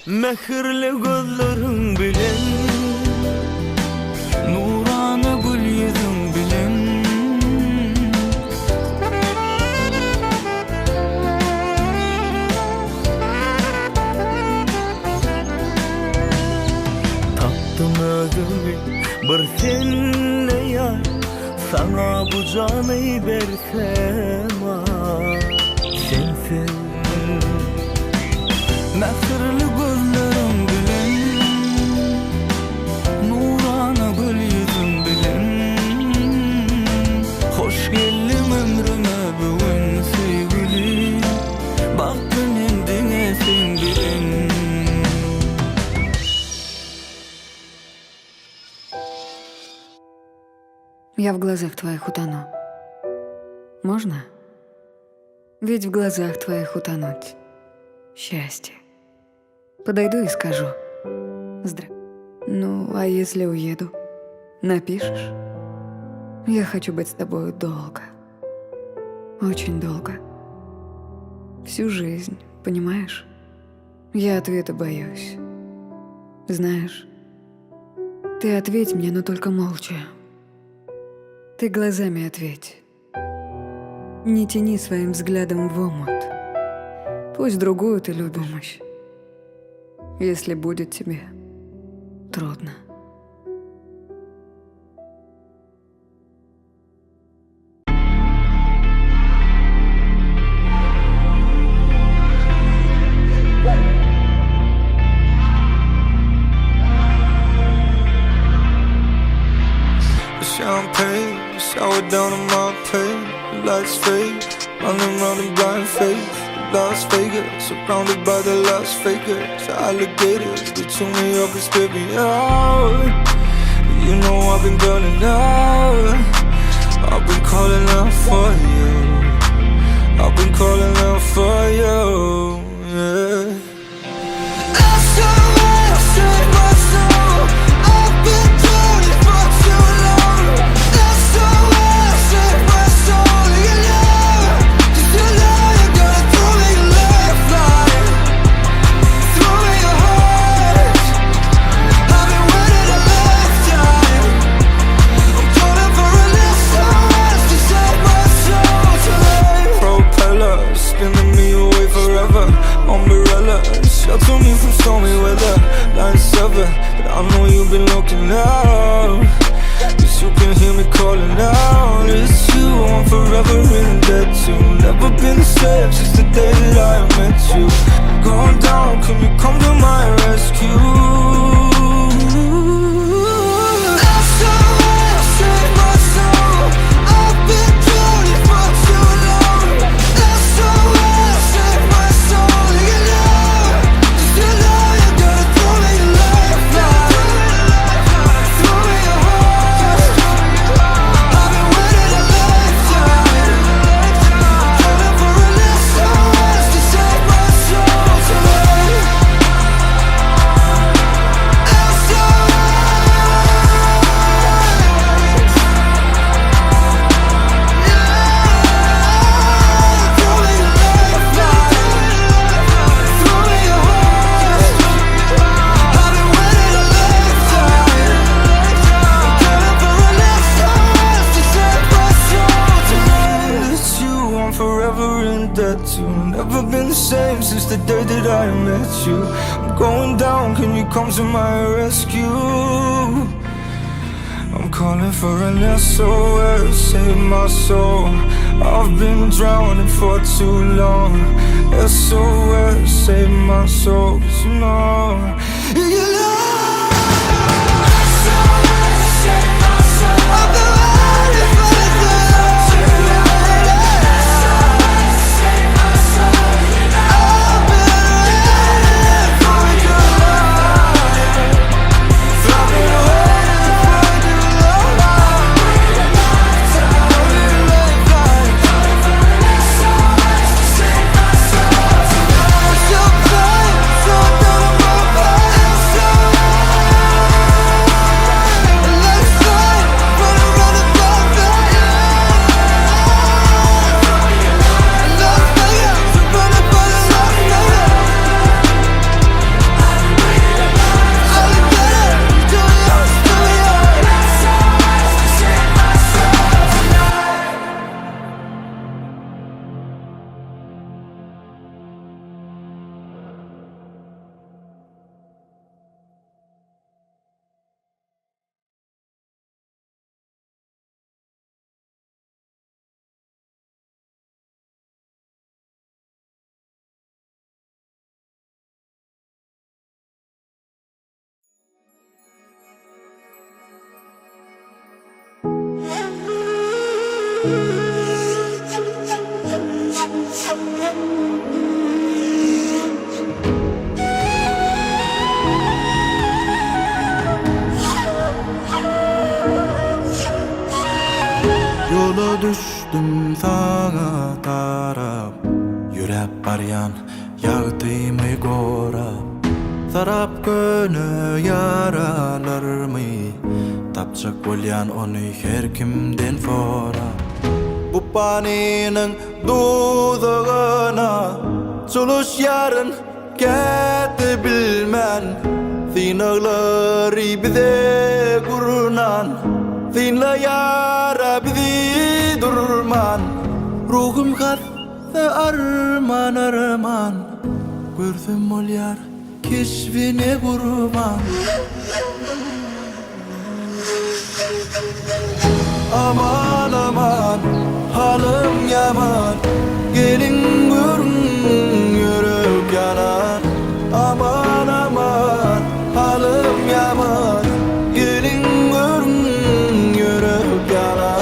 Mähirli gözleriň bilen Nurana gül ýüzüň bilen Tapdym özümi bir sende ýar Saňa bu jany bersem ah Sensiz Mähirli gözleriň bilen Nurana gül ýüzüň bilen Hoş geldiň ömrüme bu gün söýgüli Bagtly men diňe seň bilen. Я в глазах твоих утону. Можно? Ведь в глазах твоих утонуть. Счастье. Подойду и скажу. Здра. Ну, а если уеду? Напишешь? Я хочу быть с тобою долго. Очень долго. Всю жизнь, понимаешь? Я ответа боюсь. Знаешь, ты ответь мне, но только молча. Ты глазами ответь. Не тяни своим взглядом в омут. Пусть другую ты любишь. Если будет тебе трудно. Champagne, shower down on my pain. Lights fade, running round in blind faith. Las Vegas, surrounded by the Las Vegas alligators. They chew me up and spit me out. You know I've been burning out. I've been calling out for you. I've been calling out for you. Yeah. SOS, save my soul. I've been drowning for too long. SOS, save my soul. You know, 'cause you know you're gonna throw me a lifeline. Throw me your heart. I've been waiting a lifetime. I'm calling for an SOS to save my soul tonight. Propeller spinning me away forever. Umbrella shelter me from stormy weather. Line 7, but I know you've been looking out. 'Cause you can hear me calling out. It's you I'm forever in debt to. Never been the same since the day that I met you. Going down, can you come to my rescue? SOS, save my soul. I've been drowning for too long. SOS, save my soul. You know, 'cause you know you're gonna throw me a lifeline. Throw me your heart. I've been waiting a lifetime. I'm calling for an SOS to save my soul tonight. SOS. Throw me a lifeline. Throw me your heart. I've been waiting a lifetime. I'm calling for an SOS to save my soul tonight. It's you I'm forever in debt to. Never been the same since the day that I met you. I'm going down, can you come to my rescue? I'm calling for an SOS, save my soul. I've been drowning for too long. SOS, save my soul, 'cause you know you know. SOS, save my soul. I've been waiting for too long. SOS, save my soul. I've been waiting for your love. I've been waiting for your love. Ýola düşdüm saňa tarap, Ýöräp barýan ýagtymy gorap. Sarap köne ýaralarmy, Tapjak bolýan ony her kimden sorap. Bu panynyň duzagyna Çolaşýaryn käte bilmän, Synaglary bize gurnan, Synlaýar-a bizi durman. Ruhum hassa arman-arman, Görsem bolýar keşbine gurban. Aman aman halym ýaman Geliň görüň ýürek ýanan Aman aman halym ýaman Geliň görüň ýürek ýanan.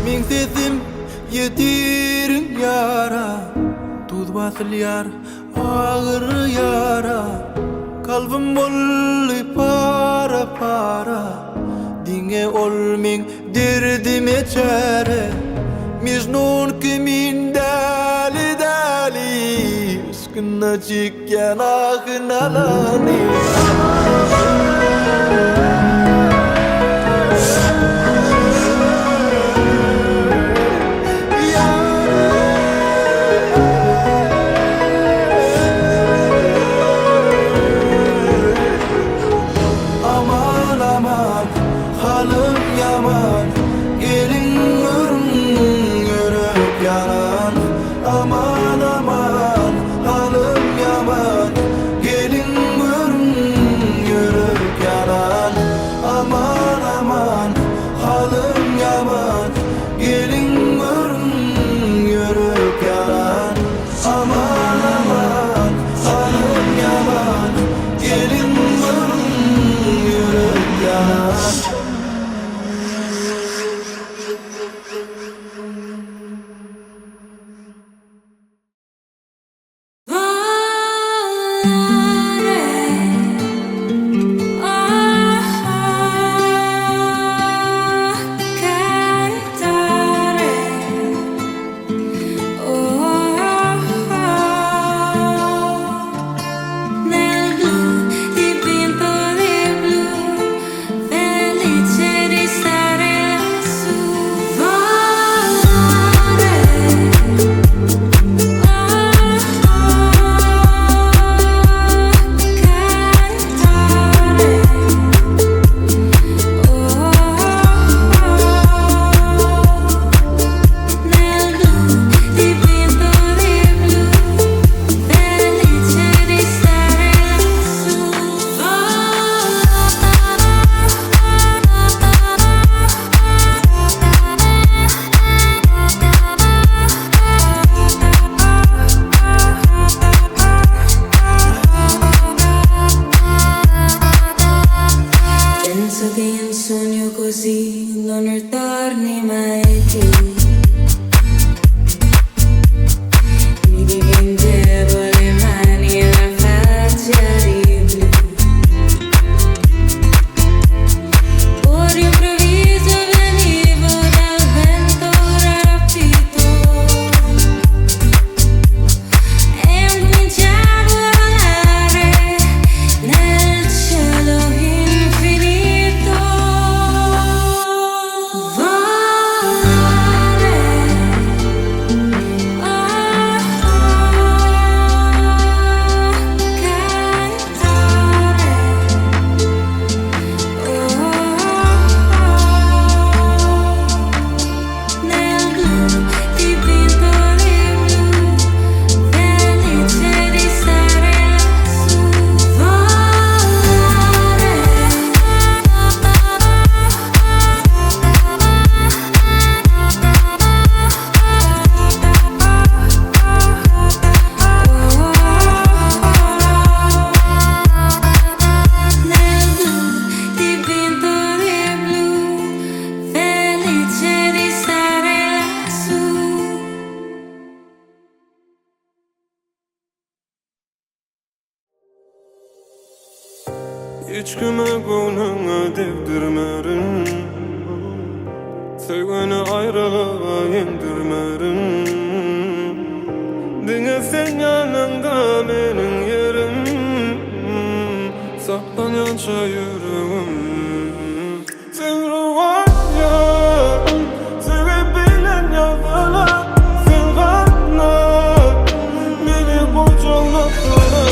Meň sesim ýetirin ýara, Duz basylýar agyr ýara, Kalbym boldy para-para, Diňe ol meň derdime çäre. Mejnun kimin däli-däli, Yşkynda çekýän ahy-nalany. Aman aman halym ýaman Geliň görüň ýürek ýaran Aman aman halym ýaman Geliň görüň ýürek. Hiç kime göwnüňi degdirmerin Söýgini aýralyga ýeňdirmerin Diňe sen ýanyňda meniň ýerim Saklanýança ýüregim Sen rowaýat Söýgi bilen ýazylan Sen ganat Meni gujaklasaň.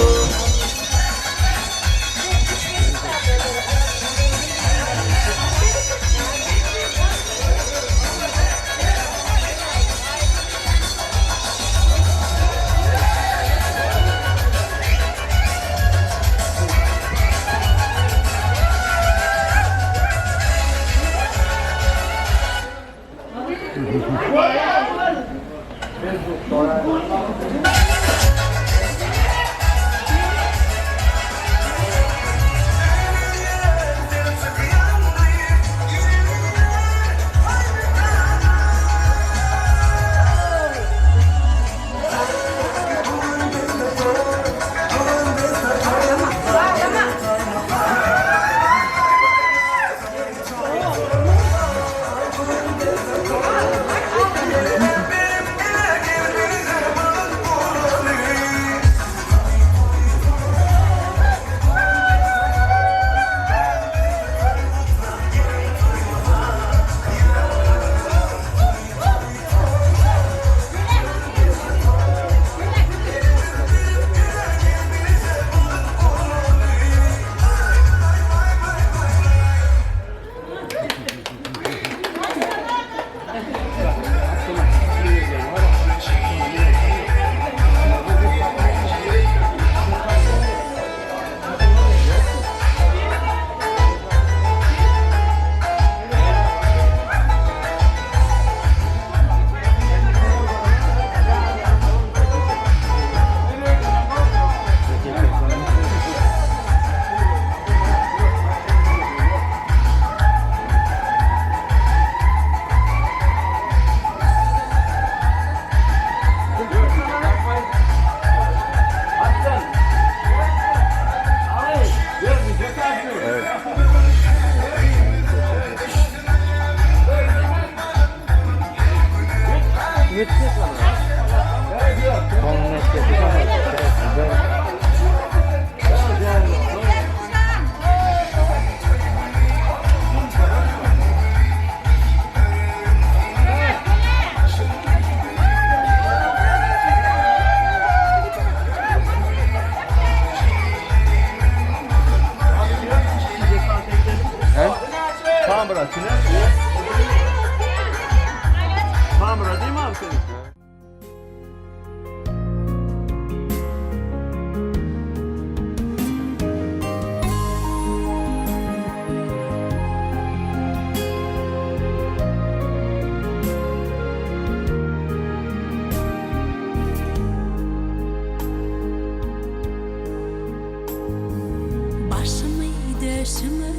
Başymy döşüňe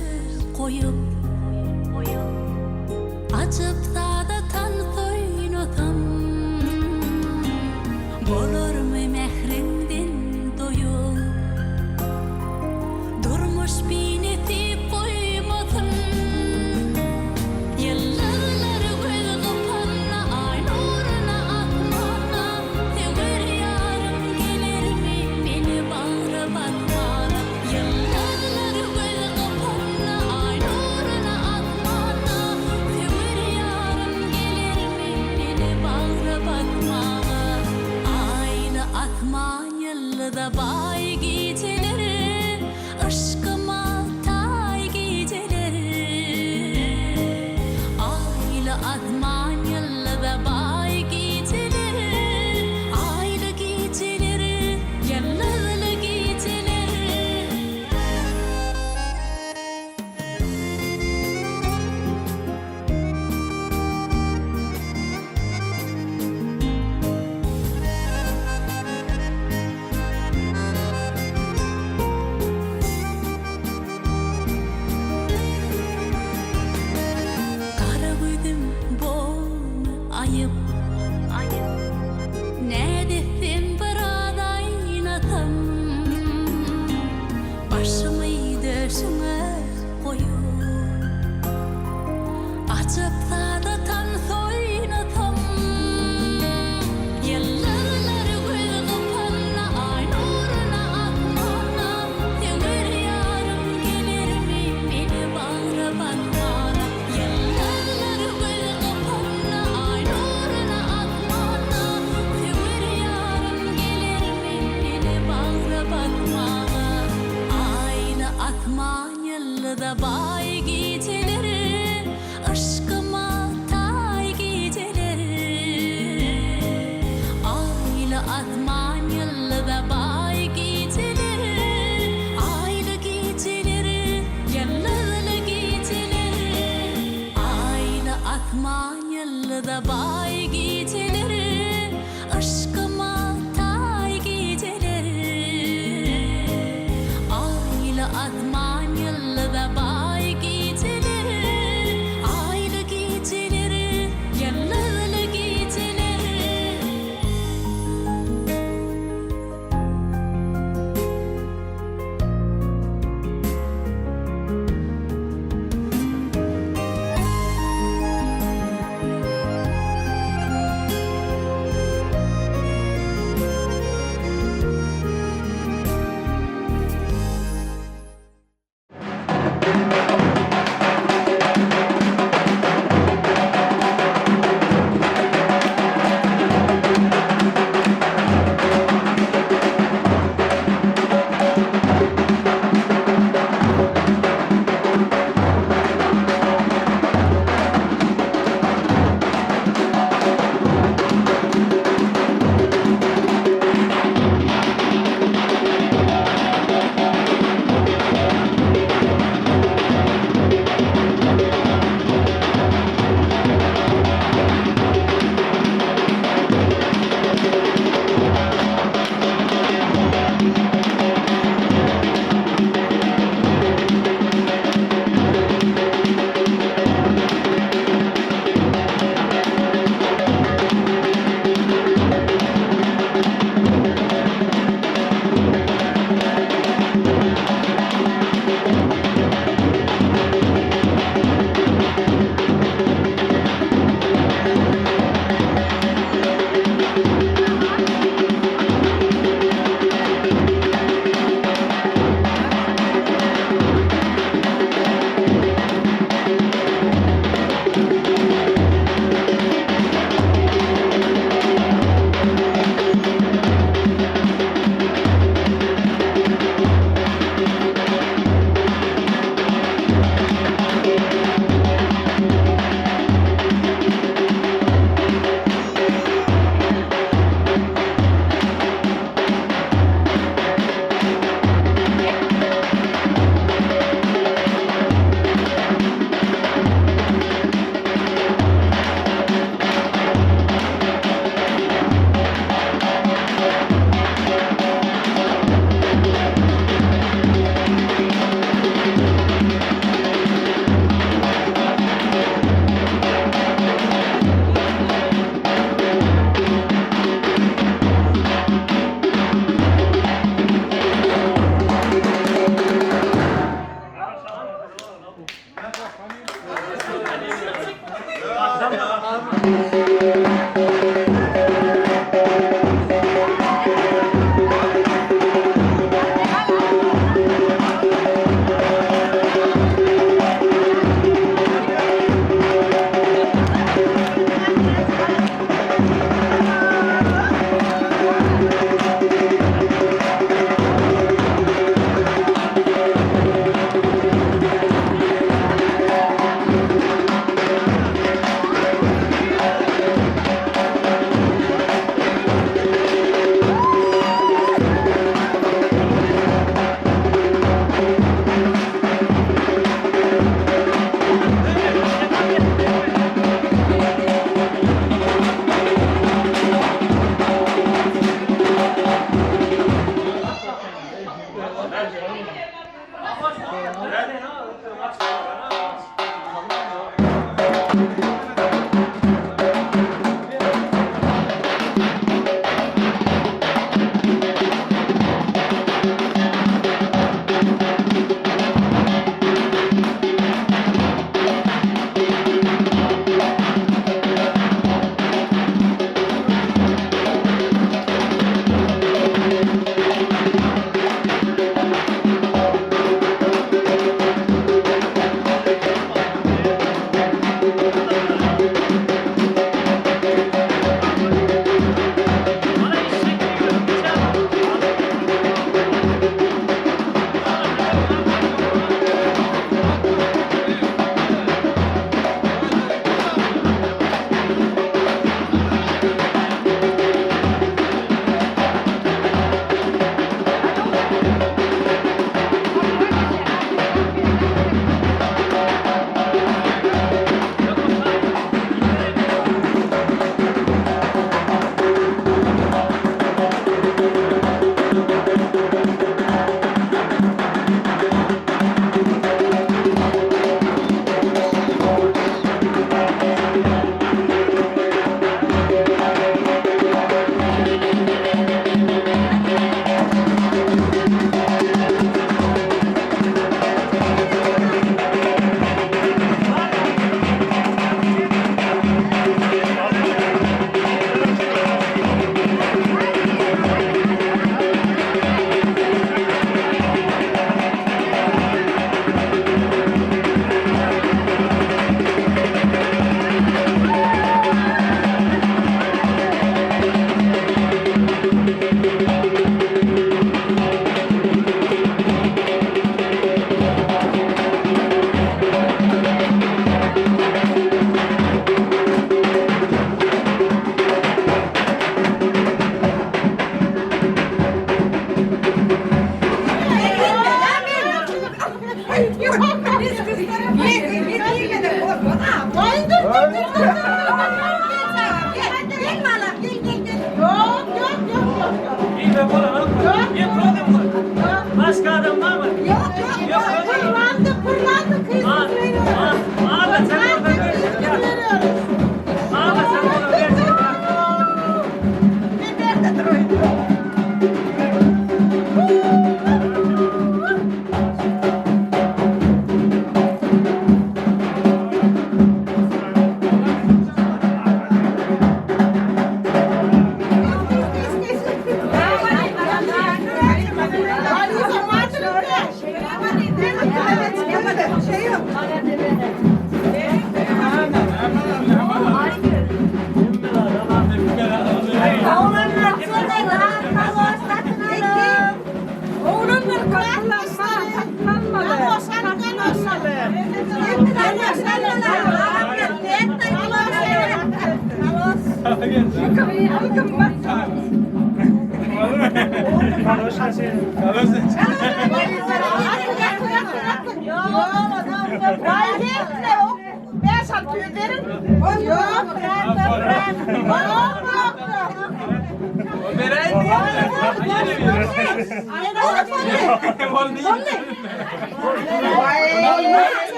goýup, Ajap sada tans oýnasam, Bolarmy mähriňden doýup? Durmuş binesip goýmasyn. Ýyldyzlar göz gypanda, Aý nuruna asmanda, Söwer ýarym gelermi meni bagra basmana? Ýyldyzlar göz gypanda, Aý nuruna asmanda, Söwer ýarym gelermi meni bagra basmana? Aýly asman ýyldyza baý gijeler, Yşkyma taý gijeler. Aýly asman ýyldyza baý gijeler, Aýly gijeler, ýyldyzly gijeler. Gara gözüm bolmy aýyp, Nädetsem biraz aýnasam, Başymy döşüňe. Ýyldyza baý gijeler, Yşkyma taý gijeler. Aýly asman ýyldyza baý gijeler, Aýly gijeler, ýyldyzly gijeler.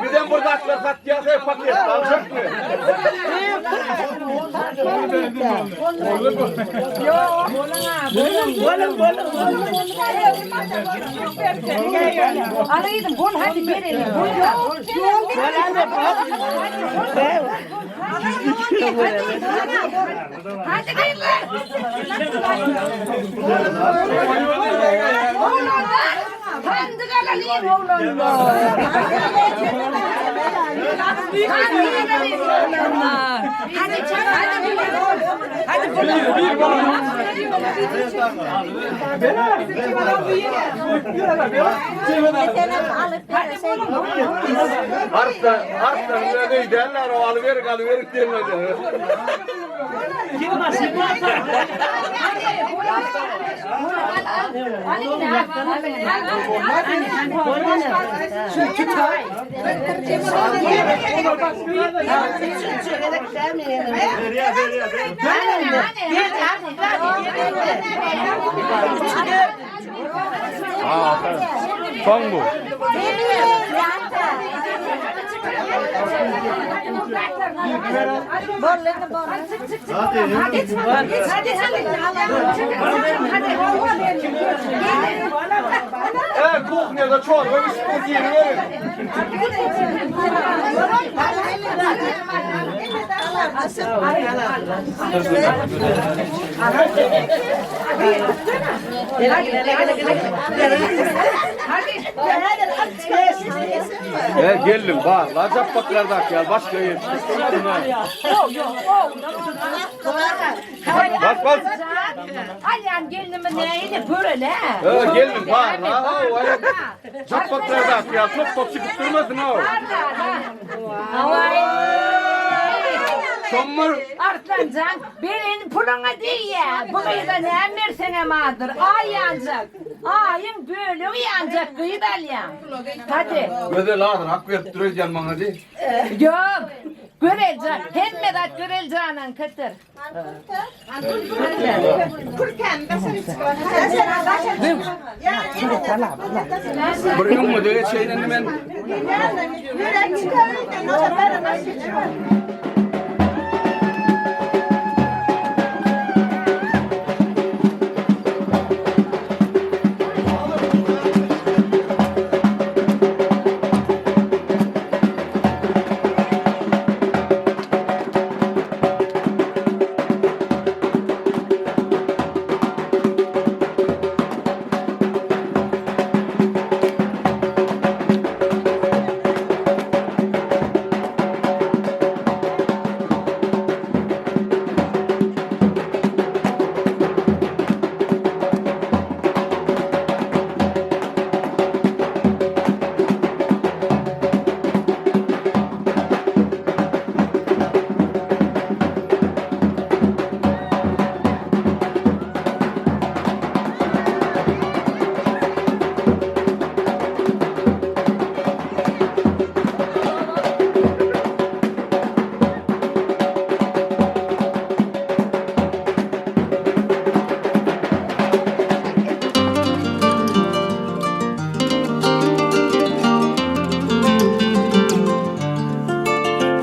Bizem bir zatlar satýas, paket aljakmy? Arslan, arslan öyle derler o alıverik alıverik derler. Son bu. E, kuhniyada çorba içip yiyelim. E, geldim bar. La cappaklardak ya başka yer. Bas bas. Alyan gelinimi neyini böyle? E, geldim bar. La ha Cappaklardak ya top top çıkıp durmasın ha. Çomur. Arslancan, benim puluna değil ya. Bu kıyıda ne versene madır. Ay yancak. Ayın böyle uyanacak kıyı alyan. Hadi. Gözel ağır hak verip duracağım bana di. Yok. Görelcan. Hem medat görelcanan kıtır. Bir gün mü şeyle ben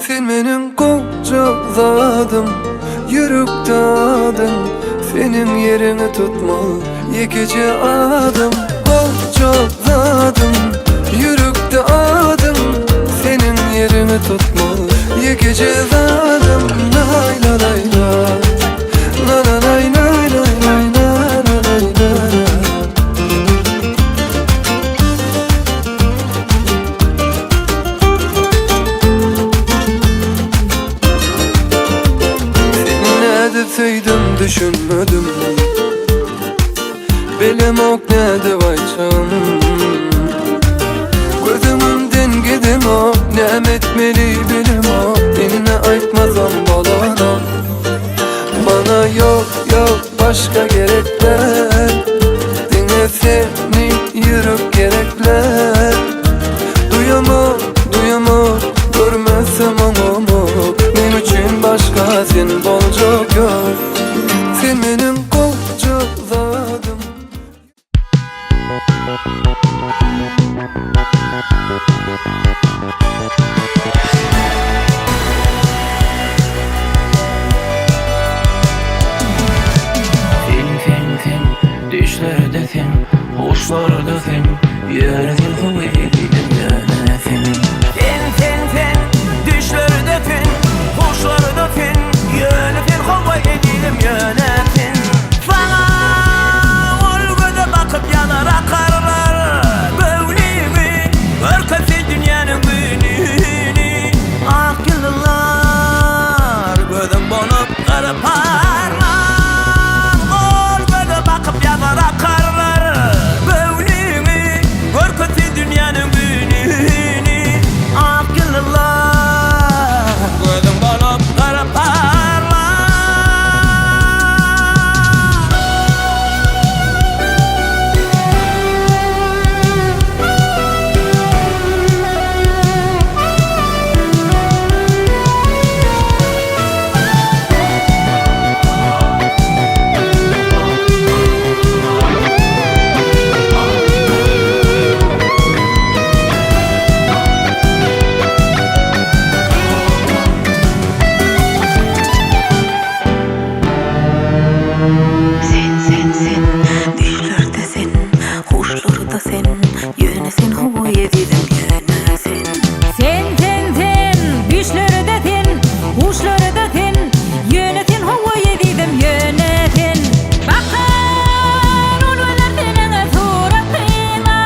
Sen benim kocazadım Yürükte adım Senin yerini tutma Yekece adım Kocazadım Yürükte adım Senin yerini tutma Yekece adım Lay la lay la La la lay lay lay lay la la lay la la. Seni ne deseydim düşünmedim Belim ok ne de vay. Nätmeli bilemok Indi aýtmasam bolanok Maňa ýok ýok başga gerek däl Diňe seni ýürek gerekler Duýamok duýamok Görmesem oňamok Meň üçin başga sen boljak ýok Sen meniň gowja zadym. Sen sen sen düşlerde sen huşlarda sen ýöne sen howa ezizim ýöne sen. Sen sen sen düşlerde sen huşlarda sen ýöne sen howa ezizim ýöne sen. Saňa ol göze bakyp ýanar akarlar Göwnüňi görkezse dünýäniň gününi Ak ýyldyzlar gözüň bolup gara parlar Ol göze bakyp ýanar akarlar Göwnüňi görkezse dünýäniň gününi Ak ýyldyzlar gözüň bolup gara parlar. Sen sen sen Düşlerde sen Huşlarda sen Ýöne sen howa ezizim ýöne sen. Sen sen sen Düşlerde sen Huşlarda sen Ýöne sen howa ezizim ýöne sen. Bakar ol gözler seniň suratyňa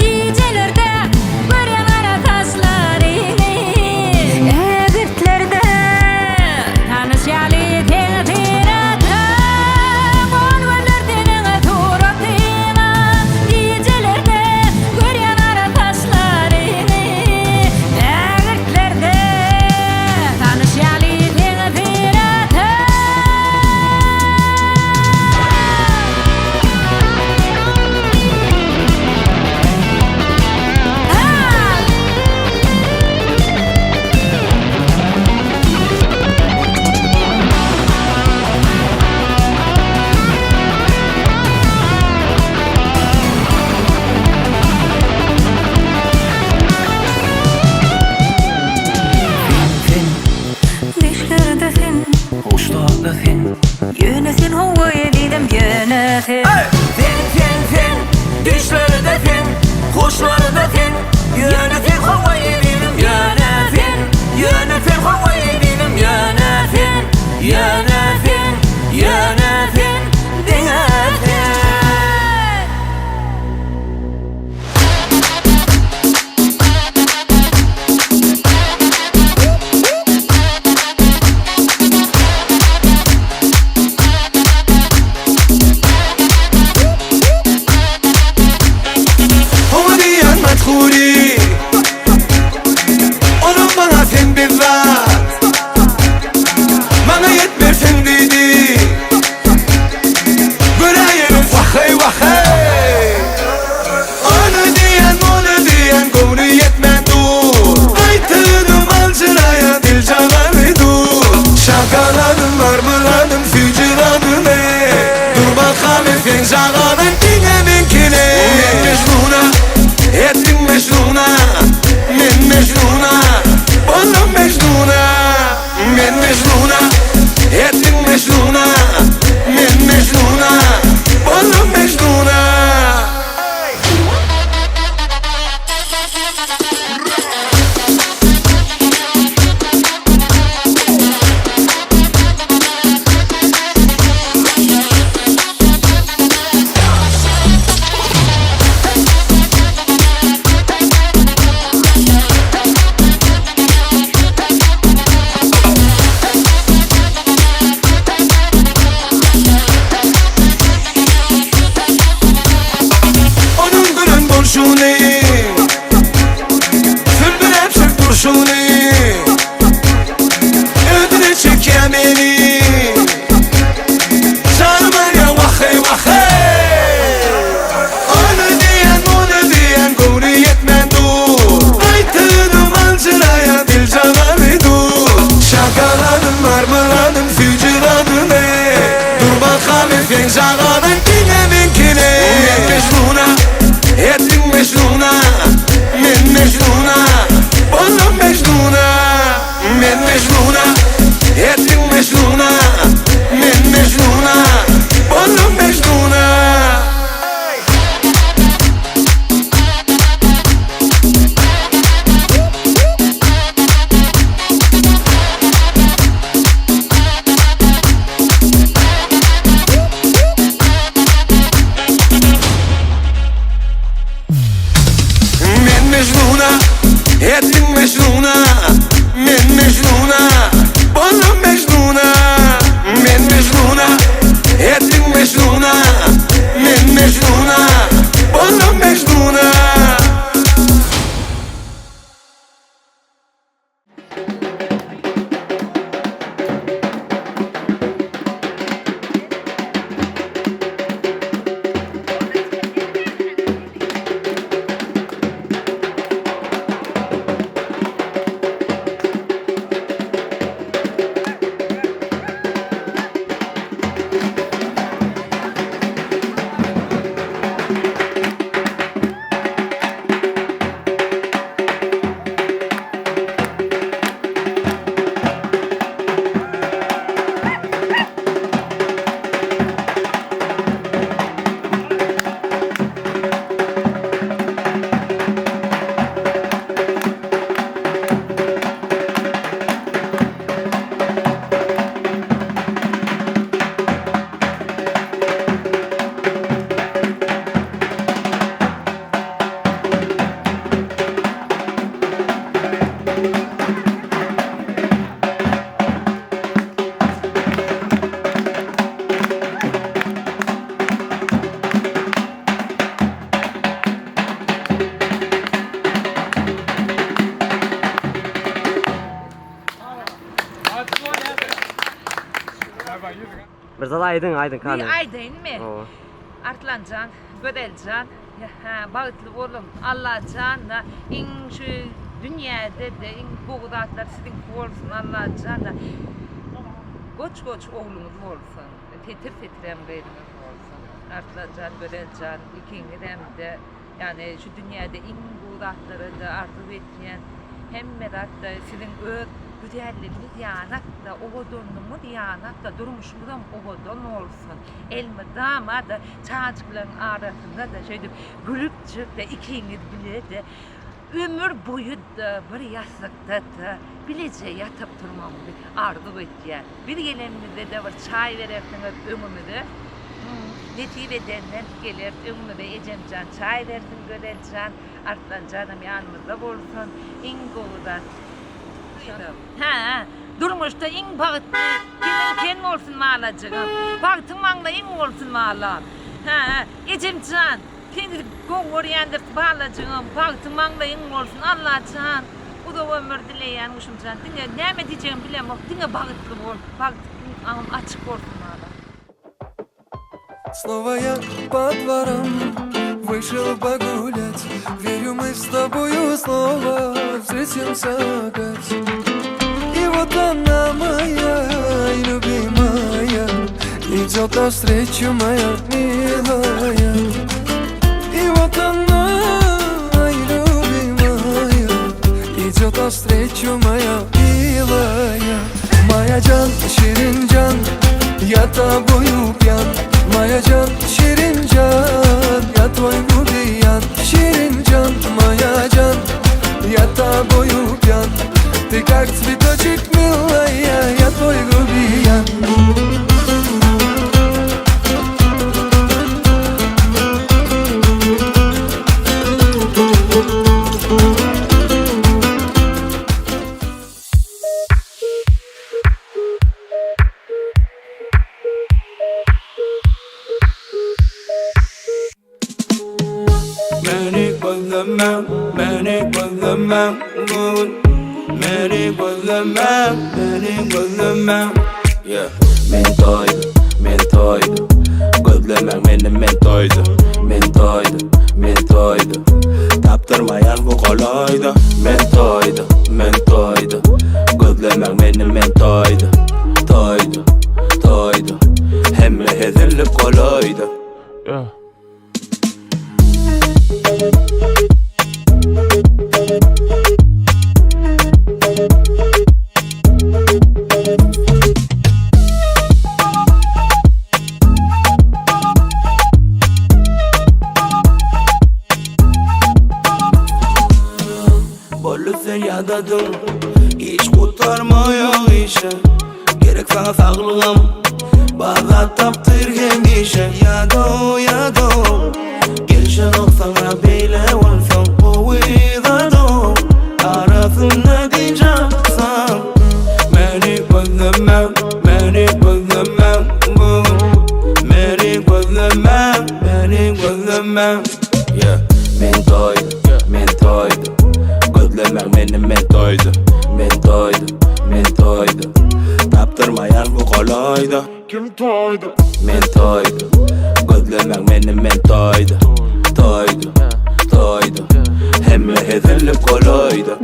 Gijelerde görýän gara saçlaryňy Ägirtlerde tanyş ýaly seň syratyň Ol gözler seniň suratyňa Gijelerde görýän gara saçlaryňy Ägirtlerde tanyş ýaly seň syratyň. Sen Düşlerde sen huşlarda sen Ýöne sen howa ezizim ýöne sen. Sen sen sen düşlerde sen huşlarda sen Ýöne sen howa ezizim ýöne sen Ýöne sen howa ezizim ýöne sen Ýöne sen ýöne sen diňe sen. Howa diýýän majhury Olam maňa sen bizzat Maňa ýetmersiň diýdi Göräýerin wah-heý wah-heý Ony diýýän muny diýýän göwni ýetmän dur Aýtdygym aljyraýar diljagazy dur Şakaladym marmaladym süýji zadym eý Dur bakaly sen jagazyň diňe meňkini Men Mejnuna etdiň Mejnuna Men Mejnuna boldum Mejnuna Men Mejnuna etdiň Mejnuna Men Mejnuna boldum Mejnuna. Onuň gören bolşuny Sülbüläp sök durşuny. Etdiň Mejnuna, men Mejnuna, Boldum Mejnuna, men Mejnuna, Etdiň Mejnuna, men Mejnuna, Boldum Mejnuna. Bir zat aýdyň, aýdyň kany. Bir aýdaýynmy? Hawa. Arslanjan, Gözeljan, hä, bagtly boluň. Allajan iň şu dünýäde-de iň gowy zatlar siziňki bolsun Allajan. Goç-goç ogluňyz bolsun. Setir-setirem gyzyňyz bolsun. Arslanjan, Gözeljan ikiňizem-de Ýagny şu dünýäde iň gowy zatlary-da arzuw etýän, hemme zatda siziň öz gözelligiňiz ýanakda, owadanlygyňyz ýanakda, durmuşyňyzam owadan bolsun. Elmydama-da çagajyklaryň arasynda-da şeýdip gülüpjik-de ikiňiz bile-de ömür boýy-da bir ýassykda-da bileje ýatyp turmagyňyzy arzuw etýän. Biz gelenimizde-de bir çaý berersiňiz öňümize. Nesip edenden geleris öňümize ejemjan çaý bersin Gözeljan Arslanjanam ýanymyzda bolsun iň gowy zat Hä durmuşda iň bagtly geliň sen bolsun balajygym bagtyň maňlaýyň bolsun balam Hä ejemjan seni gowy görýändiris balajygym bagtyň maňlaýyň bolsun Allajan uzak ömür dileýän guşumjan diňe näme diýjegimi bilemok diňe bagtly bol bagtyň açyk bolsun balam. Снова я по дворам вышел погулять Верю, мы с тобою снова встретимся опять И вот она моя любимая Идет навстречу моя милая И вот она, любимая Идет навстречу моя милая Моя джан, şirin jan Я тобою пьян Моя джан, şirin jan Я твой грубиян Şirin jan, моя джан Я тобою пьян Ты как цветочек, милая Я твой грубиян Meni gözleme, meni gözleme bugün Meni gözleme, meni gözleme Yeah. Men toýdum, men toýdum Gözlemäň meni men toýdum Men toýdum, men toýdum Tapdyrmaýan bu golaýda Men toýdum, men toýdum Gözlemäň meni men toýdum Toýdum, toýdum Hemme hezillik golaýda Yeah. Boldy sen ýadadyň Hiç gutarmaýak işe Gerek saňa saglygym Bar zat tapdyr hemişe Ýadaw ýadaw Gelşenok saňa beýle bolsaň Gowy zadaw. meni men toýda Men toýda, men toýda Tapdyrmaýan bu golaýda Kim toýda? Men toýda Gözlemäň meni men toýda Toýda, toýda Hemme hezillik golaýda.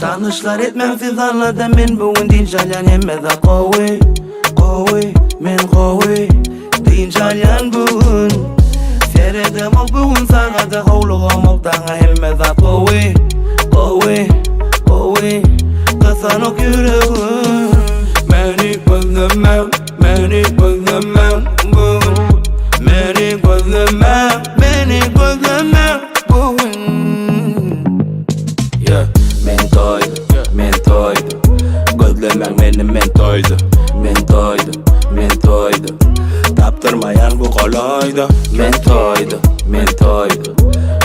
Tanyşlar etmäň siz alada men bu gün dynç alýan hemme zat gowy gowy men gowy dynç alýan bu gün Seredemok bu gün sagada howlugamok daňa hemme zat gowy gowy gowy Gysanok ýüregim Meni gözlemäň meni gözlemäň bu gün Meni gözlemäň meni gözlemäň bu gün Yeah. Men toýda, men toýda Gözlemäň meni men toýda Men toýda, men toýda Tapdyrmaýan bu golaýda Men toýda, men toýda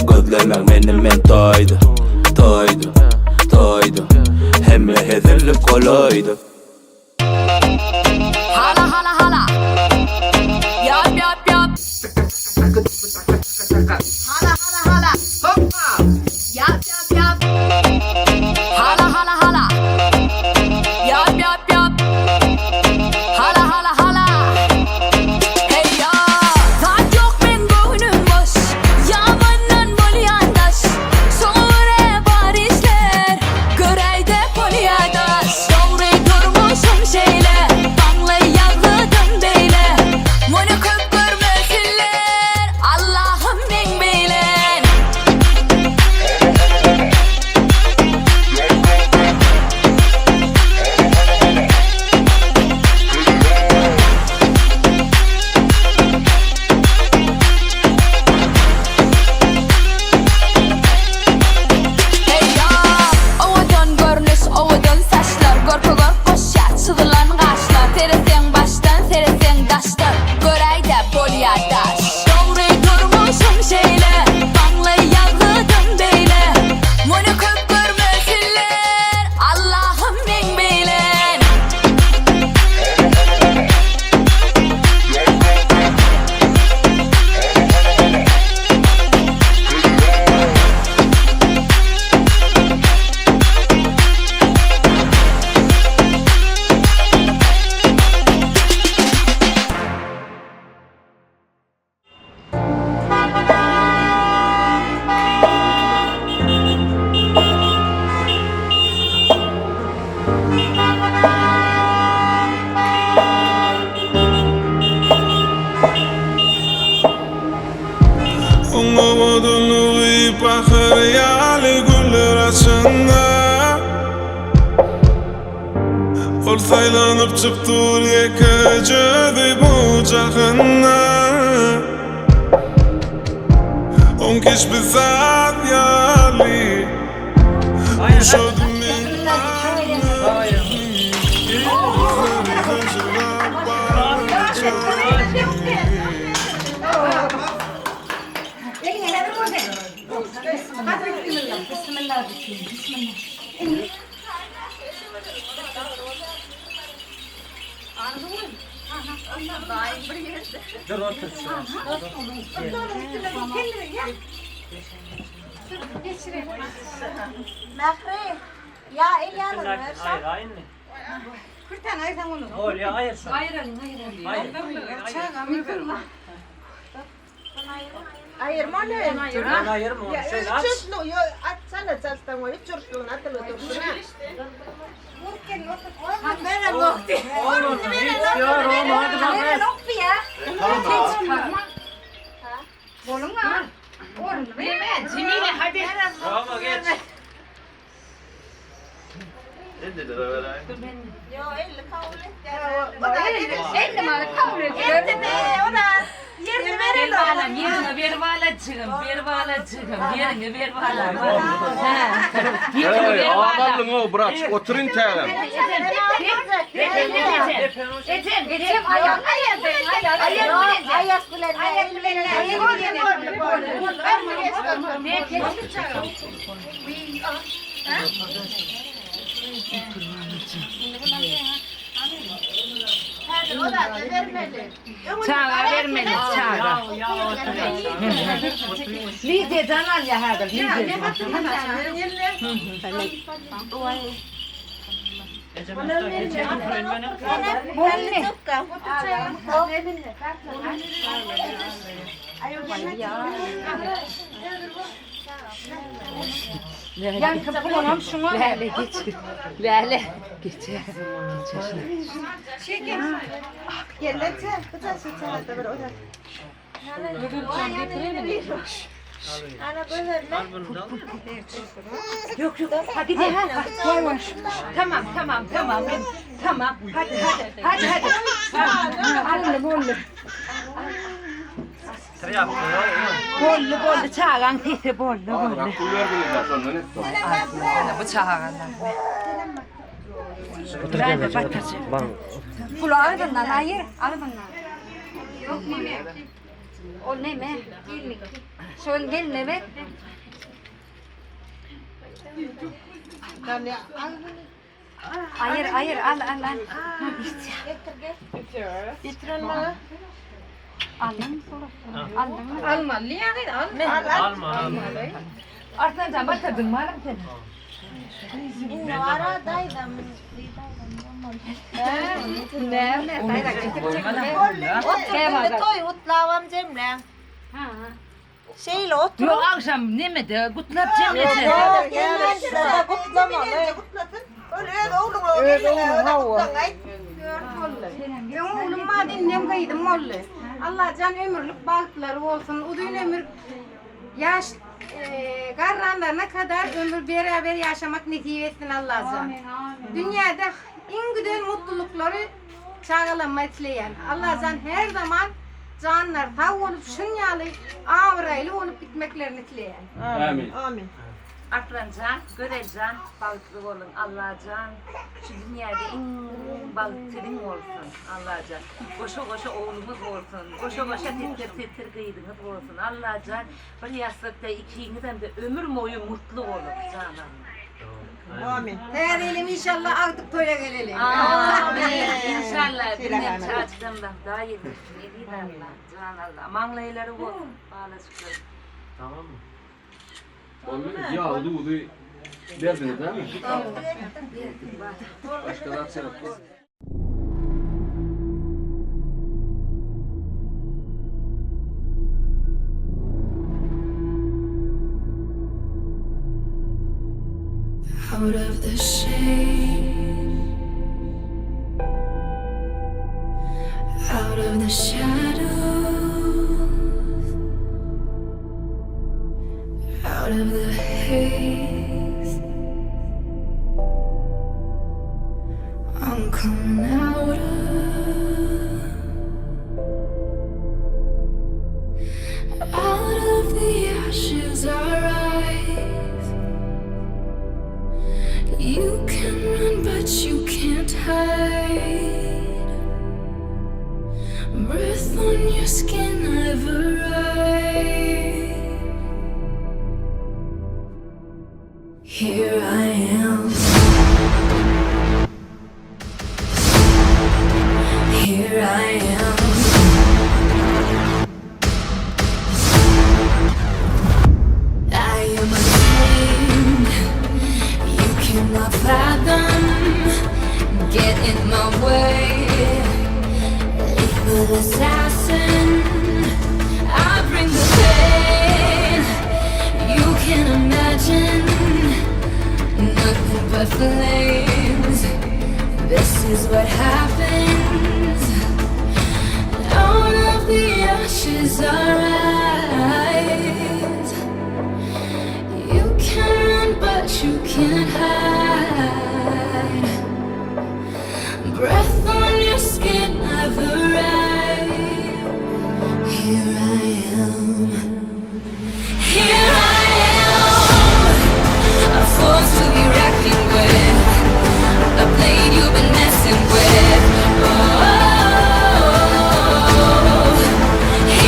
Gözlemäň meni men toýda Toýda, toýda Hemme hezillik golaýda Hala hala hala. Ýap ýap ýap. Hala hala hala. Hoppa. Ýap ýap ýap. Hala hala hala. Ýap ýap ýap. Hala hala hala. Hey ýa. Zat ýok meň göwnüm boş. Ýamandan bolýan daş. Şoňa görä bar işler. Göräýde bolýa daş. Dogry durmuşym şeýle. Maňlaý ýazgydym beýle. Muny köp görmesinler. Allahym meň bilen. Heý-ýa! Owadan görnüş, owadan saçlar, Görke görk goşýar çyzylan gaşlar. Seretseň başdan, seretseň daşdan, Göräý-dä, bolýa daş. Dogry durmuşym şeýle, Maňlaý ýazgydym beýle. Muny köp görmesinler, Allahym meň bilen. Oň owadanlygy pahyr ýaly güller açanda Ol saýlanyp çykdyr ýekeje özi bu jahanda Oň keşbi saz ýaly Guşady meň aňymy Gözleri zynjyrlap bagly Ber balam, ýeriňe ber balajygym, ber balajygym, ýeriňe ber balam. Hä. Ýeriňe ber balam. Agallyň-ow, braç, oturyň tägem. Ejem, ejem, aýagyňy aýak. Aýak bilen, el bilen, el bilen. Çaga bermeli, çaga. Lidiýadan alýar häzir, Lidiýadan. Ýaňky pulunam şuňa ber. Läle geç. Läle geç. Yok yok hadi de. Tamam tamam tamam. Tamam hadi hadi hadi hadi. Aldım oldu. Boldy boldy çagaň sesi boldy boldy. Bu çagalar. Pul agzyndan aýyr, agzyndan. Ýok neme. Ol neme? Şol gelne ber. Aýyr, aýyr, al, al, al. Getiren bana. Aldyňmy Aldyňmy? Almaly ýa gyz, alma. Alma, alma. Arslanjan batyrdyňmy alym sen? Indi ara daýzam. Näme, daýza getirip çekme. Otur, toý gutlabam jemläň. Şeýle otur. Ýok, agşam nemede gutlap jemlese. Ýa gutlamaly. Gutlasyn. Ol öz ogluň Öz ogluň, hawa. Öň oglum bardy, indem gyzym boldy. Allajan ömürlik bagtlary bolsun, uzyn ömür ýaş garranlaryna kadar ömür beraber ýaşamak nesip etsin Allajan. Dünýäde iň güzel mutlulyklary çagalamma isleýän. Allajan her zaman janlary sag bolup şun ýaly abraýly bolup gitmeklerini isleýän. Amin. Amin. Arslanjan, Gözeljan bagtly boluň Allajan şu dünýäde iň bagt siziň bolsun Allajan goşa goşa ogluňyz bolsun goşa goşa setir setir gyzyňyz bolsun Allajan bir ýassykda ikiňizemde ömür boýy mutly boluň jan Alla. Amin. Täze ýylam inşallah agtyk toýa geleli. Amin inşallah bilmem çaçdamda Hudaý ýetirsin eziz Alla jan Alla maňlaýlary bolsun balajyklaryň. Tamammy? Boldy, ýagy duzy berdiňiz dämi? Başga zat gerek ýok. Out of the shade Out of the shadows Out of the haze I'm coming out of Out of the ashes I rise You can run but you can't hide Breath on your skin I've arrived Here I am Here I am I am a king you cannot fathom. Get in my way, lethal assassin. I bring the pain. You can imagine nothing but flames. This is what happens. Out of the ashes I rise. You can run, but you can't hide. Breath on your skin, I've arrived. Here I am. Here I am. A force to be reckoned with. A blade you've been messing with. Oh, here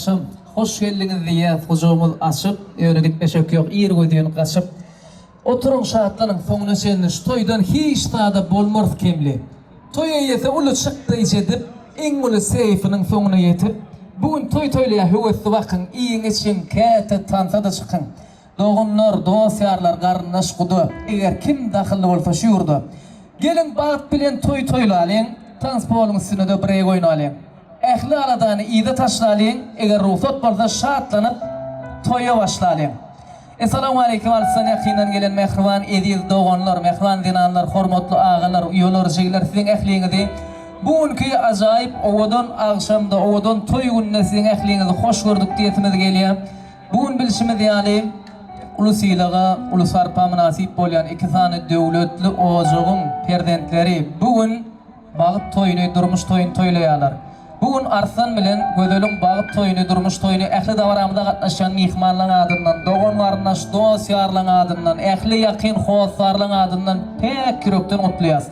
agşam. Hoş geldiňiz diýýäs gujagymyz açyp, Ýöne gitmeşek ýok irgöziň gaçyp. Oturyň şatlanyň soňuna çenli şu toýdan hiç zada bolmarys kemli. Toý eýesi uly çykdaýjy edip, iň uly seýfiniň soňuna ýetip, bu gün toý toýlaýar höwesli bakyň, iýiň içiň, käte tansa-da çykyň. Doganlar, dost-ýarlar, garyndaş, guda, eger kim dahylly bolsa şu ýurda. Geliň bagt bilen toý toýlalyň, tans poluň üstünde-de breýk oýnalyň. Ähli aladany yza taşlalyň, eger rugsat bolsa şatlanyp toýa başlalyň. Essalawmaleýkim alysdan ýakyndan gelen mähriban eziz doganlar, mähriban zenanlar, hormatly agalar, uýalar, jigiler siziň ähliňizi bu günki ajaýyp owadan agşamda, owadan toý gününde siziň ähliňizi hoş gördük diýesimiz gelýär. Bu gün bilşimiz ýaly uly sylaga, uly sarpa mynasyp bolýan iki sany döwletli ojagyň perzentleri bu gün Bagt toýuny, durmuş toýuny toýlaýarlar. Bu gün Arslan bilen Gözeliň bagt toýuny, durmuş toýuny ähli dabaramyza gatnaşýan myhmanlaň adyndan, dogan-garyndaş, dost-ýarlaň adyndan, ähli ýakyn hossarlaň adyndan päk ýürekden gutlaýas.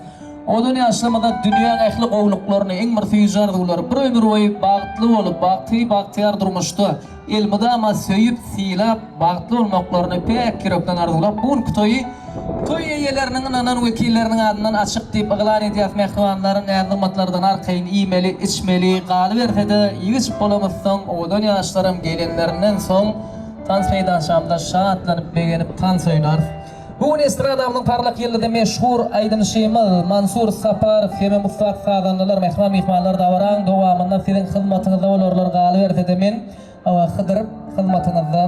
Owadan ýaşlarymyza dünýäň ähli gowulyklaryny, iň bir süýji arzuwlary, bir ömür boýy bagtly bolup, bagty, bagtyýar durmuşda elmydama söýüp, sylap, bagtly bolmaklaryny päk ýürekden arzuwlap, bu günki toýy Toý eýeleriniň ynanan wekilleriniň adyndan açyk diýip yglan edýäs mähribanlar, näz-nygmatlardan arkaýyn iýmeli, içmeli, galyberse-de, iýip-içip bolamyzsoň, owadan ýaşlaram gelenlerinden soň tans meýdançamyzda şatlanyp, begenip tans oýnarys. Bu gün estradamyzyň parlak ýyldyzy meşhur aýdymçymyz Mansur Saparow hemem ussat sazandalar, mähriban myhmanlar dabaraň dowamynda siziň hyzmatyňyzda bolarlar, galyberse-de men Hawa, Hydyr hyzmatyňyzda.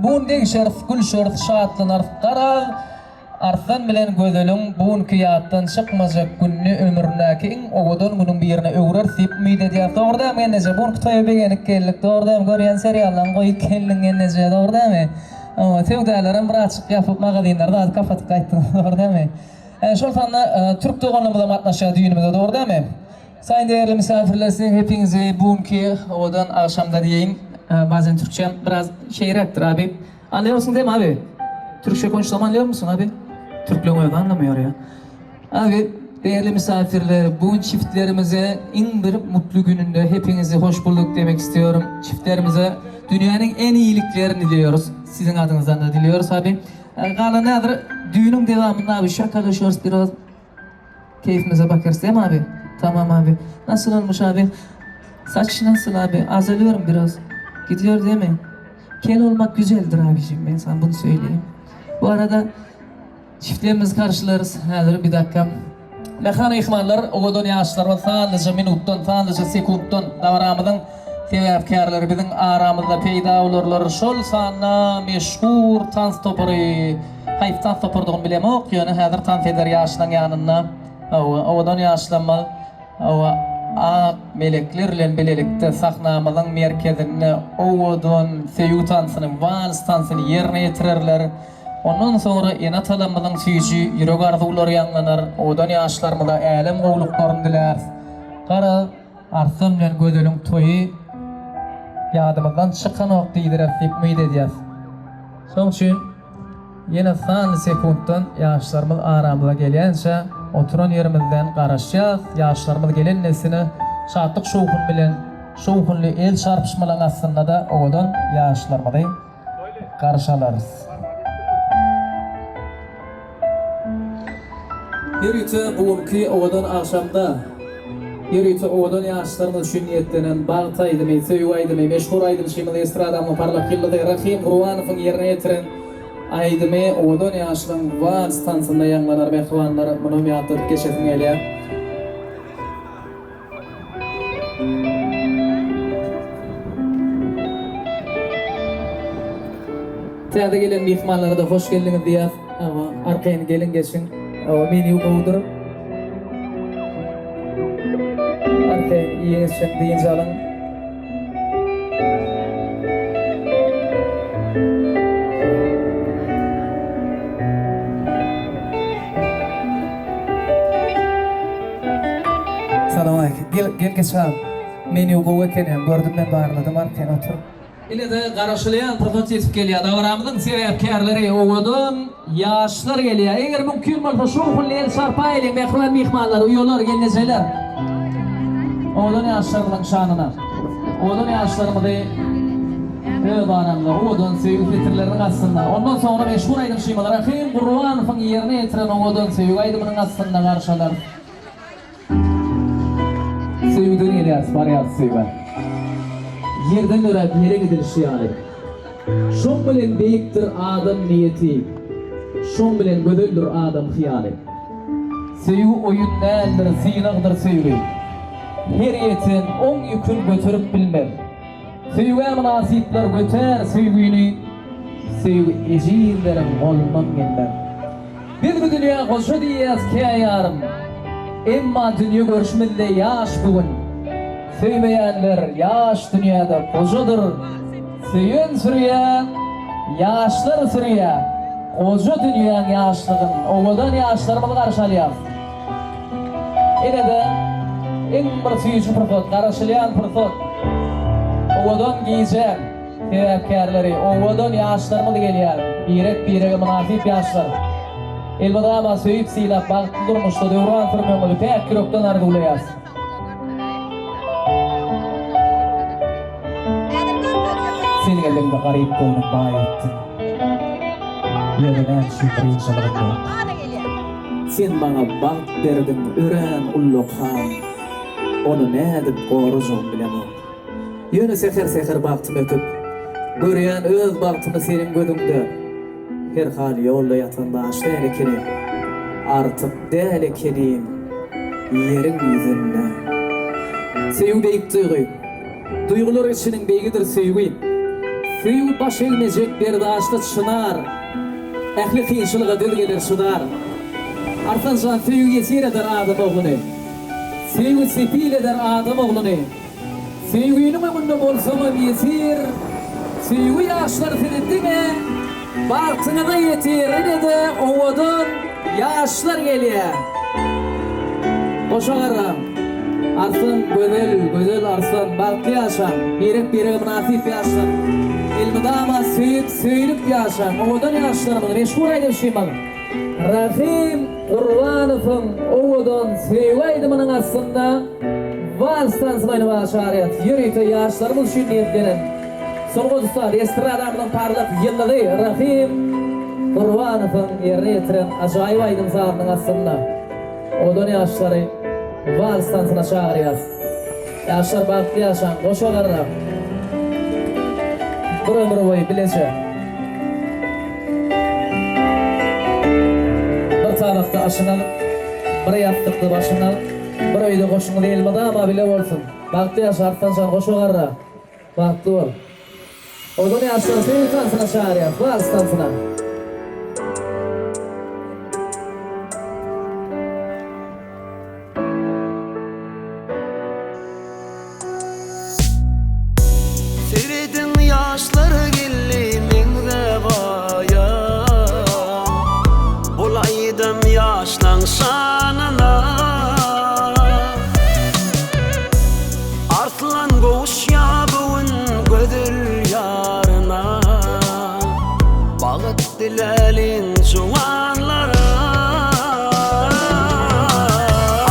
Bu gün degşeris, gülşeris, şatlanarys. Garaz, Arslan bilen Gözeliň bu günki ýatdan çykmajak gününi ömründäki iň owadan günüň birine öwreris diýip umyt edýäs. Dogry dälmi, gelneje? Bu günki toýa begenip geldik. Dogry dälmi? Görýän seriallaryňy goýup geldiň, gelneje. Dogry dälmi? Hawa, söwdalaram bir açyk ýapyp, magazinleri zady kapatyp gaýtdyňyz. Dogry dälmi? Şol sanda türk doganlarymyzam gatnaşýar düýnümize. Dogry dälmi? Sayın değerli misafirler, siziň hepiňizi bu günki owadan agşamda diýeýin. Bazen türkçem biraz şeýräkdir abi. Anlıyorsun değil mi abi? Türkçe konuşsam anlıyor musun abi? Türkleň özi anlamıyor ya. Abi, değerli misafirler, bu gün çiftlerimize iň bir mutlu gününde hepiňizi hoş bulduk demek istiyorum. Çiftlerimize dünýäniň en iyiliklerini diliyoruz. Siziň adyňyzdan da diliyoruz abi. Galan häzir düýnüň dewamynda abi şakalaşıyoruz biraz. Keýfimize bakarys dämi abi? Tamam abi. Nasyl olmuş abi? Saç nasyl abi? Azalıyorum biraz. Gidiyor değil mi? Kel olmak güzeldir abicim. Ben sana bunu söyleyeyim. Bu arada çiftlerimizi karşılarız. Häzir bir dakika. Mähriban myhmanlar, owadan ýaşlarymyz sanlyja minutdan, sanlyja sekuntdan dabaramyzyň sebäpkärleri biziň aramyzda peýda bolarlar. Şol sanda meşhur tans topary Haýsy tans topardygyny bilemok, ýöne häzir tans eder ýaşlaň ýanynda, hawa, owadan ýaşlamyz, hawa, ak melekler bilen bilelikde sahnamyzyň merkezinde owadan söýgi tansyny, wals tansyny ýerine ýetirerler. Ondan soňra ene-atalarymyzyň süýji ýürek arzuwlary ýaňlanar, owadan ýaşlarymyza älem gowulyklaryny diläris. Garaz, Arslan bilen Gözeliň toýy ýadymyzdan çykanok diýdirer diýip umyt edýäs. Şoň üçin ýene sanly sekuntdan ýaşlarymyz aramyza gelýänçä oturan ýerimizden garaşýas. Ýaşlarymyz gelen dessine şatlyk-şowhun bilen şowhunly el çarpyşmalaryň astynda-da owadan ýaşlarymyzy garşy alarys. Ýörite bu günki owadan agşamda ýörite owadan ýaşlarymyz üçin niýetlenen bagt aýdymy, söýgi aýdymy, meşhur aýdymçymyz estradamyzyň parlak ýyldyzy Rahym Gurbanowyň ýerine ýetiren aýdymy owadan ýaşlaryň wals tansynda ýaňlanar mähribanlar, munam ýatladyp geçesim gelýär. Täze gelen myhmanlara-da hoş geldiňiz diýýäs. Hawa, arkaýyn geliň geçiň. Hawa, menýu gowudyr. Arkaýyn iýiň içiň, dynç alyň. Salam aleýkum. Gel, gel geç agam. Menýu gowy eken ýa, gördüm men barladym, arkaýyn otur. Ine-de garaşylýan pursat ýetip gelýär. Dabaramyzyň sebäpkärleri owadan ýaşlar gelýär. Eger mümkin bolsa şowhunly el çarpaýlyň mähriban myhmanlar, uýalar, gelnejeler. Owadan ýaşlarymyzyň şanyna. Owadan ýaşlarymyzy. Öz aramyzda owadan söýgi setirleriniň astynda, ondan soňra meşhur aýdymçymyz Rahym Gurbanowyň ýerine ýetiren owadan söýgi aýdymynyň astynda garşy alarys. Söýgüden gelýäris, barýarys söýgä. Ýerden döräp ýere gidilişi ýaly. Şoň bilen beýikdir adam niýeti, Şoň bilen gözeldir adam hyýaly. Söýgi oýun däldir, synagdyr söýgi. Her ýeten oň ýükün göterip bilmez. Söýgä mynasyplar götär söýgini, Söýgi ejizleriň golundan gelmez. Biz bu dünýä goşa diýýäs kä ýarym, Emma dünýe görşümizde ýaş bu gün. Söýmeýänler ýaş dünýäde gojadyr, Söýen sürýä, ýaşlar sürýä. Goja dünýäň ýaşlygyn owadan ýaşlarymyzy garşy alýas. Ine-de, iň bir süýji pursat, garaşylýan pursat. Owadan gijäň sebäpkärleri, owadan ýaşlarymyz gelýär. Birek-birege mynasyp ýaşlar. Elmydama söýüp-sylap, bagtly durmuşda döwran sürmegiňizi päk ýürekden arzuwlaýarys. Sen geldiňde garyp göwnüm baý etdiň. Ýöne näme üçin birinjilygym ýok. Sen maňa bagt berdiň örän ullakan, Ony nädip gorajagym bilemok. Ýöne seher-seher bagtym ötüp, Görýän öz bagtymy seniň gözüňde. Herhal ýolda ýatan daş däl ekenim, Artyk däl ekenim ýeriň ýüzünde. Söýgi beýik duýgy. Duýgular içiniň beýigidir söýgi. Söýgi baş egmejek berdaşly çynar, Ähli kynçylyga döz geler çydar. Arslanjan söýgi ýesir eder adam ogluny. Söýgi sepil eder adam ogluny. Söýginiň öňünde bolsaňam ýesir, Söýgi ýaşlar sizi diňe bagtyňyza ýetir Ine-de owadan ýaşlar gelýär. Goşa garraň. Arslan gözel, gözel Arslan bagtly ýaşaň, birek-birege mynasyp ýaşlar. Elmydama söýüp, söýülip ýaşaň. Owadan ýaşlarymyz, meşhur aýdymçymyz Rahym Gurbanowyň owadan söýgi aýdymynyň astynda Wals tansyny oýnamaga çagyrýas. Ýörite ýaşlarymyz üçin niýetlenen sungat ussady, estradamyzyň parlak ýyldyzy Rahym Gurbanowyň ýerine ýetiren ajaýyp aýdym-sazynyň astynda owadan ýaşlary wals tansyna çagyrýas. Ýaşlar bagtly ýaşaň, goşa garraň. Bir ömür boýy bileje. Bir tabakda aşyň alyp, bir ýassykda başyň alyp, bir öýde goşuňyz elmydama bile bolsun. Bagtly ýaşa Arslanjan goşa garra. Bagtly bol. Ozan ýaşlary söýgi tansyna çagyrýas, wals tansyna. Serediň ýaşlar geldi meňzäp aýa Bul aýdym ýaşlaň şanyna Arslan gowuşýa bu gün gözel ýaryna Bagt diläliň juwanlara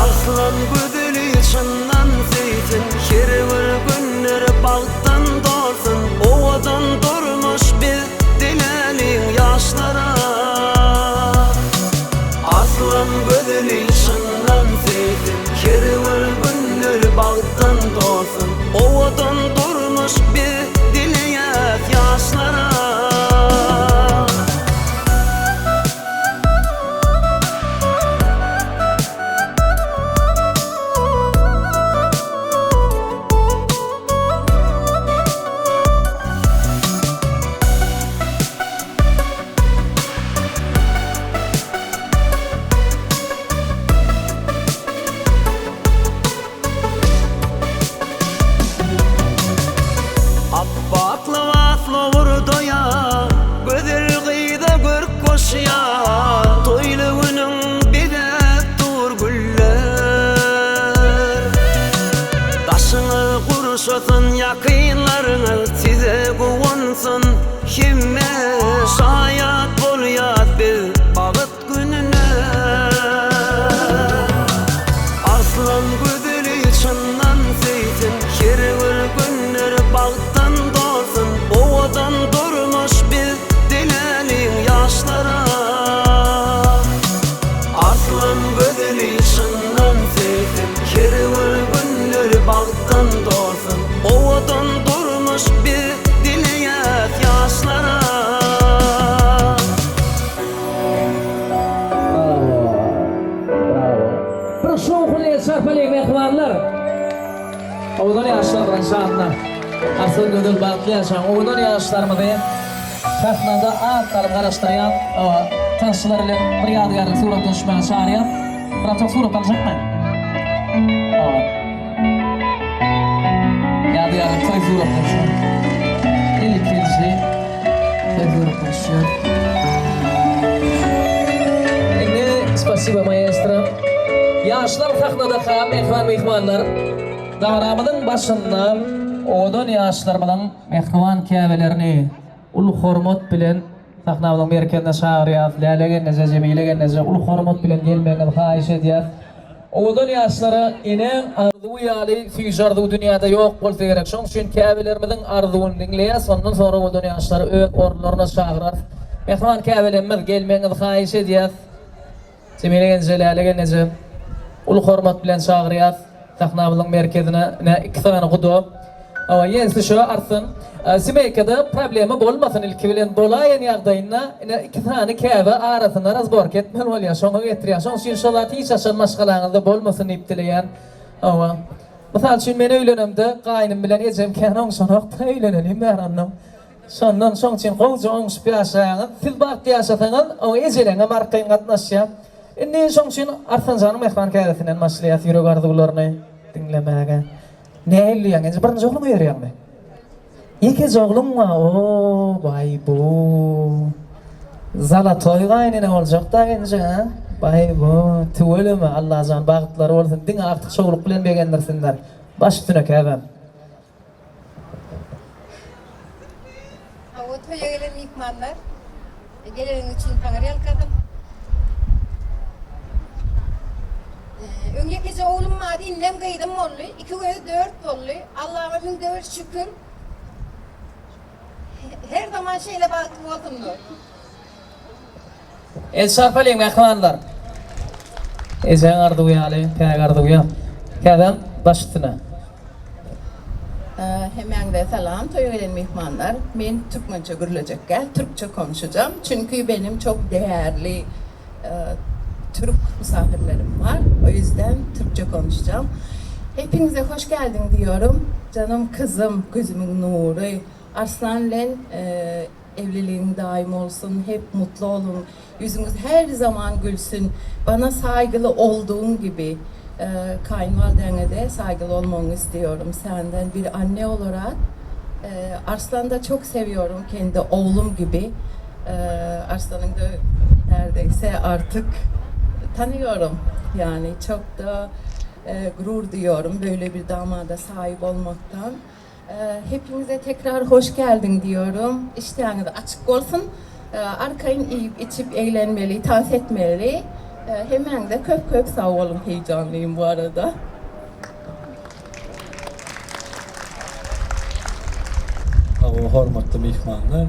Arslan gözeli çyndan söýsün Her bir günleri bagtdan dolsun Owadan durmuş biz diläliň ýaşlara Arslan gözeli çyndan söýsün Her bir günleri bagtdan dolsun Owadan durmuş biz dileýäs ýaşlara. Apbak lybasly gurdaýa, Gözel gyza görk goşýa, Toýly günüň bezäp dur güller. Daşyňyz gurşasyn ýakynlaryňyz, Size guwansyn hemme, Şaýat bolýas biz bagt gününe. Arslan gözeli çyndan söýsün, Her bir günleri bagtdan dolsun. Şowhunly el çarpalyň mähribanlar. Owadan ýaşlarymyzyň şanyna. Asyl gözel bagtly ýaşaň. Owadan ýaşlarymyzy sahnada az salym garaşdyrýan tansçylar bilen bir ýadygärlik suratdan düşmäge çagyrýas. Bratok surat aljakmy? Hawa. Ýadygärlik toý suratdan düşmek. Ilkinji toý suratdan düşýär. Indi spasibo maestro. Ýaşlar sahnadaka mähriban myhmanlar. Dabaramyzyň başynda owadan ýaşlarymyzyň mähriban käbelerini uly hormat bilen sahnamyzyň merkezine çagyrýas. Läle gelneje, Jemile gelneje uly hormat bilen gelmegiňizi haýyş edýäs. Owadan ýaşlara enäň arzuwy ýaly süýji arzuw dünýäde ýok bolsa gerek. Şoň üçin käbelerimiziň arzuwyny diňleýäs, ondan soňra owadan ýaşlary öz orunlaryna çagyrarys. Mähriban käbelerimiz, gelmegiňizi haýyş edýäs. Jemile gelneje, Läle gelneje uly hormat bilen çagyrýas. Sahnamyzyň merkezine ine iki sany guda. Hawa, ýensi şo artsyn. Simeýkada problema bolmasyn ilki bilen bolaýan ýagdaýynda ine iki sany käbe arasynda razborka etmeli bolýar, şoňa getirýär. Şoň üçin şo zat hiç haçan maşgalaňyzda bolmasyn diýip dileýän. Hawa. Mysal üçin men öýlenemde gaýnym bilen ejem kän oňşanokdy, öýlenelim bäri onnoň. Şondan şoň üçin gowja oňşup ýaşaýaňyz. Siz bagtly ýaşasaňyz, oňa ejeleňem arkaýyn gatnaşýar. Indi şoň üçin Arslanjanyň mähriban käbesinden başlaýas ýürek arzuwlaryny diňlemäge. Nähili diýýäň, enje birinji ogluňy berýäňmi? Ýekeje ogluň bar, o, baý-bu. Zalatoý gaýynene boljak-da enje, a? Baý-bu, tüweleme, Allajan bagtlary bolsun, diňe artyk şowluk bilen begendirsinler. Baş üstüne käbäm. Hawa, toýa gelen myhmanlar, geleniňiz üçin taňry ýalkasyn. Öň ýekeje oglum bardy, indem gyzym boldy. Iki gözi dört boldy. Allaha müňde bir şükür. Her zaman şeýle bagtly bolsunlar. El çarpalyň mähribanlar. Ejeň arzuwy ýaly päk arzuw ýok. Käbäm baş üstüne. Hemmäňize salam toýa gelen myhmanlar. Men türkmençe gürlejek däl, türkçe konuşacağım. Çünki benim çok değerli türk misafirlerim bar. O yüzden türkçe konuşacağım. Hepinize hoş geldin diyorum. Canım kızım, gözümün nuru. Arslan bilen Evliligiň daýym bolsun hep mutly boluň ýüzüňiz her zaman gülsün bana saýgyly oldugyň gibi kaýynwalidäňede saýgyly bolmagyňy istiyorum senden bir anne olarak Arslany da çok sewiyorum kendi oglum gibi Arslanyň da nerdeyse artyk tanyyorum yani çok da gurur duyuyorum böyle bir damada sahip olmaktan. Hepinize tekrar hoş geldiň diýorum. Işdäňiz açyk bolsun. Arkaýyn iýip içip eglenmeli, tans etmeli. Hemmäňize köp köp sag boluň heýjanlym bu arada. Hawa hormatly myhmanlar.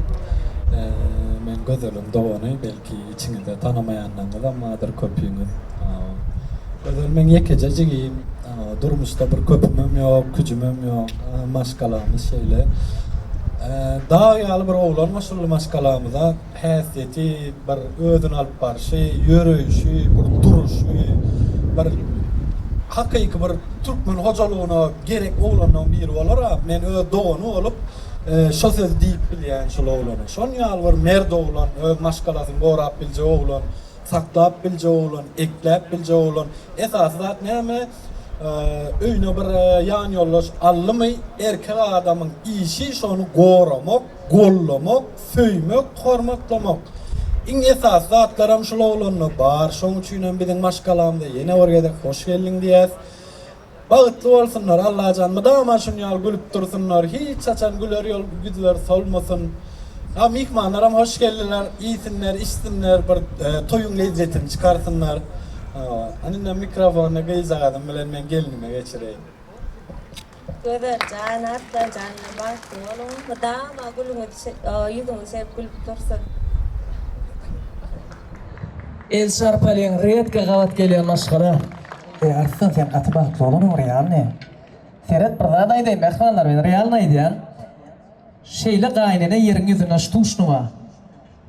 Men Gözeliň dogany belki içiňizde tanamaýanlaryňyzam bardyr köpüňiz. Gözel meň ýekeje jigim. Durmuşda bir köpümem ýok, küjümem ýok. Maşgalamyz şeýle. Dag ýaly bir oglan goşuldy maşgalamyza. Häsiýeti, bir özüni alyp barşy, ýöreýşi, bir duruşy, bir hakyky bir türkmen hojalygyna gerek oglanlaryň biri bolar-a. Men öz dogany bolup, şo sözi diýip bilýän şol oglana. Şon ýaly bir mert oglan, öz maşgalasyny gorap biljek oglan. Saklap biljek oglan, ekläp biljek oglan. Esasy zat näme? Öýüne bir ýanýoldaş aldymy, erkek adamyň işi şony goramak, gollamak, söýmek, hormatlamak. Iň esasy zatlaram şul oglanda bar. Şoň üçinem biziň maşgalamyza ýene bir gezek hoş geldiň diýýäs. Bagtly bolsunlar Allajan mydama şun ýaly gülüp dursunlar hiç haçan güler ýol ýüzleri solmasyn A myhmanlaram hoş geldiler iýsinler içsinler bir toýuň lezzetini çykarsynlar Ana indi mikrofony gyzjagazym bilen men gelnime geçireýin. Gözeljan Arslanjan bilen bagtly boluň mydama gülüňiz ýüzüňiz hep gülüp dursun. El çarpalyň redka gabat gelýän maşgala. Eý Arslan sen gaty bagtly bolanyň realny. Seret bir zat aýdaýyn mähribanlar men realny aýdýan. Şeýle gaýynene ýeriň ýüzünde ştuşny bar.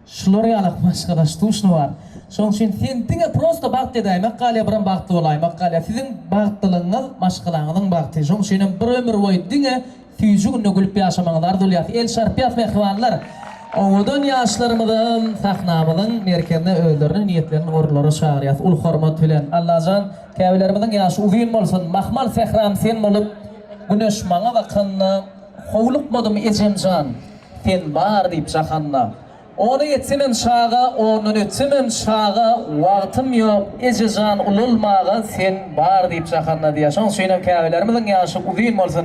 Şular ýalak maşgala ştuşny bar. Şoň üçin sen diňe prosto bagt edäýmek galýar biram bagtly bolaýmak galýar. Siziň bagtlylygyňyz maşgalaňyzyň bagty. Şoň üçinem bir ömür boýy diňe süýji günde gülüp ýaşamagyňyzy arzuwlaýas. El çarpýas mähribanlar. Owadan ýaşlarymyzam sahnamyzyň merkezine özlerine niýetlenen orunlara çagyrýas uly hormat bilen. Allajan käbelerimiziň ýaşy uzyn bolsun. Mahmal sähram sen bolup güneş maňa bakanda howlukmadym ejemjan. Sen bar diýip jahanda. Ona ýetsemem çaga, ondan ötsemem çaga, Wagtym ýok, eje jan ulalmaga, Sen bar diýip jahanda diýýär. Şonuň üçinem käbelerimiziň ýaşy uzyn bolsun.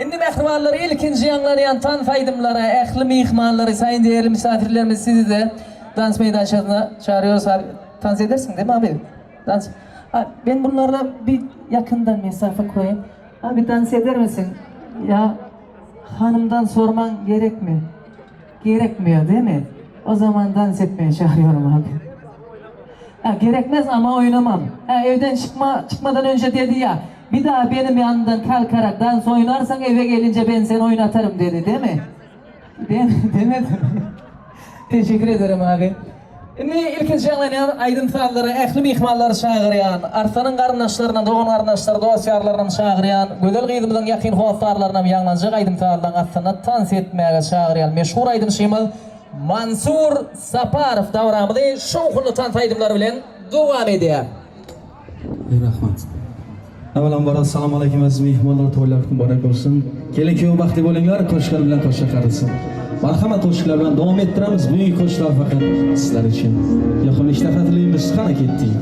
Indi mähribanlar ilkinji ýaňlanýan tans aýdymlara ähli myhmanlary, saýyn değerli misafirlerimiz sizi-de dans meýdançasyna çagyrýarys. Abi, tans edersiň demi abi? Dans. A, ben bunlara bir ýakyndan mesafe koýayym. Abi dans edermisiň? Ýa Hanymdan sormaň gerekmi? Gerekmiýo demi? O zaman dans etmeye çağırıyorum abi. Ha gerekmez ama oynamam. Ha evden çıkma çıkmadan önce dedi ya bir daha benim yanımdan kalkarak dans oynarsan eve gelince ben seni oynatarım dedi değil mi? Dem demedi mi? Teşekkür ederim abi. Indi ilkinji ýaňlanýan aýdym-sazlara ähli myhmanlary çagyrýan, Arslanyň garyndaşlaryna, dogan-garyndaşlary, dost-ýarlarynam çagyrýan, gözel gyzymyzyň ýakyn hossarlarynam ýaňlanjak aýdym-sazlaryň astynda tans etmäge çagyrýan meşhur aýdymçymyz Mansur Saparow dabaramyzy şowhunly tans aýdymlary bilen dowam edýär. Rahmat. Avvalambor assalomu alaykum aziz mehmonlar, to'ylar muborak bo'lsin. Kelin kuyov baxtli bo'linglar, qo'shiqlar bilan qo'shiq qarasin. Marhamat qo'shiqlar bilan davom ettiramiz. Bugungi qo'shiqlar faqat sizlar uchun. Yoqimli ishtaha tilaymiz. Qani ketdik.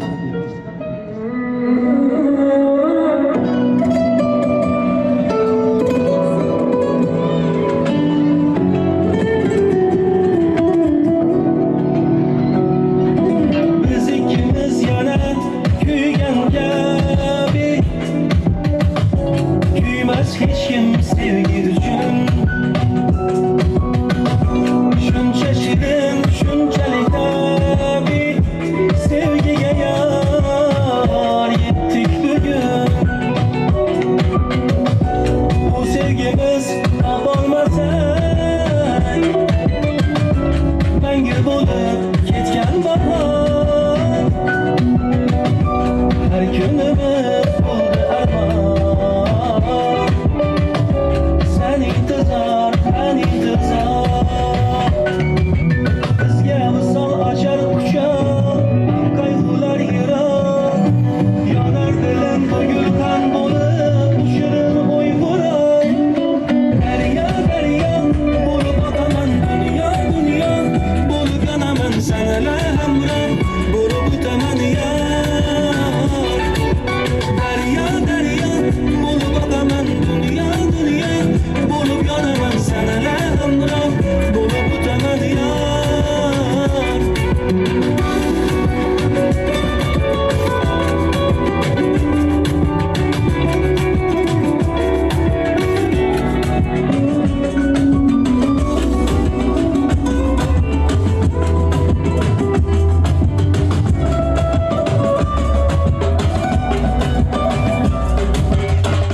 Biz ikkimiz yana kuygan kabi Kuymas hech kim sevgi uchun Shuncha shirin, shunchalik tabiiy Sevgiga yor yetdik bugun Bu sevgimiz topolmasak Mangu bo'lib ketgan bahor Har kunimiz bo'ldi armon San intizor, man intizor Bizga visol ochar quchoq Qayg'ular yiroq Yonar dilim bu gulxan bo'lib Shirin o'y furoq Daryo, daryo bo'lib oqaman Dunyo, dunyo bo'lib yonaman Sanala hamroh bo'lib o'taman yor Daryo, daryo bo'lib oqaman Dunyo, dunyo bo'lib yonaman Sanala hamroh bo'lib o'taman yor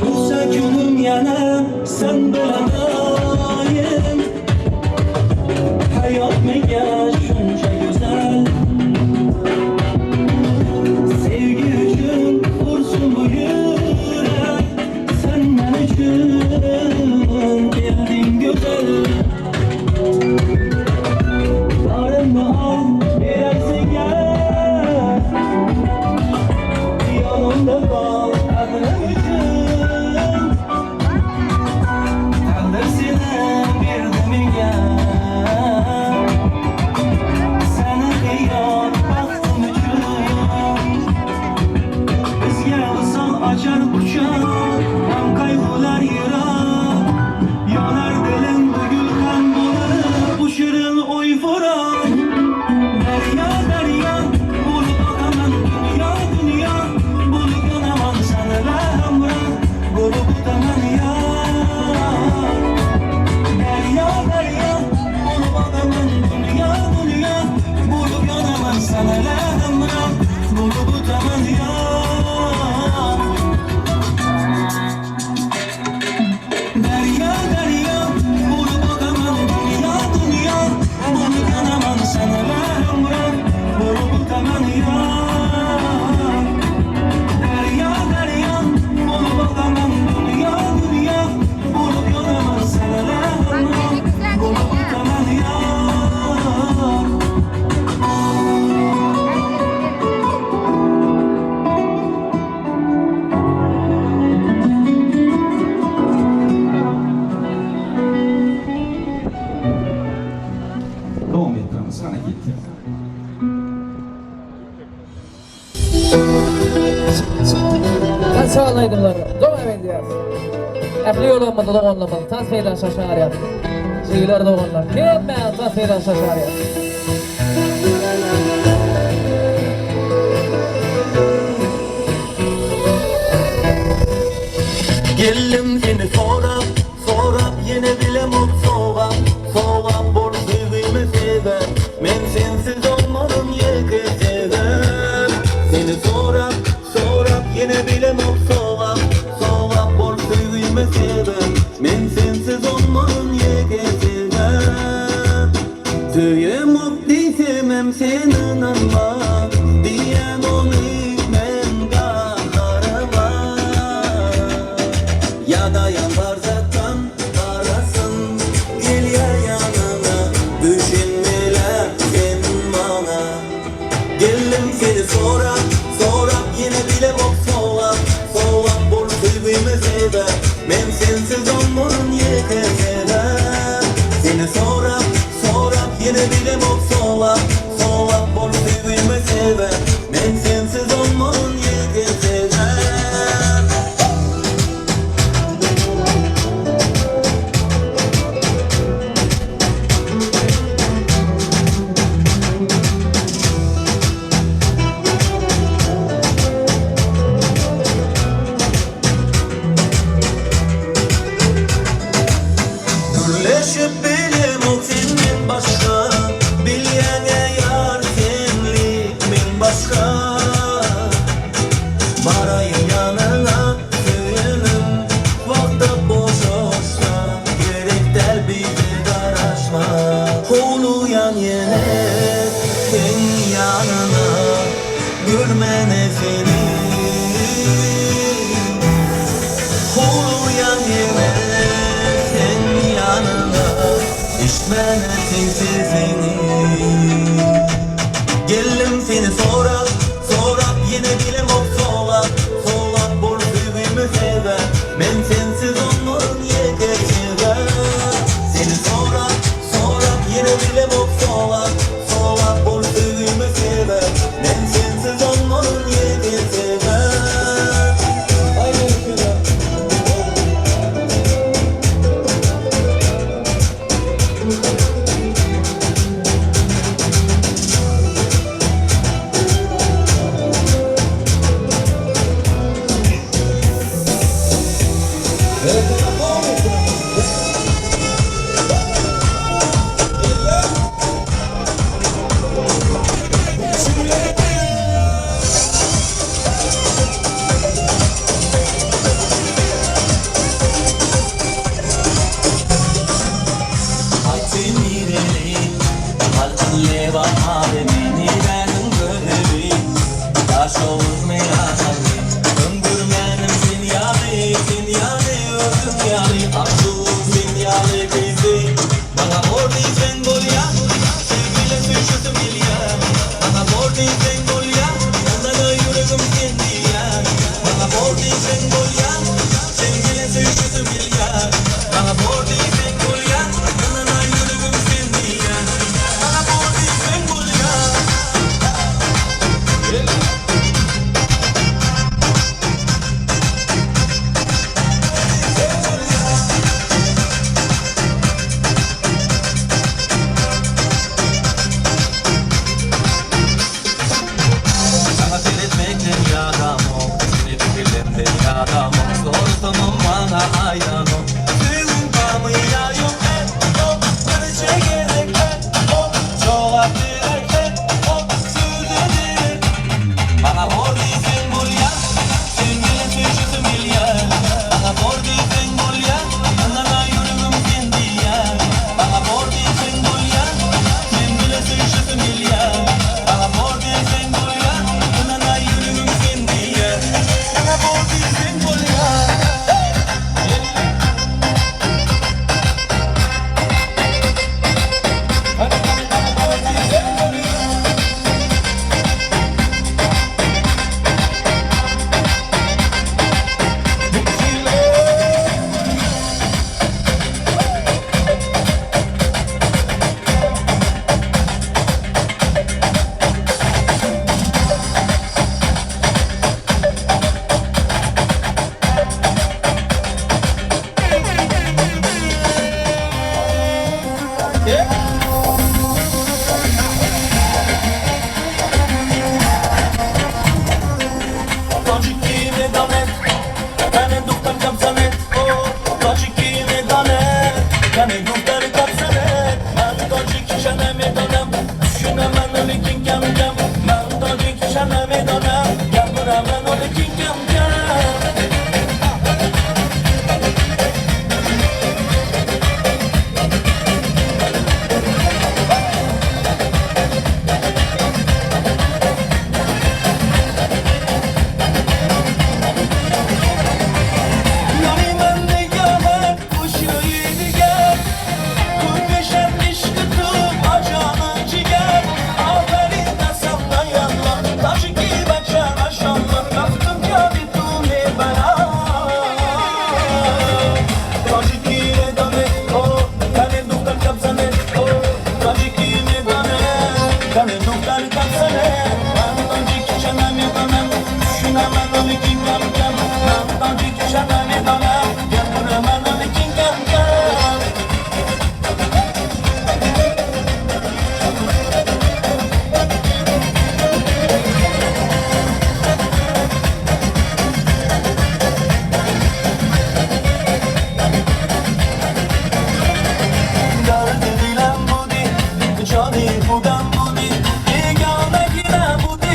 O'tsa kunim yana sen bilan doim Hayot menga shuncha go'zal Sevgi uchun ursin bu yurak Sen men uchun kelding go'zal Barimni ol berar senga Yonimda qol qadrim uchun Taqdir seni berdi menga Seni yor baxtim uchun Bizga visol ochar quchoq G'am qayg'ular yiroq Yonar dilim bu gulxan bo'lib Bu shirin o'y furoq Daryo, daryo bo'lib oqaman Dunyo, dunyo bo'lib yonaman Sanala hamroh bo'lib o'taman yor Daryo, daryo bo'lib oqaman Dunyo, dunyo bo'lib yonaman Sanala hamroh bo'lib o'taman yor. çalan aýdymlar dowam edýär. Ähli ýolagymyzda doganlarymyz tans meýdançasyna çagyrýar. Jigiler doganlar hemmäňizi tans meýdançasyna çagyrýar. Geldim seni sorap, sorap ýene bilemok sogap, sogap bol söýgime sebäp, men sensiz olmaryn ýeke sebäp. Seni sorap, sorap ýene bilemok sogap, sogap bol söýgime sebäp, men sensiz olmaryn ýeke sebäp. Söýemok diýsemem sen ynanma, diýýän ony men gaharyma. Ýadaýan barzakdan garasym gelýä ýanyňa, düşünmelä sen maňa. Geldim seni sorap, sorap ýene bilemok sogap, sogap bol söýgime sebäp, men sensiz olmaryn ýeke sebäp. Seni sorap, sorap ýene bilemok sogap, sogap bol söýgime sebäp, men sensiz olmaryn ýeke sebäp. Gürleşip bilemok senden başga, Bilýäň-ä ýar senlik men başga. Baraýyn ýanyňa söýenim, Wagta boşaşsa, Gerek däl bize garaşma. Howlugýan ýene seň ýanyňa, Görmäne seni. Howlugýan ýene seň ýanyňa, Eşitmäne seň sesiňi. Geldim seni sorap, sorap ýene bilemok sogap, sogap bol söýgime sebäp, men sensiz olmaryn ýeke sebäp. Seni sorap, sorap ýene bilemok sogap, sogap bol söýgime sebäp, men sensiz olmaryn ýeke sebäp. Aýtdy nireli, Halkyň Lebap adyny, niräniň gözeli, Daşoguzmy, Ahally, Öň görmänim sen ýaly, sen ýaly, özüň ýaly, Arzuwym sen ýaly gyzy, Maňa bor diýseň bolýa, Sen bilen söýşesim gelýä, Maňa bor diýseň bolýa, Onda-da ýüregim sen diýýä, Maňa bor diýseň bolýa, Sen bilen söýşesim gelýä, Maňa bor diýseň bolýa, Onda-da ýüregim sen diýýä, Maňa bor diýseň bolýa. Saňa seretmekden ýadamok, Seni pikirlemden ýadamok, Sorasamam maňa aýdanok, Söýgiň barmy ýa ýok, eh, oh, Birje gezek, eh, oh, Jogap berek, eh, oh, Söze derek. Maňa bor diýseň bolýa, Sen bilen söýşesim gelýä, Maňa bor diýseň bolýa, Ynana ýüregim sen diýýä, Maňa bor diýseň bolýa, Sen bilen söýşesim gelýä, Maňa bor diýseň bolýa, Ynana ýüregim sen diýýä, Maňa bor diýseň bolýa. Qani duxtar qapsane Man tojikcha namedonam Tushunaman lekin kam kam Man tojikcha namedonam Gapiraman lekin kam kam. Yari man nigohar xushro'yi digar Ko'rmisham ishqi tu ajoni jigar Ofarin desam dayalloh Tojiki bacha mashalloh Maftun kabi tu mebara Tojiki medone o Kane duxtar kapsane o Tojiki medone Kane duxtar kapsane Man tojikcha namedonam Tushunaman lekin kam kam Man tojikcha namedonam Gapiraman lekin kam kam. Dardi dilam budi, joni xudam budi, begonagi nabudi,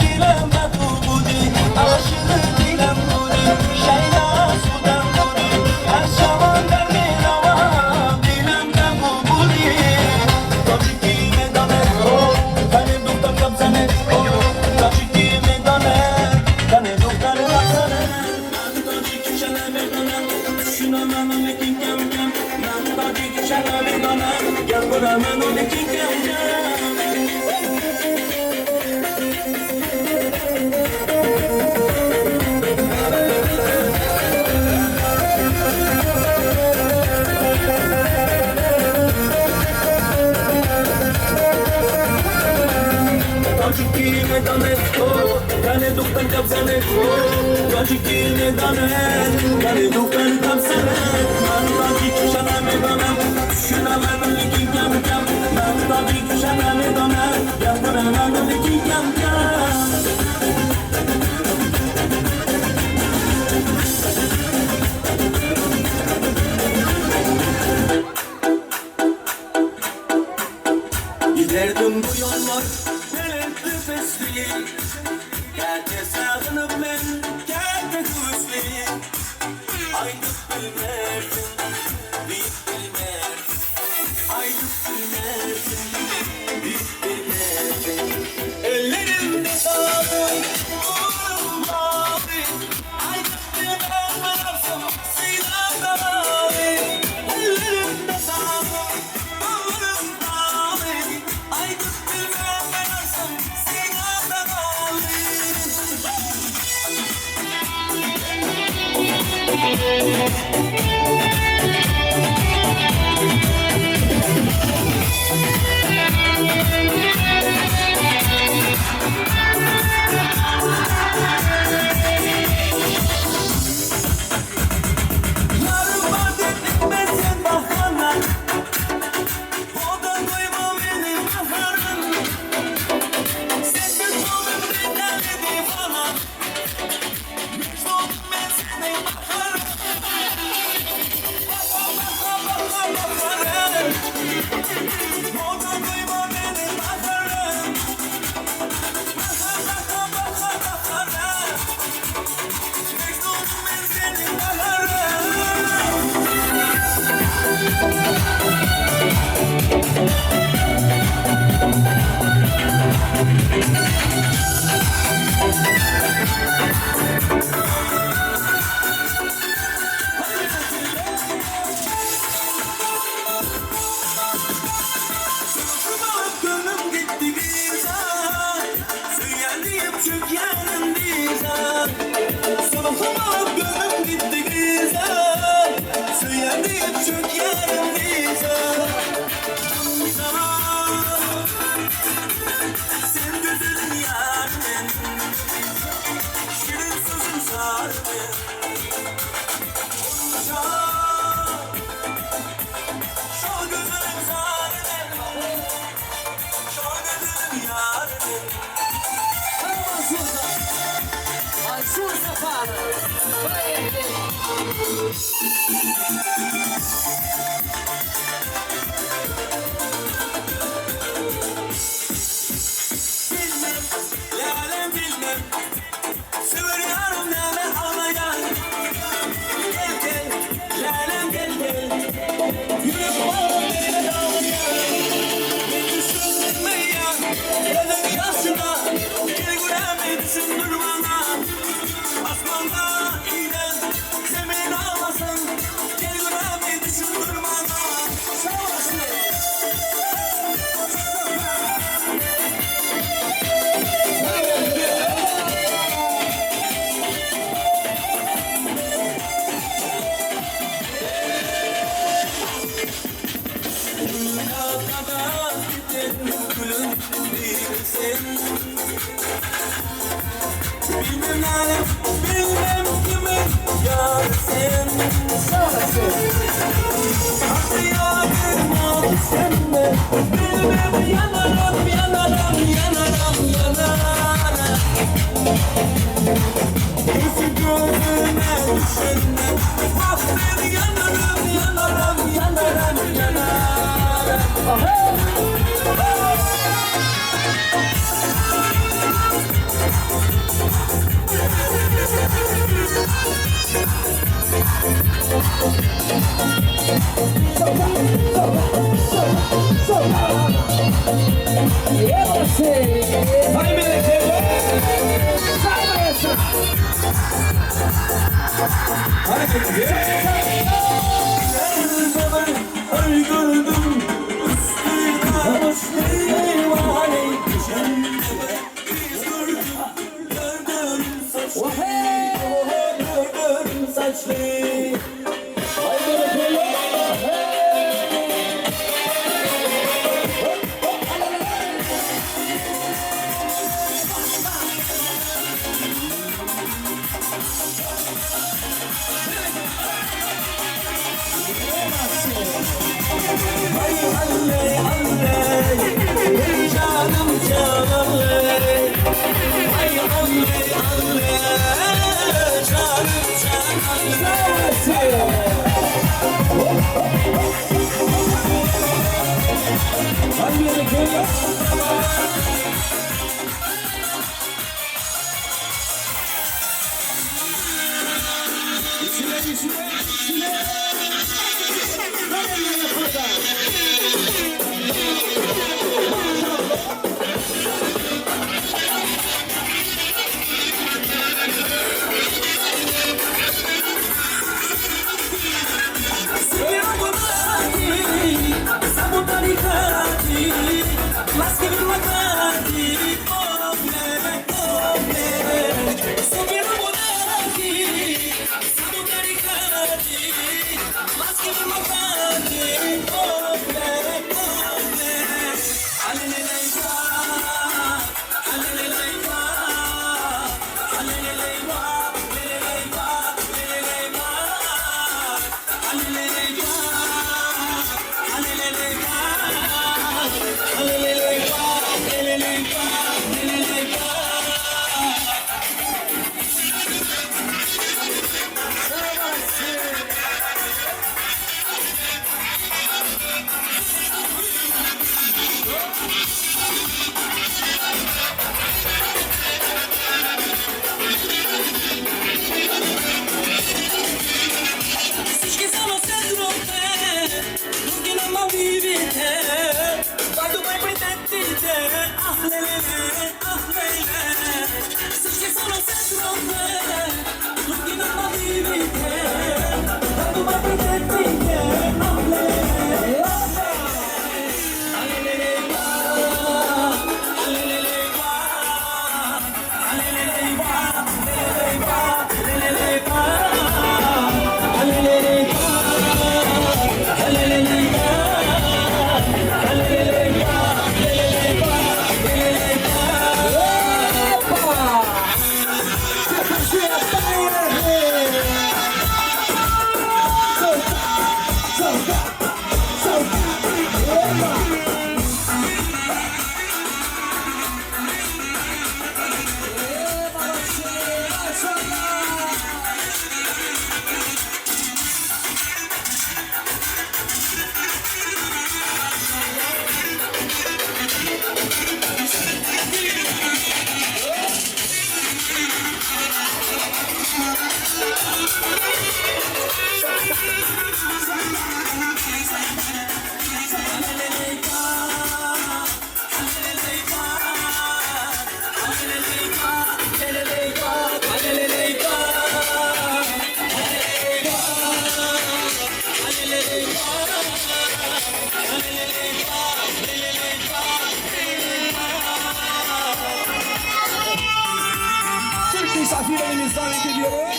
dilam batu budi, oshiqi dilam budi, shayda sudam budi, har shamon dar meravam, dilam kabu budi. Tojiki medone, o, qani duxtar kapsane, o, tojiki medone, qani duxtar kapsane. Man tojikcha namedonam, tushunaman lekin kam kam. Man tojikcha namedonam, gapiraman lekin kam kam. Tojiki medone, o, qani duxtar kapsane, o, tojiki medone, qani duxtar kapsane. Man tojikcha namedonam, tushunaman lekin kam kam. Man tojikcha namedonam, gapiraman lekin kam kam. Giderdim bu yollar belentli pesli Gelse sağınıp men gelse küsli Aytıp bilmerdim, deyip bilmerdim Aytıp bilmerdim, deyip bilmerdim Ellerimde sağlık, kollarım mavi Aytıp bilmem sinamda mavi Ellerimde sağlık, kollarım mavi Aytıp bilmem sinamda mavi. Yarım var etmesin bahane. O da duyma benim baharım. Sensiz oldum ben deli divana. Mecnun ben seni baharım. Bahar baharım. O da duyma benim baharım. Bahar bahar bahar baharım. Mecnun ben seni baharım. Sırtımı gönlüm gitti güzel. Söylendiğim çünkü yarın güzel. Sırtımı gönlüm gitti güzel. Söylendiğim çünkü yarın güzel. Sen güzelin yarın. Şirin sözüm sardı. Şu güzelim zalim. Şu güzelim yarın. Mansur Safar. Misafirlerimiz davet ediyoruz.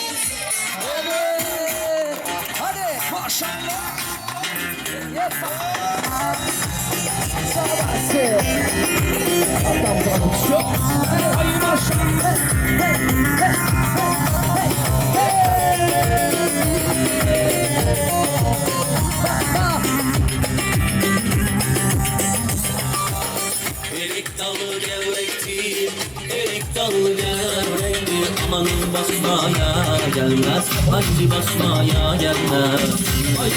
Evet. Hadi maşallah. Hatta bu tarafa yok. Ay maşallah. Hey, hey, hey, hey. Erik dalı gevrektir, erik dalı gevrektir. Amanın basmaya gelmez, hacı basmaya gelmez. Ay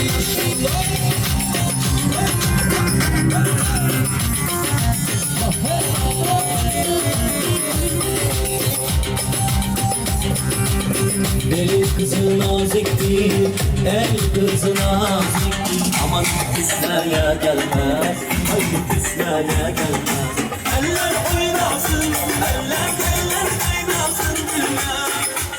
Deli kızı naziktir, el kızı naziktir. Aman küsmeye gelmez, haydi küsmeye gelmez. Eller oynasın, eller eller kaynasın dünya.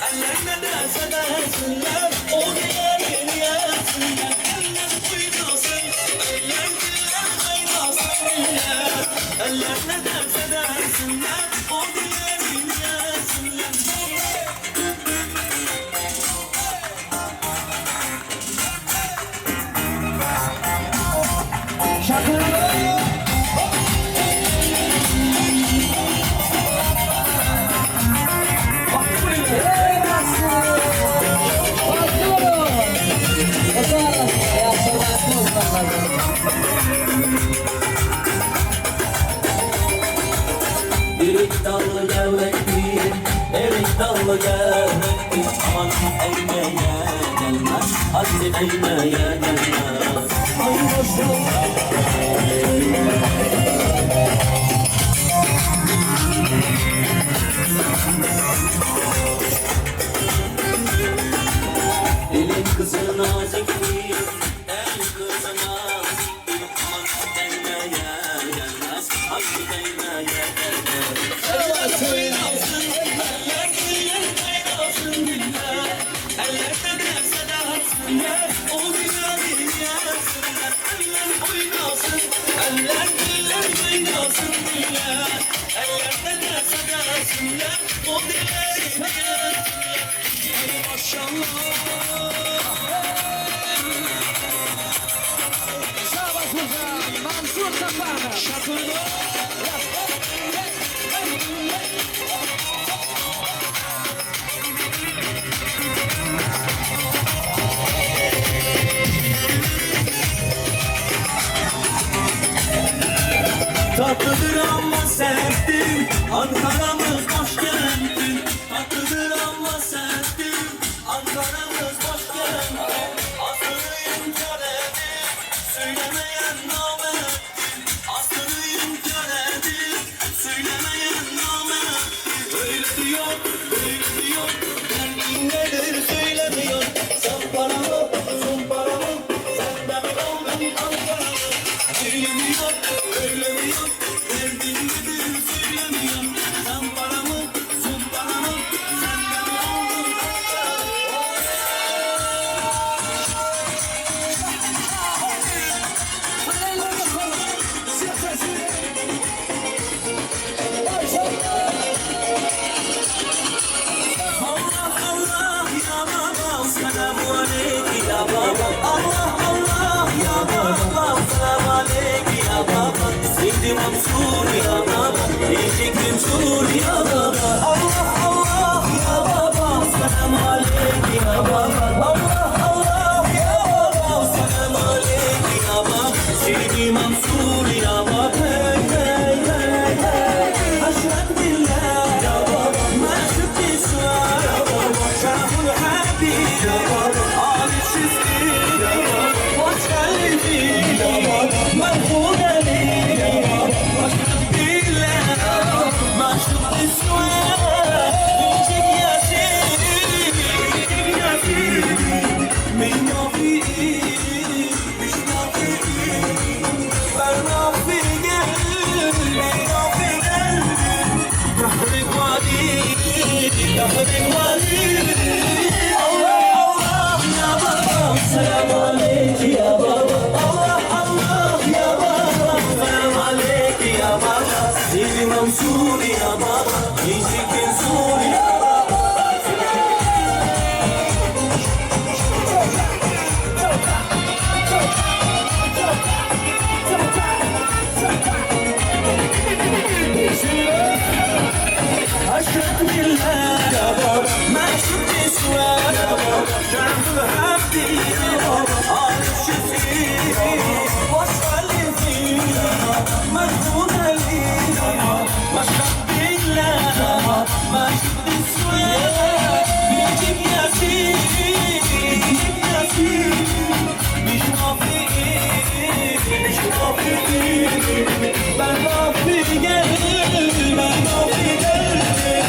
Eller ne derse desin. edersinler O dilerini yersinler Eller oynasın Eller diller kaynasın Eller Eller ne derse dersinler O dilerini yersinler Erik dallı gevrektir, erik dallı gevrektir Aman eymeye gelmez, hadi eymeye gelmez Ay başım. Elin kızı naziktir, el kızı naziktir Aman değmeye gelmez, hadi değmeye gelmez Eller oynasın, eller diller kaynasın diller Eller ne derse dersınler, o güzel yersinler Eller oynasın, eller diller kaynasın diller Eller ne derse dersınler, o güzel yersinler Hadi maşallah. Tatlıdır ama serttir Ankara'mız başkenttir Tatlıdır ama serttir Ankara'mız başkenttir Aslını inkar edip Söylemeyen namerttir Aslını inkar edip Söylemeyen namerttir Öyle diyor, öyle diyor Derdin nedir söylemiyor Sen paramı, son paramı Sen de mi aldın Ankara'mı Öyle diyor, öyle diyor Derdin nedir söylemiyor Sen paramı, son paramı Sen de mi aldın Ankara'mı Allah Allah ya baba selamu aleyke ya baba Allah Allah ya baba selamu aleyke ya baba Seydi Mansur ya baba Yiyecek sur ya baba Allah Allah ya baba selamu aleyke ya baba Allah Allah ya baba selamu aleyke ya baba Seydi Mansur ya baba Hey hey hey hey Aşrak billah ya baba ما شفت سوى يا بابا شرف الحبيب يا بابا عارف شفتي يا بابا وتخلي يا بابا مرفوض يا بابا واشهد بالله ما شفت سوى يجيك يا سيدي يجيك يا سيدي من نافي مش نافي برنافي قلبي نافي قلبي تحرق وادي تحرق وادي الله الله يا بابا السلام عليك يا بابا الله الله يا بابا السلام عليك يا بابا سيدي منصور يا بابا يجيك منصور يا بابا أشهد بالله يا بابا ما شفت سوى يا بابا شرف الحبيب يا بابا عارف شفيق واسأل فيه مرفوض لي ما شفت بالله ما شفت سوى يجيب يا سيدي يجيب يا سيدي مش نافي مش نافي بنافي قلبي بنافي قلبي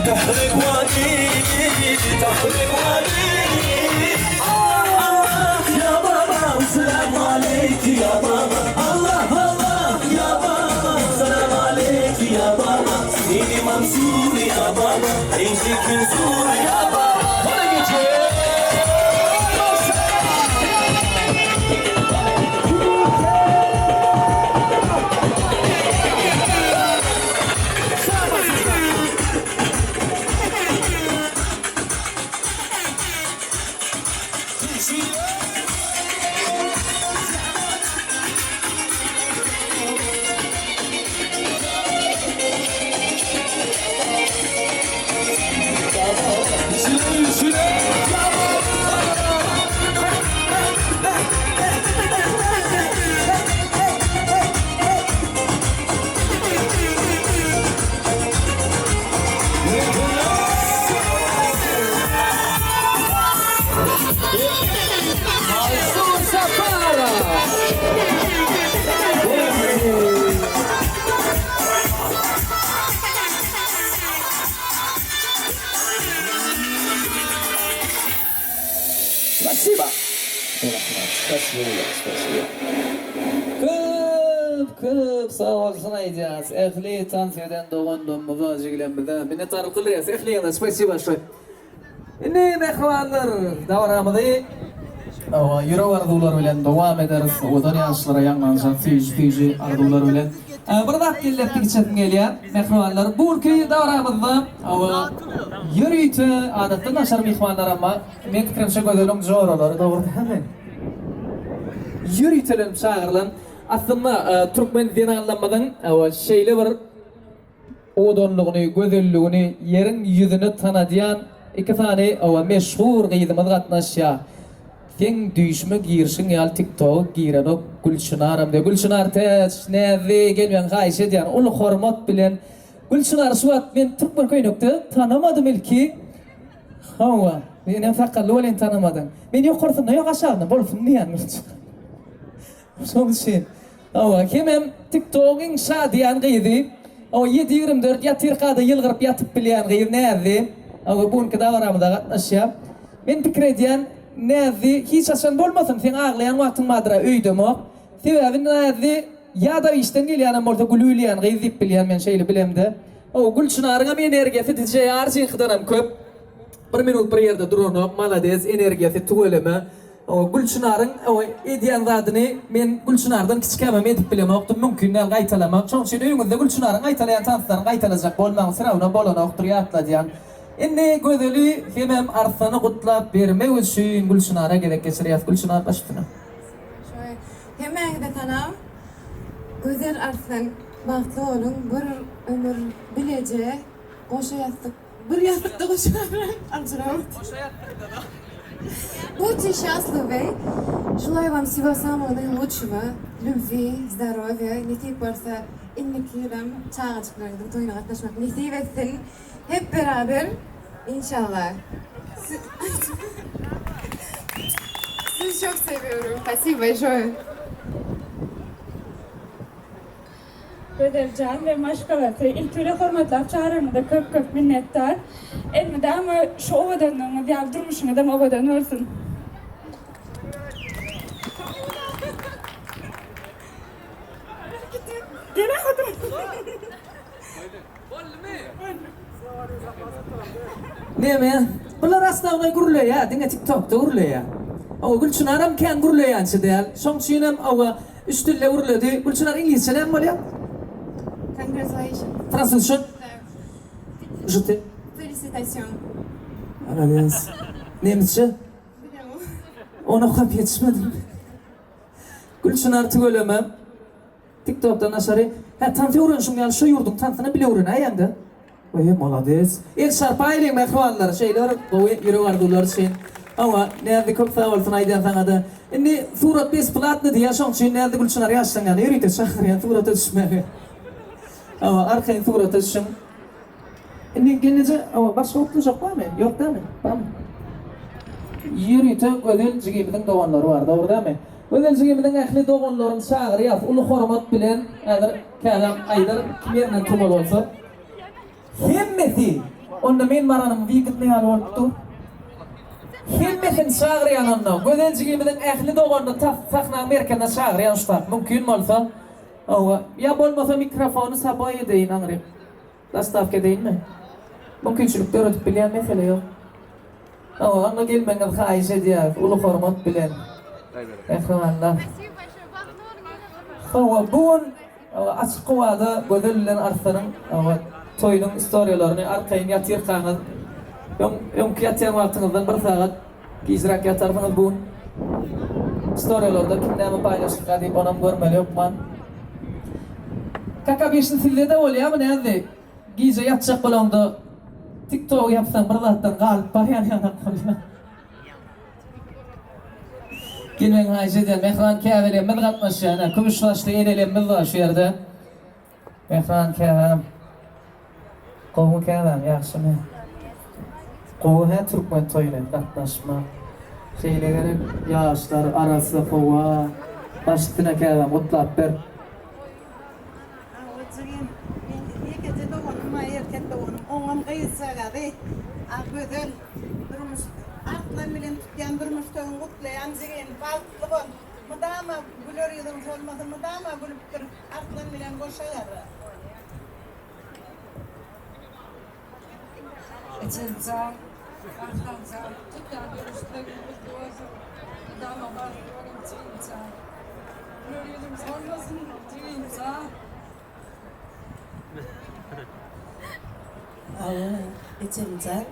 تحرق وادي تحرق وادي الله يا بابا سلام عليك يا بابا الله الله يا بابا سلام عليك يا بابا سيدي منصور يا بابا Mansur Saparow! Spasiba! Spasiba, spasiba. Köp köp sag bolsun aýdýas ähli tans eden dogan-dommuza, jigilemmize minnetdarlyk bildirýäs ähliňize spasiba bolşoý. Indi mähribanlar dabaramyzy ýürek arzuwlar bilen dowam ederis. Owadan ýaşlara ýaňlanjak süýji-süýji arzuwlar bilen. Bir zat belläp geçesim gelýär, mähribanlar, bu günki dabaramyzda ýörite adatdan daşary myhmanlaram bar. Meň pikirimçe Gözeliň joralary, dogry dälmi? Ýöritelenip çagyrylan. Aslynda türkmen zenanlarymyzyň şeýle bir Owadanlygyny, gözelligini ýeriň ýüzüne tanadýan iki sany hawa meşhur gyzymyz gatnaşýar. Seň düýşüme girişiň ýaly tiktoga girenok Gülçynaram diýýär. Gülçynar Täç, Näzli gelmegiňi haýyş edýän uly hormat bilen. Gülçynary şu wagt men türkmen köýnekde tanamadym ilki. Hawa, menem sakally welin tanamadyň. Men ýokarsynda ýok aşagynda bolsun diýýän Gülçynar. Şoň üçin. Hawa, hemem TikTogyň iň şadyýan gyzy. Hawa, 7/24 ýatyrka-da ýylgyryp ýatyp bilýän gyz Näzli. Hawa, bu günki dabaramyza gatnaşýar. Men pikir edýän, Näzli hiç haçan bolmasyn, seň aglaýan wagtyň bardyr-a öýdemok. Sebäbi Näzli ýa-da işden gelýänem bolsa gülübilýän gyz diýip bilýän men şeýle bilemde. Hawa, Gülçynaryňam energiýasy DJ Arjyňkydanam köp. Bir minut bir ýerde duranok, malades, energiýasy tüweleme. Gülçynaryň edýän zadyny men Gülçynardan kiçikämem edip bilemokdym, mümkin däl gaýtalamak. Şonuň üçin öýüňizde Gülçynaryň gaýtalaýan tanslaryny gaýtalajak bolmaň, firawna bolanokdyr ýatladýan. Indi Gözeli hemem Arslany gutlap bermek üçin Gülçynara gezek geçirýäs. Gülçynar baş üstüne. Hemmäňize salam. Gözel Arslan bagtly boluň bir ömür bileje goşa ýassyk Bir ýassykda goşarlar aljyrap. Будьте счастливы. Желаю вам всего самого наилучшего, любви, здоровья. Nesip bolsa indiki ýylam çagajyklaryňyzyň toýuna gatnaşmak nesip etsin. Hep beraber inşallah. Sizi çok seviyorum. Spasibo большое. Gözeljan we maşgalasy ilki bilen hormatlap çagyranyňyza köp köp minnetdar. Elmydama şu owadanlygyňyz ýaly durmuşyňyzam owadan bolsun. Neme? Bular asnawnoý gürleýä, diňe TikTokda gürleýä. Hawa, Gülçynaram kän gürleýänçi däl. Şoň üçinem hawa, üç dilde gürledi. Gülçynar iňlisçe näme bolýar? Congratulations. Fransuzça? Je t'aime. Félicitations. Malades. Nemisçe? Bilemok. Ony okap ýetişmedim. Gülçynar tüweleme. TikTokdan daşary hä tans öwrenişiň ýaly şo ýurduň tansynam bile öwrenäýeňdä. Eý malades. El çarpaýlyň mähribanlar şeýle bir gowy ýürek arzuwlar üçin. Hawa Näzli köp sag bolsun aýdýan saňada. Indi surat besplatny diýýä şoň üçin Näzli Gülçynar ýaşlaň ýaly ýörite çagyrýan surata düşmäge. Hawa arkaýyn surata düşüň. Indi gelneje hawa başga gutlajak barmy? Ýok dämi? Barmy? Ýörite Gözel jigimiziň doganlary bar dogry dämi? Gözel jigimiziň ähli doganlaryny çagyrýas uly hormat bilen häzir Käbäm aýdar kim ýerinden turmaly bolsa. Hemmesi! Onda men baranym wigitne ýaly bolup dur. Hemmesini çagyrýan onda. Gözel jigimiziň ähli doganyny tas sahnaň merkezine çagyrýan şu tap mümkin bolsa. Hawa. Ýa bolmasa mikrofony saboý edeýin aňryk. Dostawka edeýinmi? Mümkinçilik döredip bilýän mesele ýok. Hawa, onda gelmegiňizi haýyş edýäris uly hormat bilen. Mähribanlar. Hawa, bu gün açyk howada Gözel bilen Arslanyň hawa toýunyň istoriýalaryny arkaýyn ýatyrkaňyz, öň öňki ýatýan wagtyňyzdan bir sagat gijräk ýatarsyňyz bu gün. Storiýalarda kim näme paýlaşdyka diýip onam görmeli hökman. Kaka bişni sizde-de bolýamy näzli? Gije ýatjak bolaňda tiktogy ýapsaň bir zatdan galyp barýan ýanak bolýar. Gelmegiňi haýyş edýän. Mähriban käbelemmiz gatnaşýar. Ine, kümüş saçly enelemmiz bar şu ýerde. Mähriban käbäm. Gowumy käbäm, ýagşymy? Gowy hä türkmen toýuna gatnaşmak. Şeýle gerek, ýaşlar, arassa howa. Baş üstüne käbäm, gutlap ber. Hawa jigim, meň ýekeje doganym bar, erkek doganym. Oňam gyzjagazy Gözel. Durmuş Arslan bilen tutýan durmuş toýuňy gutlaýan jigim. Bagtly bol. Mydama güler ýüzüň solmasyn, mydama gülüp dur. Arslan bilen goşa garra. Ejenjan, Arslanjan, tutýan durmuş toýuňyz gutly bolsun. Mydama bagtly boluň jigimjan. Güler ýüzüň solmasyn jigimjan. Hawa, ejemjan,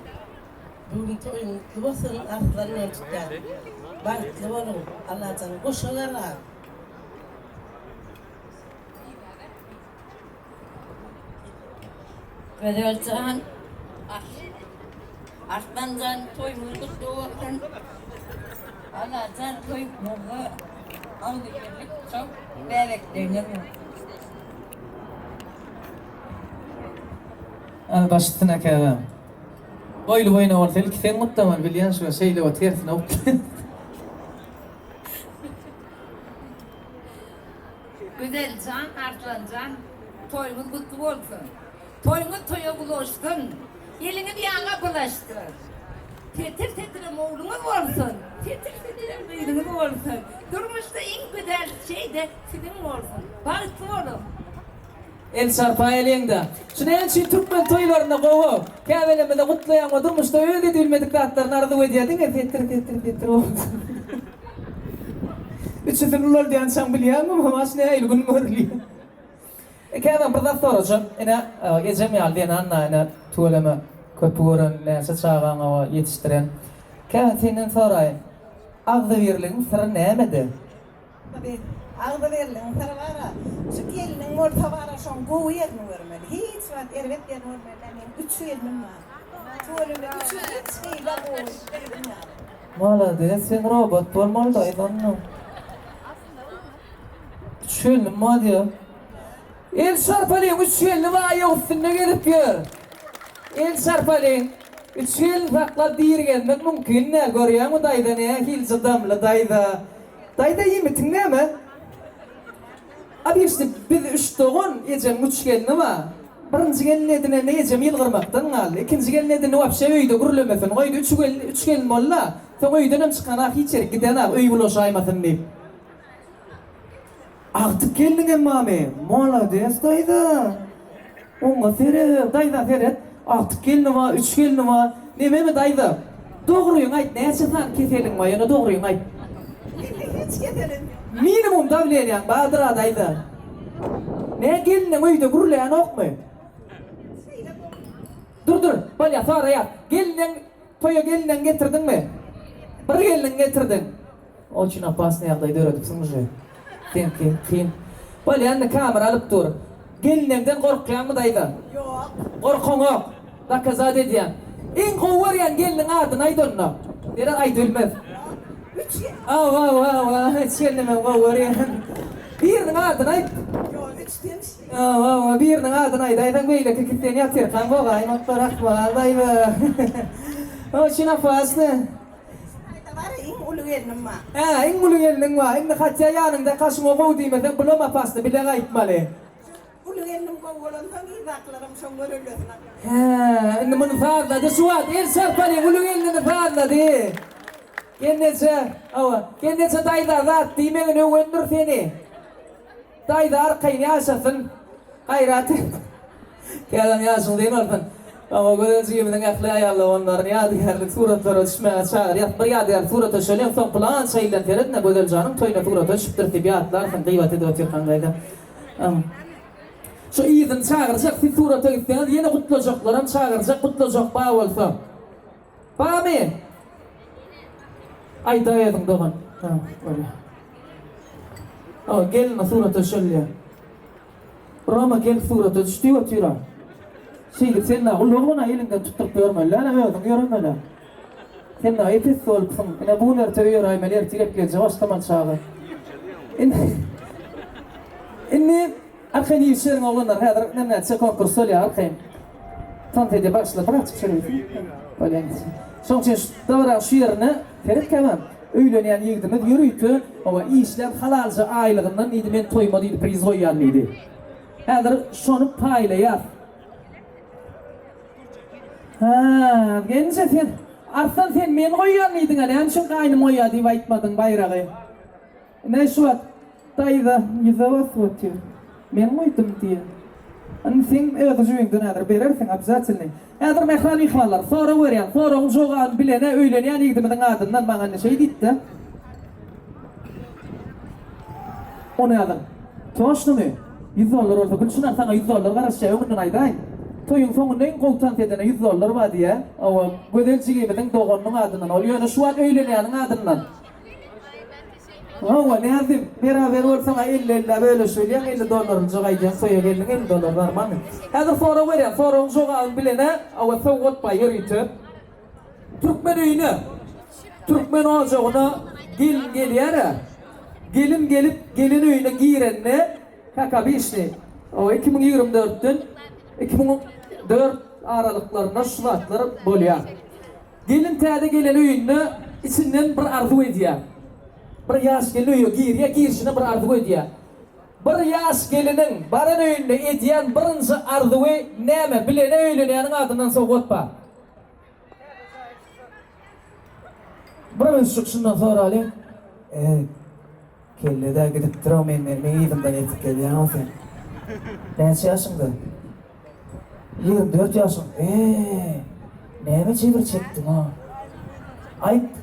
bu gün toýuň gutly bolsun, Arslan bilen tutýan. Bagtly boluň, Allajan goşa garra. Gözeljan, Arslanjan toýuňyz gutly bolsun. Allajan toýuňyzda agzybirlik çok bäbekleriňiz bolsun. Al baş üstüne käbäm. Boýly boýuna bolsa ilki sen gutlamaly bilýän şuňa şeýle o tersine gutlaýan. Gözeljan Arslanjan toýuňyz gutly bolsun. Toýuňyz toýa bulaşsyn. Eliňiz ýaga bulaşsyn. Setir setirem ogluňyz bolsun. Setir setirem gyzyňyz bolsun. Durmuşda iň gözel şeý-de siziň bolsun. Bagtly boluň. El çarpaýalyňda. Şu näme üçin türkmen toýlarynda gowy. Käbelemede gutlaýaň we durmuşda öz edibilmedik zatlaryny arzuw edýär diňe setir setir setir bolsun. Üçüsini ulaldýançaň bilýäňmi mamaş nähili gün görülýär. Käbäm bir zat sorajak. Ine ejem ýaly zenan-da ine tüweleme köpi gören näçe çagaňa ýetişdiren. Käbäm senden soraýyn. Agzybirligiň syry nämede? Agzybirligiň syry bar-a, şu gelniň bolsa bar-a şoň gowy ýerini görmeli. Hiç wagt erbet ýerini görmeli däl. Meň üç gelnim bar. Tüweleme üçüsi şeýle gowy gyzym ýaly. Malades sen robot bolmaly daýza onda. Üç gelnim bar diýýär. El çarpalyň üç gelni bar aýak üstünde gezip ýör. El çarpalyň. Üç gelin saklap diri gezmek mümkin däl. Görýäňmi daýza nähili çydamly daýza. Daýza iýmitiň näme? A birisi biz üç dogan, ejemiň üç gelni bar. Birinji gelin edinende ejem ýylgyrmakdan galdy. Ikinji gelin edindi wapşe öýde gürlemesini goýdy. Üç gelin, üç gelin boldy-da. Soň öýdenem çykanak hiç ýerik gidenak öý bulaşaýmasyn diýip. Agtyk gelniňem barmy? Malades daýza. Oňa seret, daýza seret. Agtyk gelni bar, üç gelni bar. Nememi daýza? Dogryňy aýt, näçe sany keseliň bar, ýöne dogryňy aýt. Mende hiç keselim ýok. Minimum dawleniýaň bardyr-a daýza. Nä gelniň öýde gürlänokmy? Şeýle gowy. Dur dur, bolýa soraýas. Gelniň toýa gelniňi getirdiňmi? Bir gelniňi getirdiň. Oçin opasnyý ýagdaý döredipsiň uje. Seňki kyn. Bolýa indi kamera alyp dur. Gelneňden gorkýaňmy daýza? Ýok. Gorkaňok. Dokazat edýäň. Iň gowy görýän gelniň adyny aýt onda. Seret aýdybilmez. Üç gelin. Awa awa awa üç gelnimem gowy görýän. Biriniň adyny aýt. Ýok üçden şeý. Awa awa biriniň adyny aýdaýsaň beýleki ikisi sen ýatyrkaň bogaýmaklar ahmal daýza. Oçin opasny. Aýda bar iň uly gelnim bar. Hä, iň uly gelniň bar. Indi hatýa ýanyňda kaşyňa gowy diýmeseň bulam apasny bile gaýtmaly. Uly gelnim gowy bolansoň yzdakylaram şoň göreldesini alýar. Hä, indi muny sazlady şu wagt el çarpalyň uly gelnini sazlady. Gelneje, hawa, gelneje daýza zat diýmegin öwendir seni. Daýza arkaýyn ýaşasyn. Gaýrat et. Täzem ýaşyň uzyn bolsun. Hawa Gözel jigimiziň ähli aýal doganlaryny ýadygärlik suratlara düşmäge çagyrýas. Bir ýadygärlik surata düşeliň, soň pylança ýyldan seret-ine Gözeljanyň toýuna surata düşüpdiris diýip ýatlarsyň, gybat edip otyrkaň daýza. Şu yzyny çagyrjak, siz surata gitseňiz ýene gutlajaklaram çagyrjak, gutlajak bar bolsa. Barmy? Aýdaý özüň dogan. Ha, bolýar. O, gelin surata düşelýär. Roma gel surata düş diýip otyr-a. Şeýdip sen dagy uly oglana eliňden tutduryp ýörmeli däl-ä, özüň ýöremeli. Sen dagy epesli bolupsyň. Ine bu gün erte öýe ýöräýmeli, ertir eklenje başlamaly çaga. Indi Indi arkaýyn iýip-içeriň oglanlar, häzir näme-näçe konkurs bolýar arkaýyn. Tans edýär, bagşylar birazjyk şöyle gitsin. Bolýan gitsin. Şoň üçin şu dabaraň şu ýerine seret käbäm. Öýlenýän ýigdimiz ýörite hawa işlän halalja aýlygyndan diýdi men toýuma diýdi priz goýýan diýdi. Häzir şony paýlaýas. Hä, gelneje sen Arslan sen men goýýan diýdiňä näme üçin gaýnym goýýar diýip aýtmadyň baýragy. Ine şu wagt daýza ýüze basyp otyr. Men goýdum diýýär. Indi seň öz jübiňden häzir berersiň obýazatelnyý. Häzir mähriban myhmanlar, sorag berýän, soragyň jogabyny bilene öýlenýän ýigdimiziň adyndan maňa indi şeý diýdi-de. Ony ýazyň. Toçnymy? Ýüz dollar bolsa Gülçynar saňa ýüz dollar garaşýar öňünden aýdaýyn. Toýuň soňunda iň gowy tans edene ýüz dollar bar diýýär. Hawa, Gözel jigimiziň doganynyň adyndan ol ýöne şu wagt öýlenýäniň adyndan. Hawa, näzim, beraber bolsaň-a elli-ellä bölüşilýäň, 50 dollarynja gaýdýaň, toýa geldiň, 50 dollar barmamy? Häzir sorag berýän, soragyň jogabyny bilene, hawa, sowgat bar ýörite. Türkmen öýüne, türkmen ojagyna gelin gelýär-ä. Gelin gelip, gelin öýüne girende, kak obyçny, hawa, 2024-den 2004 aralyklarynda şu zatlar bolýar. Gelin täze gelen öýünde içinden bir arzuw edýär. Bir ýaş gelin öýe girýär, girişine bir arzuw edýär. Bir ýaş geliniň baran öýünde edýän birinji arzuwy näme? Bilene öýlenýäniň adyndan sowgat bar. Bir öýjük şundan soralyň. Eý, kelle-dä gidipdir-ow menden, meň yzymdan ýetip gelýäň-ow sen. Näçe ýaşyňda? 24 ýaşyň. Eee, näme jebir çekdiň-a? Aýt.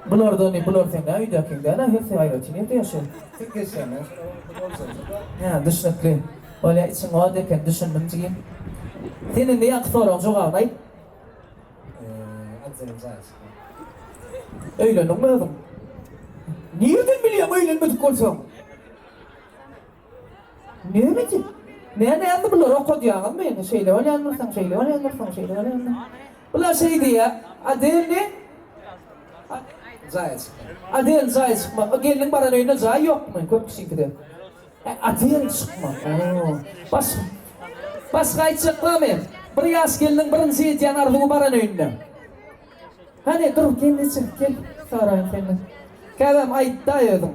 Bulardan, bular seň nä öýdäkiň däl-ä, hersi aýratyn ýerde ýaşaýar. Tirkeşýän-ä Hä, düşnükli. Bolýa, içiň ot eken, düşündim jigim. Sen indi ýaňky soragyň jogabyny aýt. Otdelem jaýa çykmak. Öýlendiňmi özüň? Nireden bilýäň öýlenmedik bolsaň? Näme diýip? Näme ýazdy bular okadýaňyzmy indi? Şeýle bolýandyrsyň, şeýle bolýandyrsyň, şeýle bolýandyr. Bular şeý diýýär. Adelni Jaýa çykmak. Adel jaýa çykmak. O gelniň baran öýünde jaý ýokmy? Köp kişiňkide. Adel çykmak. Oo. Başga Başga aýtjak barmy? Bir ýaş gelniň birinji edýän arzuwy baran öýünde. Hany dur gelneje gel soraýyn senden. Käbäm aýtda özüň.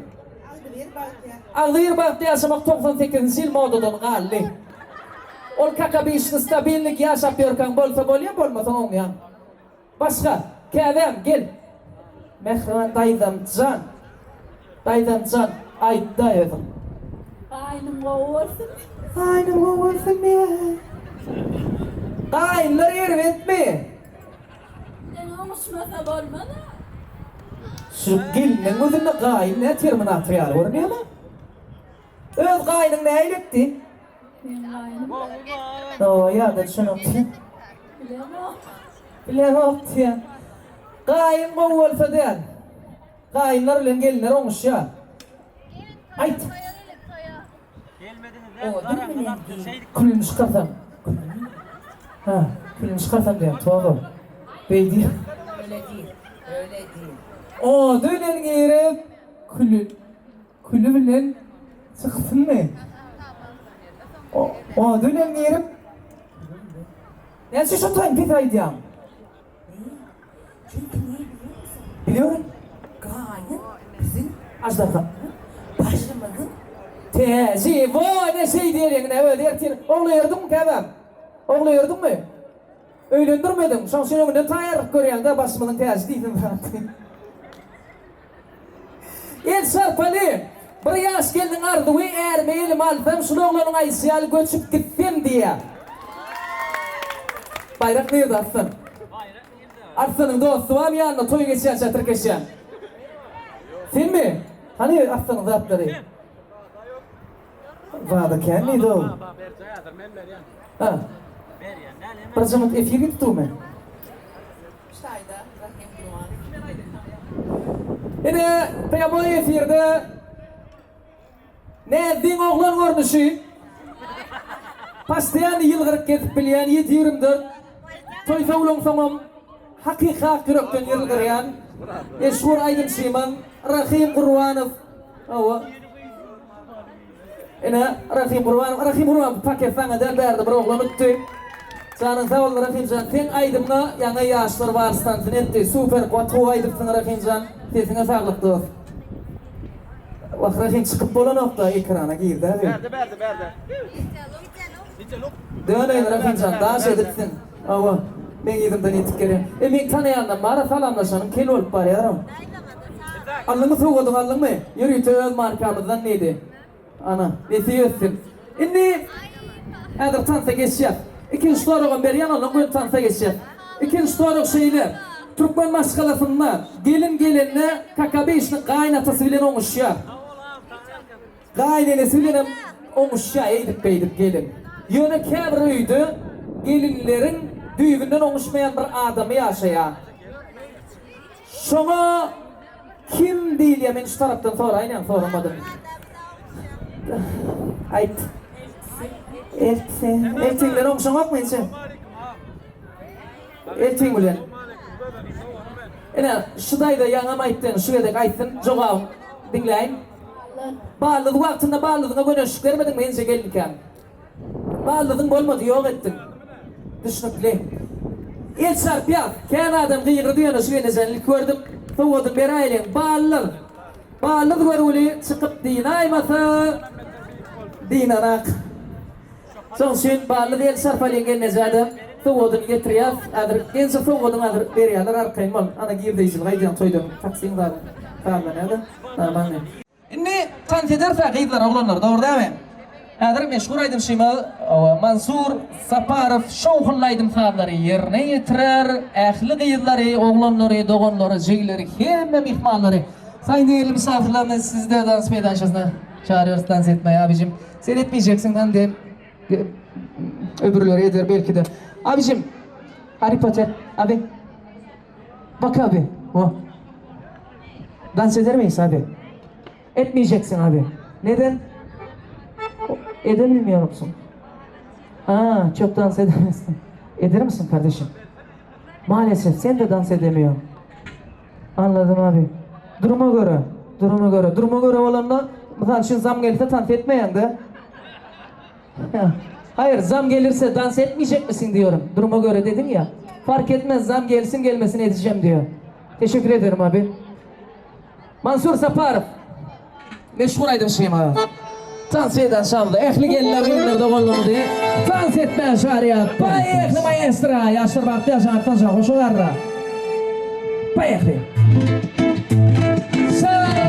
Agzybir bagtly Agzybir bagtly ýaşamak 98-nji ýyl modadan galdy. Ol kakabyşny stabilnik ýaşap ýörkäň bolsa bolýa bolmasa oňýaň. Başga, käbäm gel. Mähriban daýzam jan. Daýzam jan aýtda özüň. Gaýnym gowy bolsun. Gaýnym gowy bolsun diýýä. Gaýynlar erbetmi? Sen oňuşmasa bolmaz-a. Şu gelniň gözünde gaýyn nä terminator ýaly görünýärmi? Öz gaýnyň nähili etdi? Meň gaýnym. Hawa, ýada düşenok diýýä. Bilemok. Bilemok diýýä. Gaýyn gowy bolsa däl. Gaýynlar bilen gelinler oňuşýar. Aýt. Külüni çykarsam. Ha, külüni çykarsam diýýän, toba. Beý diýýän. Öyle değil. Öyle değil. Ody bilen girip, küli küli bilen çyksynmy? Ody bilen girip, Näme üçin şo taýyn pes aýdýaň? Çünki niye biliyor musun? Biliyorum. Gaýyn biziň Aždarha. Başymyzyň Täji, voý ne şeý diýeliň ine özi ertir ogly öýerdiňmi käbäm? Ogly öýerdiňmi? Öýlendirmediň, şoň üçin öňünden taýýarlyk görýäň-dä başymyzyň täji diýsin zat. El çarpaly! Bir ýaş gelniň arzuwy ärimi elime alsam şul oglanyň aýdyşy ýaly göçüp gitsem diýýär. Baýrak nirde Arslan? Arslanyň dosty barmy ýanynda toý geçýänçä tirkeşýän? Senmi? Hany Arslanyň zatlary? Zada kän diýdi-ow. Ha. Bir jyňyt efir gidip durmy? Şaýda Rahim Gurbanow. Ine, prýamoý efirde Näzliň oglan görnüşi. Postoýanny ýylgyryp gezip bilýän 7-24 toý sowlansoňam hakyky ak ýürekden ýylgyrýan meşhur aýdymçymyz Rahym Gurbanow. Hawa. Ine, Rahym Gurbanow. Rahym Gurbanow bu paket saňa däl bärde bir oglan utdy. Janyň sag bolsun Rahymjan. Seň aýdymyňa ýaňy ýaşlar wals tansyny etdi. Super gaty gowy aýdypsyň Rahymjan. Sesiňe saglyk dos. Wah Rahym çykyp bolanokda ekrana girdä bir. Bärde bärde bärde. Döneýin Rahymjan daş edipsiň. Hawa meň yzymdan ýetip gelýän. E meň tanaýanlam bara salamlaşanym kel bolup barýaram. Aldyňmy sowgadyňy aldyňmy? Ýörite öz markamyzdan diýdi. Ana, nesip etsin. Indi häzir tansa geçýäs. Ikinji soragam berýän ondan göni tansa geçýäs. Ikinji sorag şeýle. Türkmen maşgalasynda gelin gelende kakabeýşni gaýynatasy bilen oňuşýar. Gaýynenesi bilenem oňuşýar eýdip-beýdip gelin. Ýöne käbir öýde gelinleriň düýbünden oňuşmaýan bir adamy ýaşaýar. Şoňa kim diýilýär men şu tarapdan soraýyn soramadym. Aýt. Eltisi. Eltiň bilen oňşaňokmy inçe? Eltiň bilen. Ine şu daýza ýaňam aýtdy şu gezek aýtsyn jogabyň diňläýin. Ballyz wagtynda ballyzyňa göneşlik bermediňmi inçe gelinkäň? Ballyzyň bolmady ýok etdiň. Düşnükli. El çarpýas. Kän adam gygyrdy ýöne şu gelnejäni ilki gördüm. Sowgadyny beräýeliň. Ballyz. Ballyz görgüli çykyp dynaýmasa dynanak. Şoň üçin Ballyz el çarpalyň gelnejäde sowgadyny getirýäs. Häzir ençe sowgadyňy häzir berýärler arkaýyn bol. Ana girdeýjilik aýdýaň toýdan taksiň zadyň sazlanýada. Normalny. Indi tans ederis-ä gyzlar, oglanlar, dogry dälmi? Häzir meşhur aýdymçymyz Mansur Saparow şowhunly aýdym-sazlary ýerine ýetirer. Ähli gyzlary, oglanlary, doganlary, jigileri, hemme myhmanlary, saýyn değerli misafirlerimiz sizi-de dans meýdançasyna çagyrýarys dans etmäge abijim. Sen etmeýjeksiň hande öbürleri eder belki-de. Abijim, Harry Potter, abi. Bak abi, o. Dans eder miyiz abi? Etmeyeceksin abi. Neden? Edebilmiyor musun? Aa, çok dans edemezsin. Eder misin kardeşim? Maalesef sen de dans edemiyorsun. Anladım abi. Duruma göre, duruma göre. Duruma göre bolanda, mysal üçin zam gelse tans etmeýäň de. Hayır, zam gelirse dans etmeyecek misin diyorum. Duruma göre dedin ya. Fark etmez zam gelsin gelmesin edeceğim diyor. Teşekkür ederim abi. Mansur Saparow. Meşhur aýdymçymyz. Tans eden şamda ähli gelinler gyzlar doganlarymyzy tans etmäge çagyrýar. Poýehli maestro! Ýaşlar bagtly ýaşaň Artanjan goşa garra. Poýehli.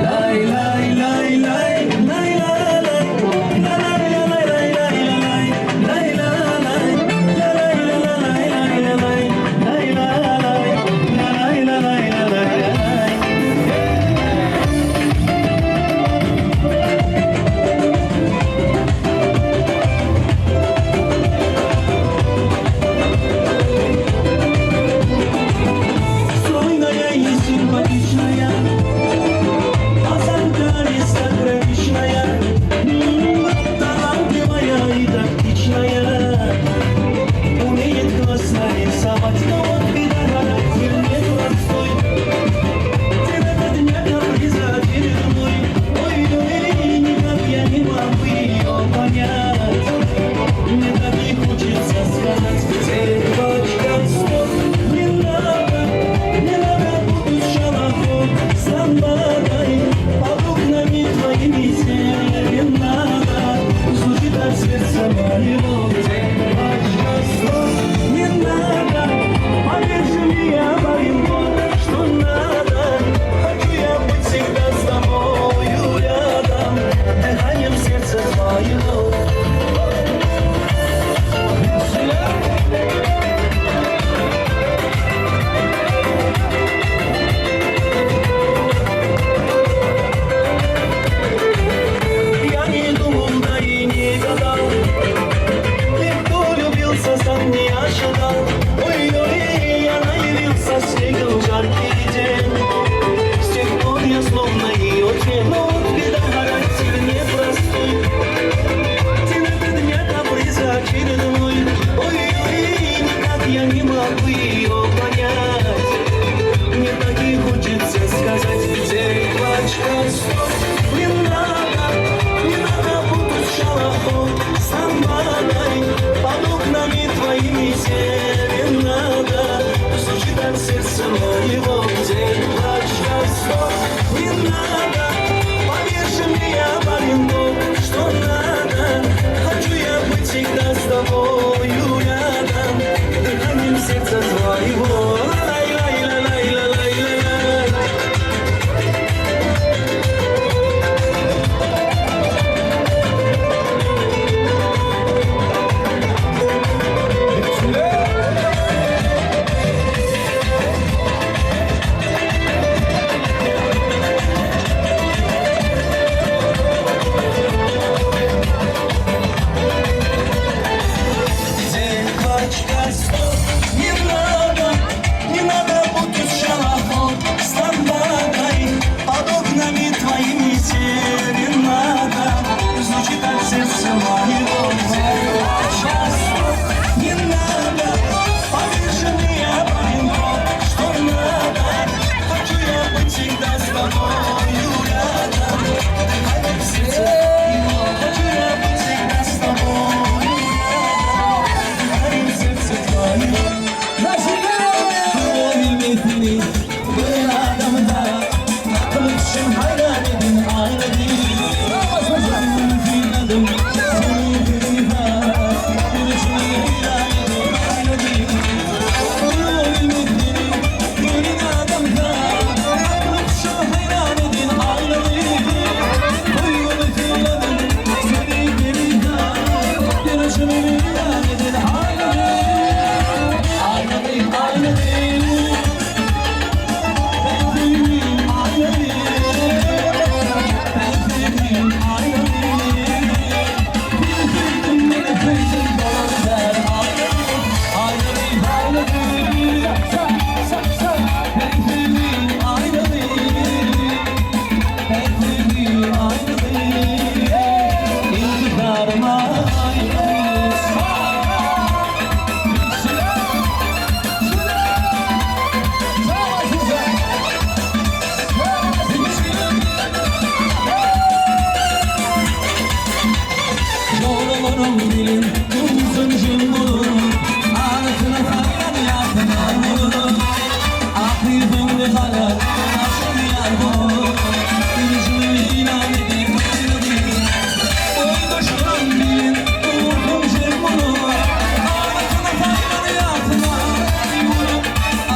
Lay lay lay lay lay la lay la lay la lay lay lay la lay lay la lay la lay la la lay lay la lay lay la lay la lay la lay la lay la lay. Стройная и симпатичная, Азартная, Талантливая и тактичная, Умеет классно рисовать, но вот беда характер непростой. День ото дня каприза очередной, Ой, ой, никак я не могу ее понять. Мне так и хочется сказать, девочка, стоп, не надо, не надо, буду шалахом с ламбадой, под окнами твоими серенада звучит от сердца моего. Девочка, стоп, не надо, поверь мне, я пойму, что надо. Хочу я быть всегда с тобою рядом, дыханием сердца твоего. bilin Dursun jem bolup Arasyna salýan ýasyna bolup Ak ýüzüňde galar Aşyk ýar bolup Gülüşiňi weýran eden aýralyk Oýnaşyň bilen Dursun jem bolup Arasyna salýan ýasyna bolup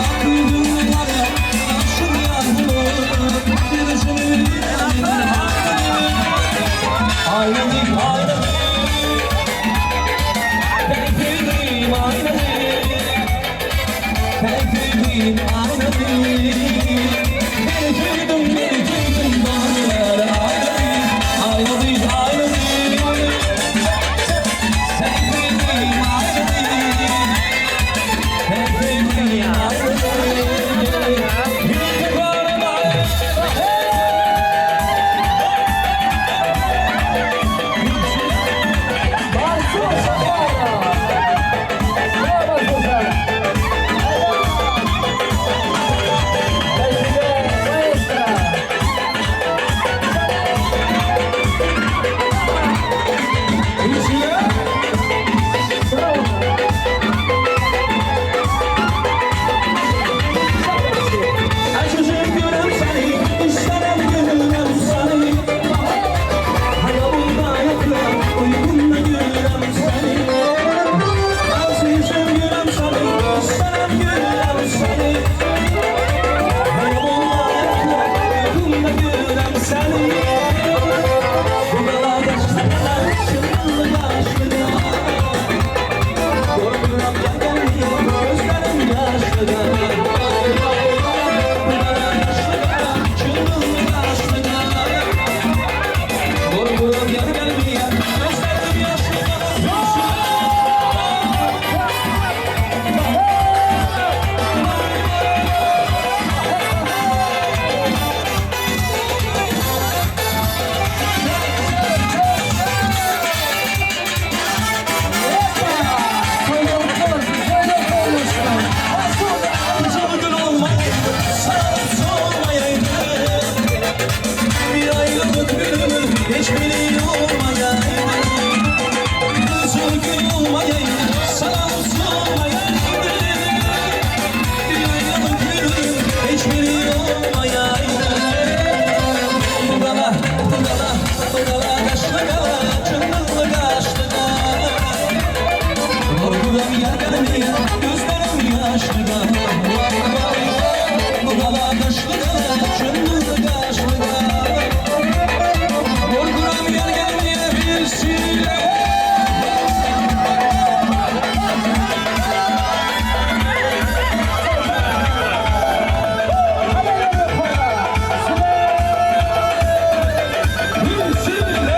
Ak ýüzüňde galar Aşyk ýar bolup Gülüşiňi weýran eden aýralyk Aýralyk, aýralyk Seni söýdüm aýralyk Seni söýdüm aýralyk Seni söýdüm, meni söýdüm daglar Aýralyk, aýralyk, aýralyk Seni söýdüm aýralyk Seni söýdüm aýralyk Ýürekde galan Açıcık görem seni, istemem gülmem seni Hayalımda yokum, uykumda gülem seni Azizim gülem seni, istemem gülmem seni Hayalımda yokum, uykumda gülem seni Buralarda şakalar, çılgınlı yaşlıda Korkuram ya gelmiyor, gözlerim yaşlıda Korkuram ya gelmiyor, gözlerim yaşlıda Kızım gül olmayaydı, sarıp solmayaydı Bir ayrılık gülümü hiçbiri olmayaydı Kızım gül olmayaydı, sarıp solmayaydı Bir ayrılık gülümü hiçbiri olmayaydı Budala, budala, budala kaşlı kala, çınlı kaşlı kala Korkudan yer gelmiyor, gözlerim yaşlı da Vay vay vay, budala kaşlı da, çınlı kaşlı da Korkudan yer gelmiyor, bir sile Bir sile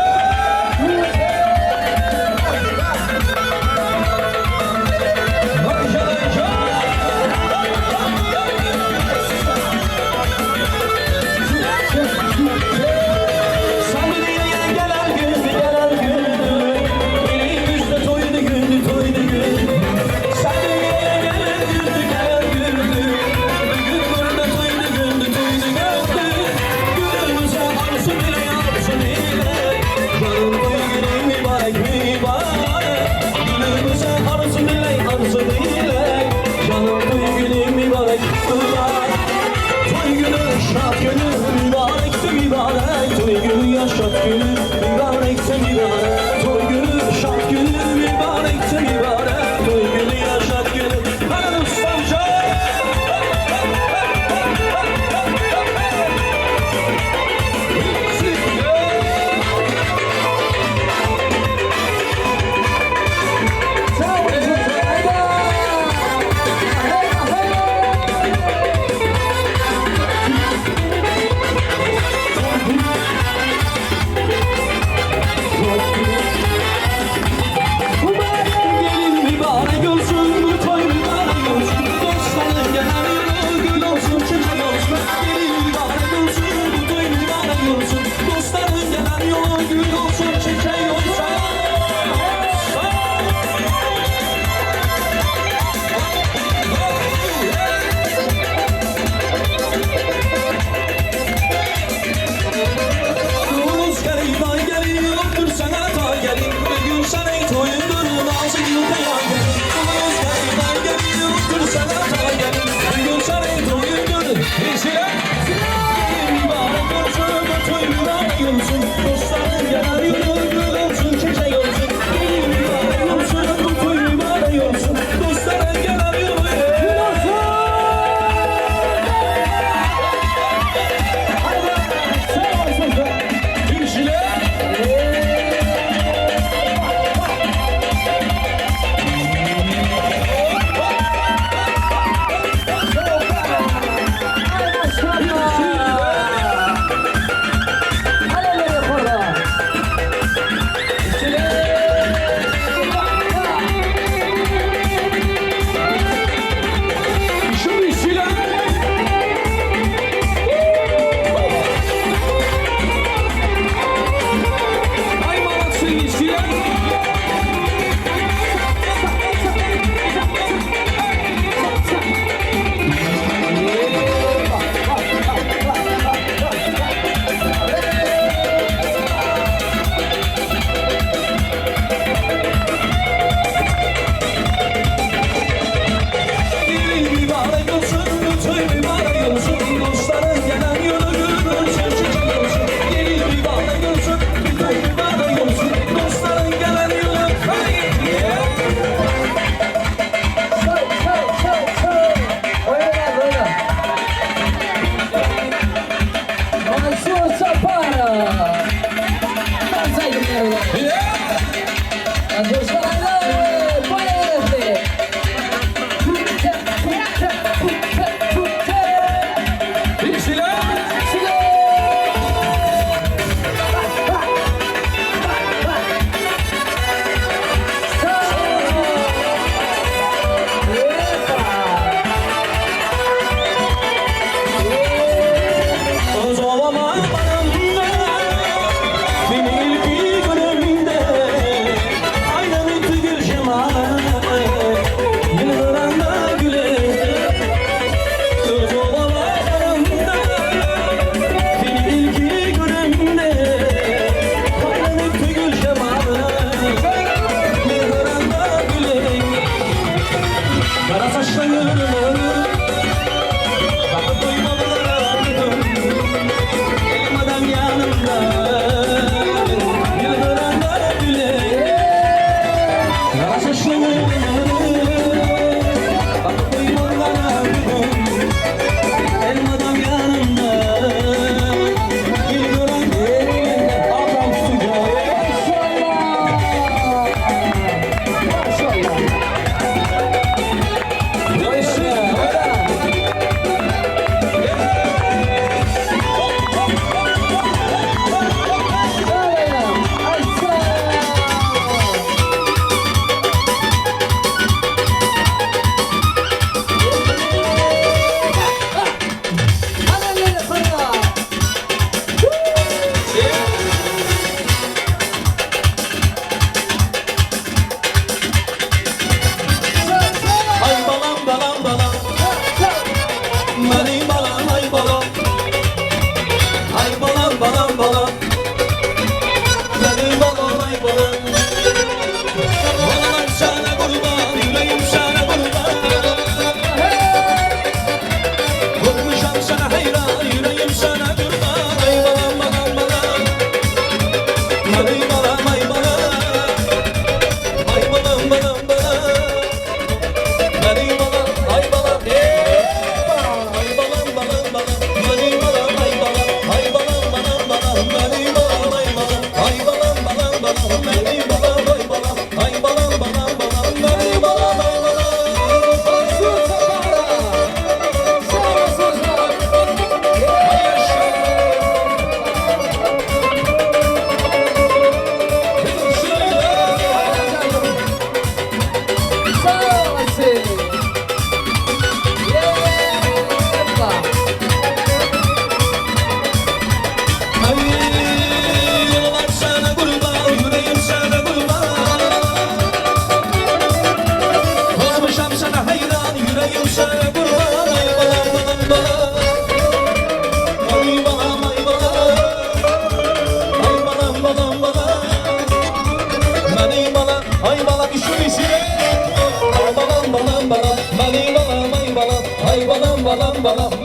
Sabriye gelen gün, gelen gündü. Elimizde toydu gündü, toydu gündü. Sabriye gelen gündü, gelen gündü. Bugün burada toydu gündü, toydu gündü. Günümüze arzu bile arzu bile. Canım toy günü mübarek mübarek. Günümüze arzu bile arzu bile. Canım toy günü mübarek mübarek. Toy günü şad günü mübarekse mübarek Toy günü yaşat günü mübarekse mübarek Toy günü şad günü mübarekse mübarek Toy günü yaşat günü Hakan ustamca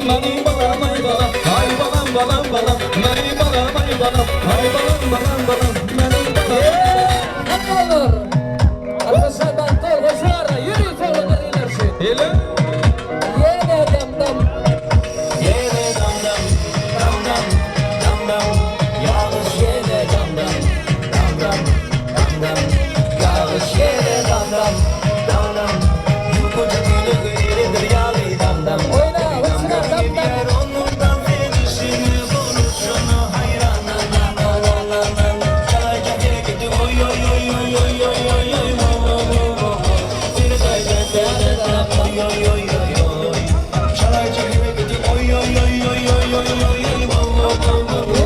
meniň balam aý balam, aý balam balam balam, meniň balam aý balam, aý balam balam balam, meniň balam. Hadi olur. Arkadaşlar ben tol hoşlara yürü tollar ilerisi. Ele. Yine dam dam. Yine dam dam, dam dam, dam dam. Yağış yine dam dam, dam dam, dam dam. Yağış yine dam dam, dam dam. Yukarı günü gönülüdür yağlı dam dam. Oyna, hoşuna dam dam. Onun dans edişini, konuşunu hayran. Na na na na na na. Çalacak hareketi oy oy oy oy oy oy oy oy wo wo wo wo wo. Seni da da da da da oy oy oy oy oy. Çalacak hareketi oy oy oy oy oy oy oy oy wo wo wo wo wo.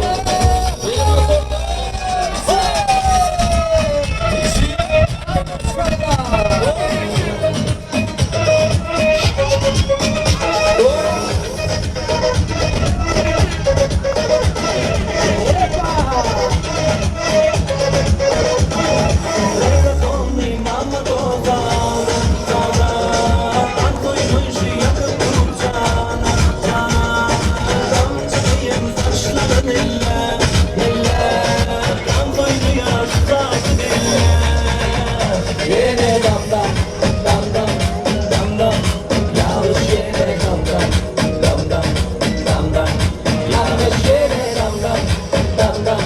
Yine dam dam, dam dam, dam dam. Yağış yine dam dam, dam dam, dam dam. Yağış yine dam dam, dam dam.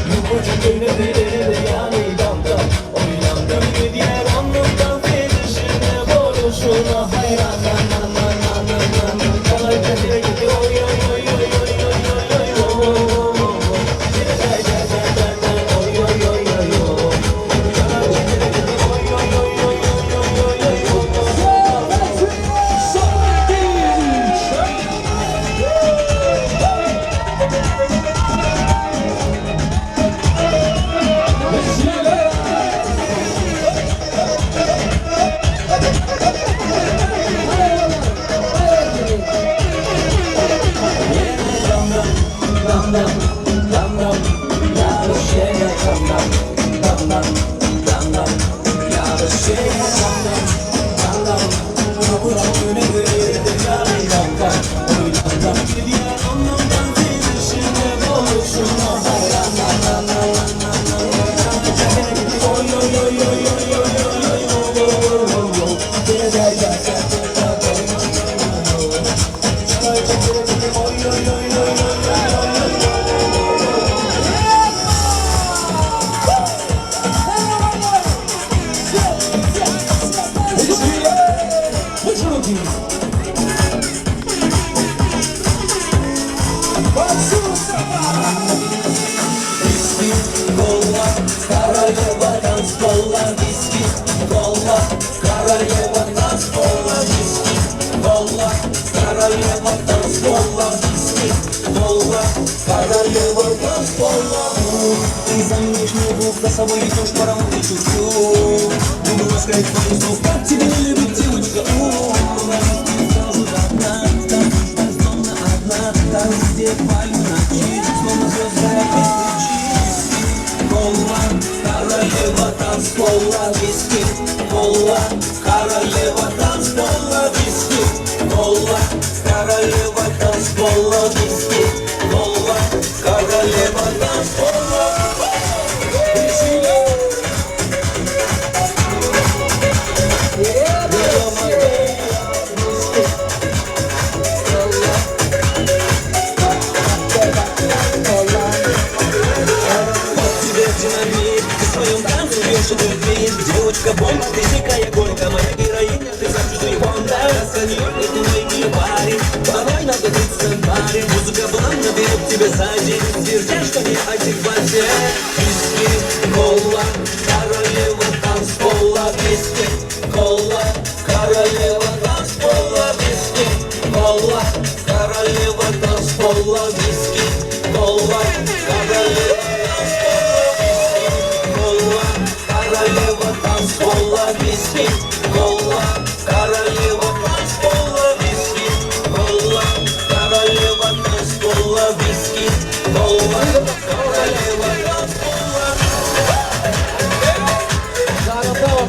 Yukarı günü bilir yani dam dam. Oynandım gidiyor onun dans edişine, vuruşuna hayran. Na na na na na na na. Çalacak hareketi oy oy oy oy oy oy oy oy wo wo wo wo wo. Seni da da da da da oy oy oy oy oy. Çalacak hareketi oy oy oy oy oy oy oy oy wo wo wo. Dam dam, dam dam, yağış yine dam dam, dam dam, dam dam, yağış yine dam dam, dam dam. Yokuş güne gülürdü yâri dam dam, oy dam dam. Gidiyor onun dans edişine, vuruşuna hayran. Na na na na na na na. Oy oy oy oy oy oy oy oy wo wo wo wo wo. Da da da da da da oy oy oy oy oy. Oy oy oy oy oy oy oy oy. Viski, kola, королева танцпола, виски, кола, королева танцпола, виски, кола, королева танцпола, виски, кола, королева танцпола. Ты заменишь мне двух, за собой ведешь паровой чуть-чуть. Буду ласкать твоих слов, как тебя не любит девочка. У, ложись ты сразу до дна, танцуешь так словно одна, там, где пальмы ночи, словно звезды горят Кола, королева танцпола, виски, кола, королева танцпола, виски, кола, королева танцпола, виски, кола, королева танцпола. Вот тебе динамит, ты в своем танце бьешь этот мир. Девочка бомба, ты дикая горько, моя героиня, ты сам Бонда. Расканьон, это мой не парень, порой надо быть баре. Музыка плавно берет тебя сзади, твердя, что не адеквате. Виски, кола, королева танцпола, виски, кола, королева танцпола, виски, кола, королева танцпола, виски, кола, королева танцпола, виски, кола, королева танцпола, виски, кола, королева танцпола, виски, кола, королева танцпола, виски, кола, королева танцпола. Sağ olun,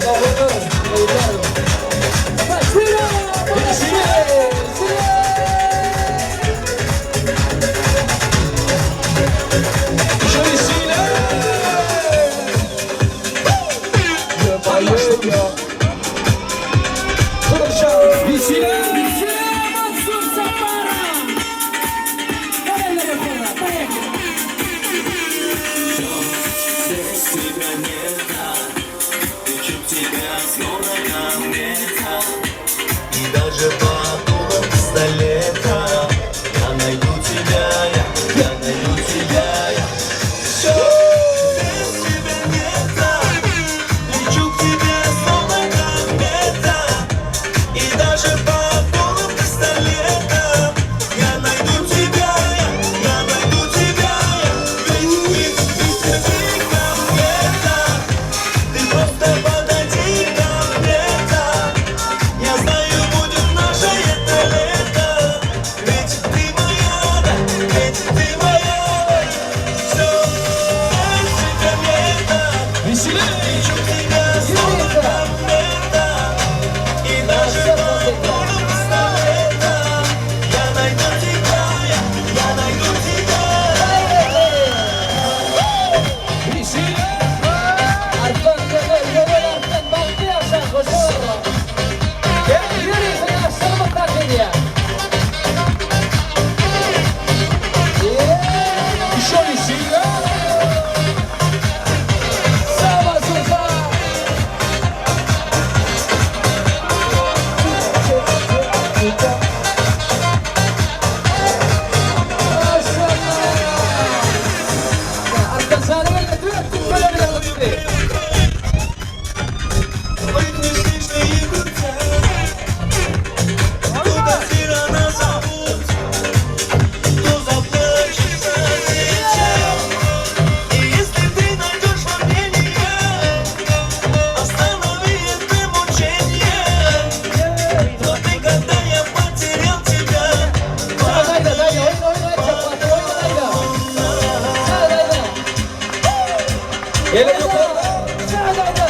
Gelin ýokarda. Çagada.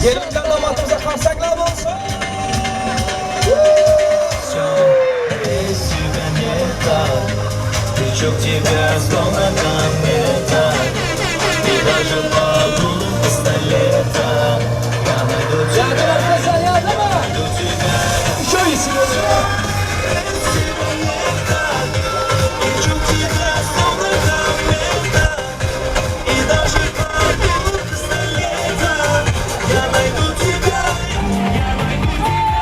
Gelin damatymyza karsaklar bolsun. Себя не так Тычок тебя словно комета И даже по дулу пистолета Я найду тебя, найду тебя Еще если Тычок тебя словно комета И даже по дулу пистолета Я найду тебя, я найду тебя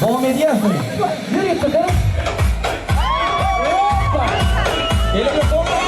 Dowam edýäsmi? Ýörite gyz. Hoppa! Gelin ýokarda.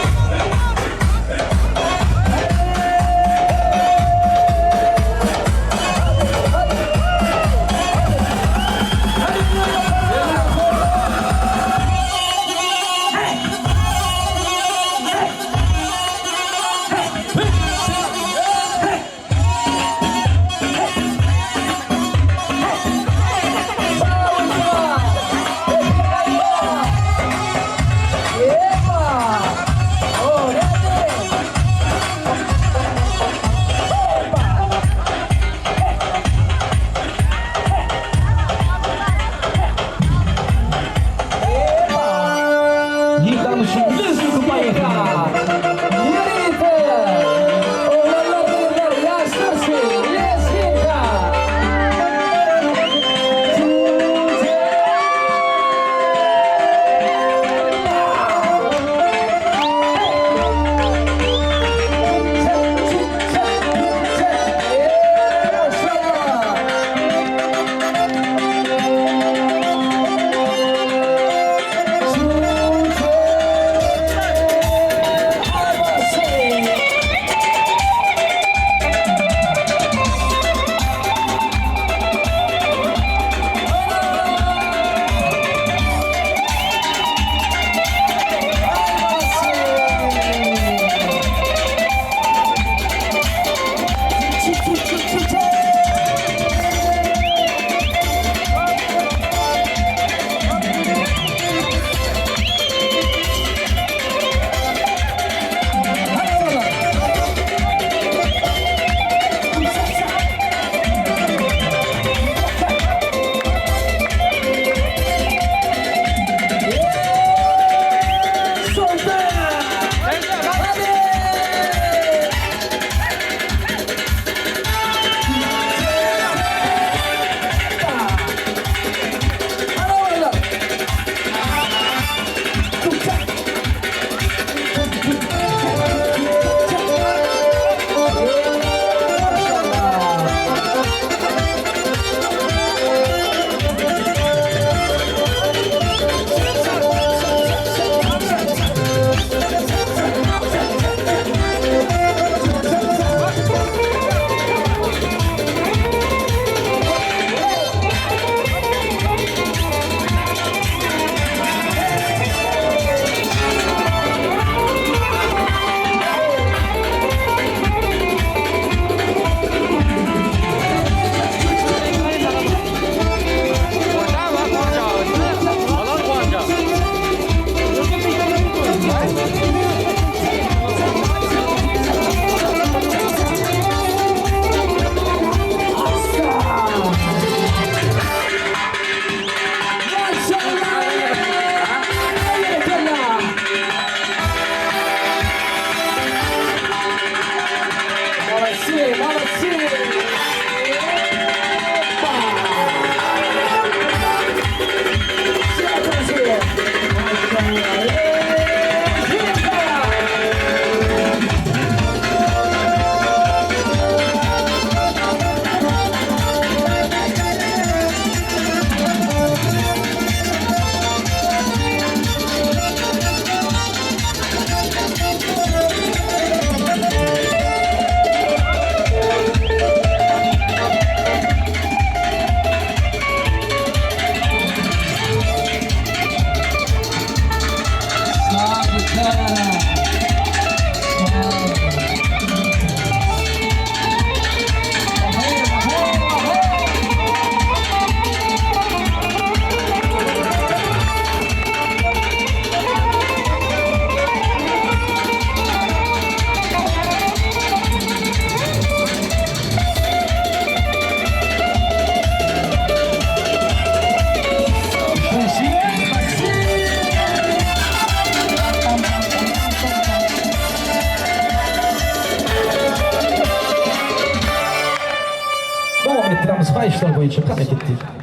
Hadi.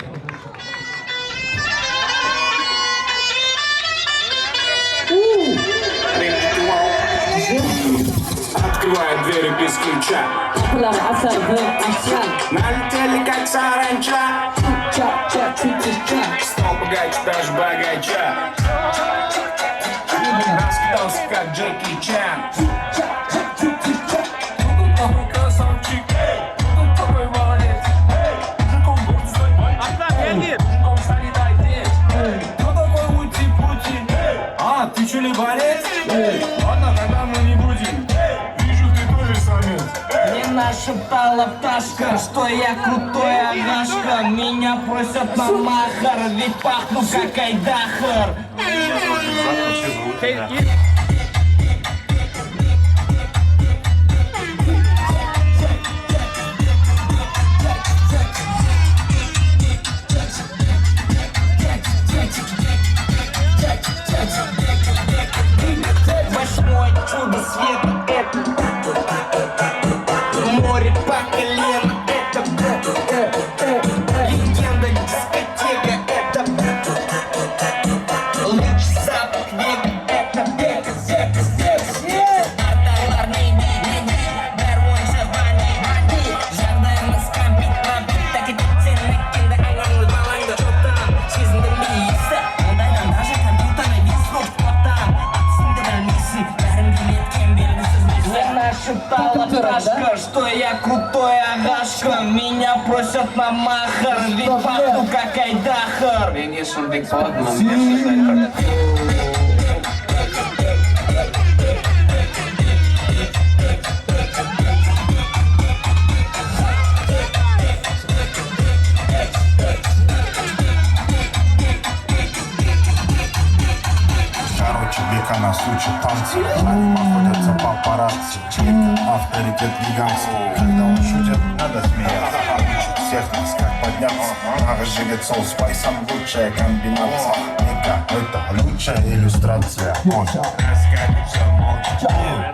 Открывает двери без ключа. Gapylary açarsyň, açýan. Налетели как саранча. Çak, çak, çak. Стал богаче даже богача. Раскидался как Джеки Чан. Такой красавчик, кто такой молодец. Мужиком гордость, мужиком станет отец. Кто такой ути-пути? А, ты что ли борец? Ладно, тогда мы не будем. Вижу, ты тоже самец. Мне нашептала пташка, что я крутой агашка. Меня просят на махар, ведь пахну как айдахар. Восьмое чудо света это море по колено, это легенда дискотека, это лучший запах века, это века, века, века. Мне нашептала пташка, что я крутой агашка. Меня просят на махар, ведь пахну как айдахар. Короче, Бека нас учит танцы, за ним охотятся папарацци. Бека авторитет гигантский, когда он шутит, надо смеяться. Учит всех нас, как подняться. Наш сол с спайсом лучшая комбинация. Бека это лучшая иллюстрация. Он раскатится молча,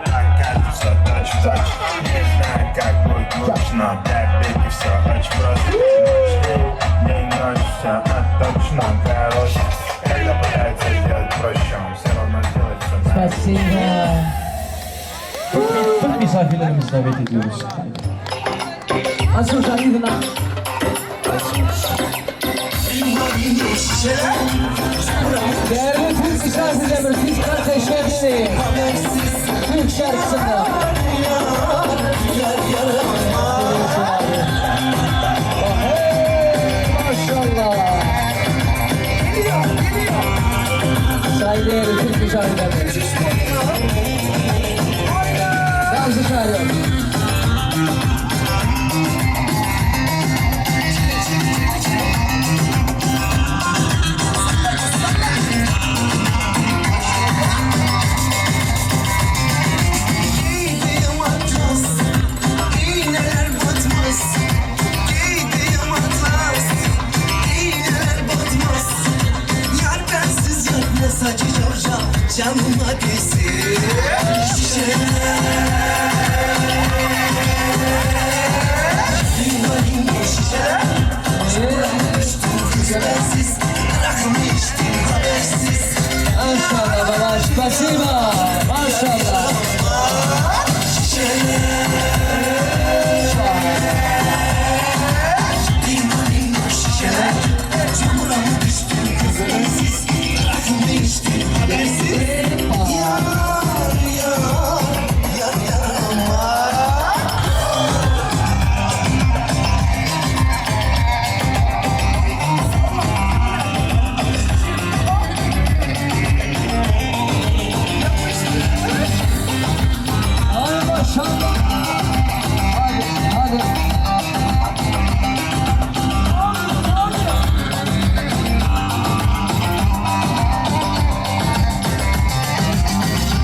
прокатится тач в тач. Не знаю, как будет лучше, но для Беки все очень просто. Ночь, день, день, ночь, все точно, короче. Когда пытается сделать проще, он все равно делает все Спасибо. Türk misafirlerimizi davet ediyoruz. Asıl şarkıydı lan. Değerli Türk misafirlerimiz, siz kardeşlerimiz. Türk şarkısında. Hey, maşallah. Saygıdeğer Türk misafirlerimiz. Dansı çağırıyorum. Giydiğim atlas, iğneler batmaz. Giydiğim atlas, iğneler batmaz. Yar bensiz yar ne saçı cavcav, canıma değsin. Şişeler. Limon şişeler. Düştüm kız bensiz, rakımı içtim habersiz. Maşallah baba, спасибо. Maşallah. Şişeler. Limon limon şişeler. Çamura mı düştüm kız bensiz, rakımı içtim habersiz. Yar yar yar yar aman. Ay maşallah. Hadi, hadi.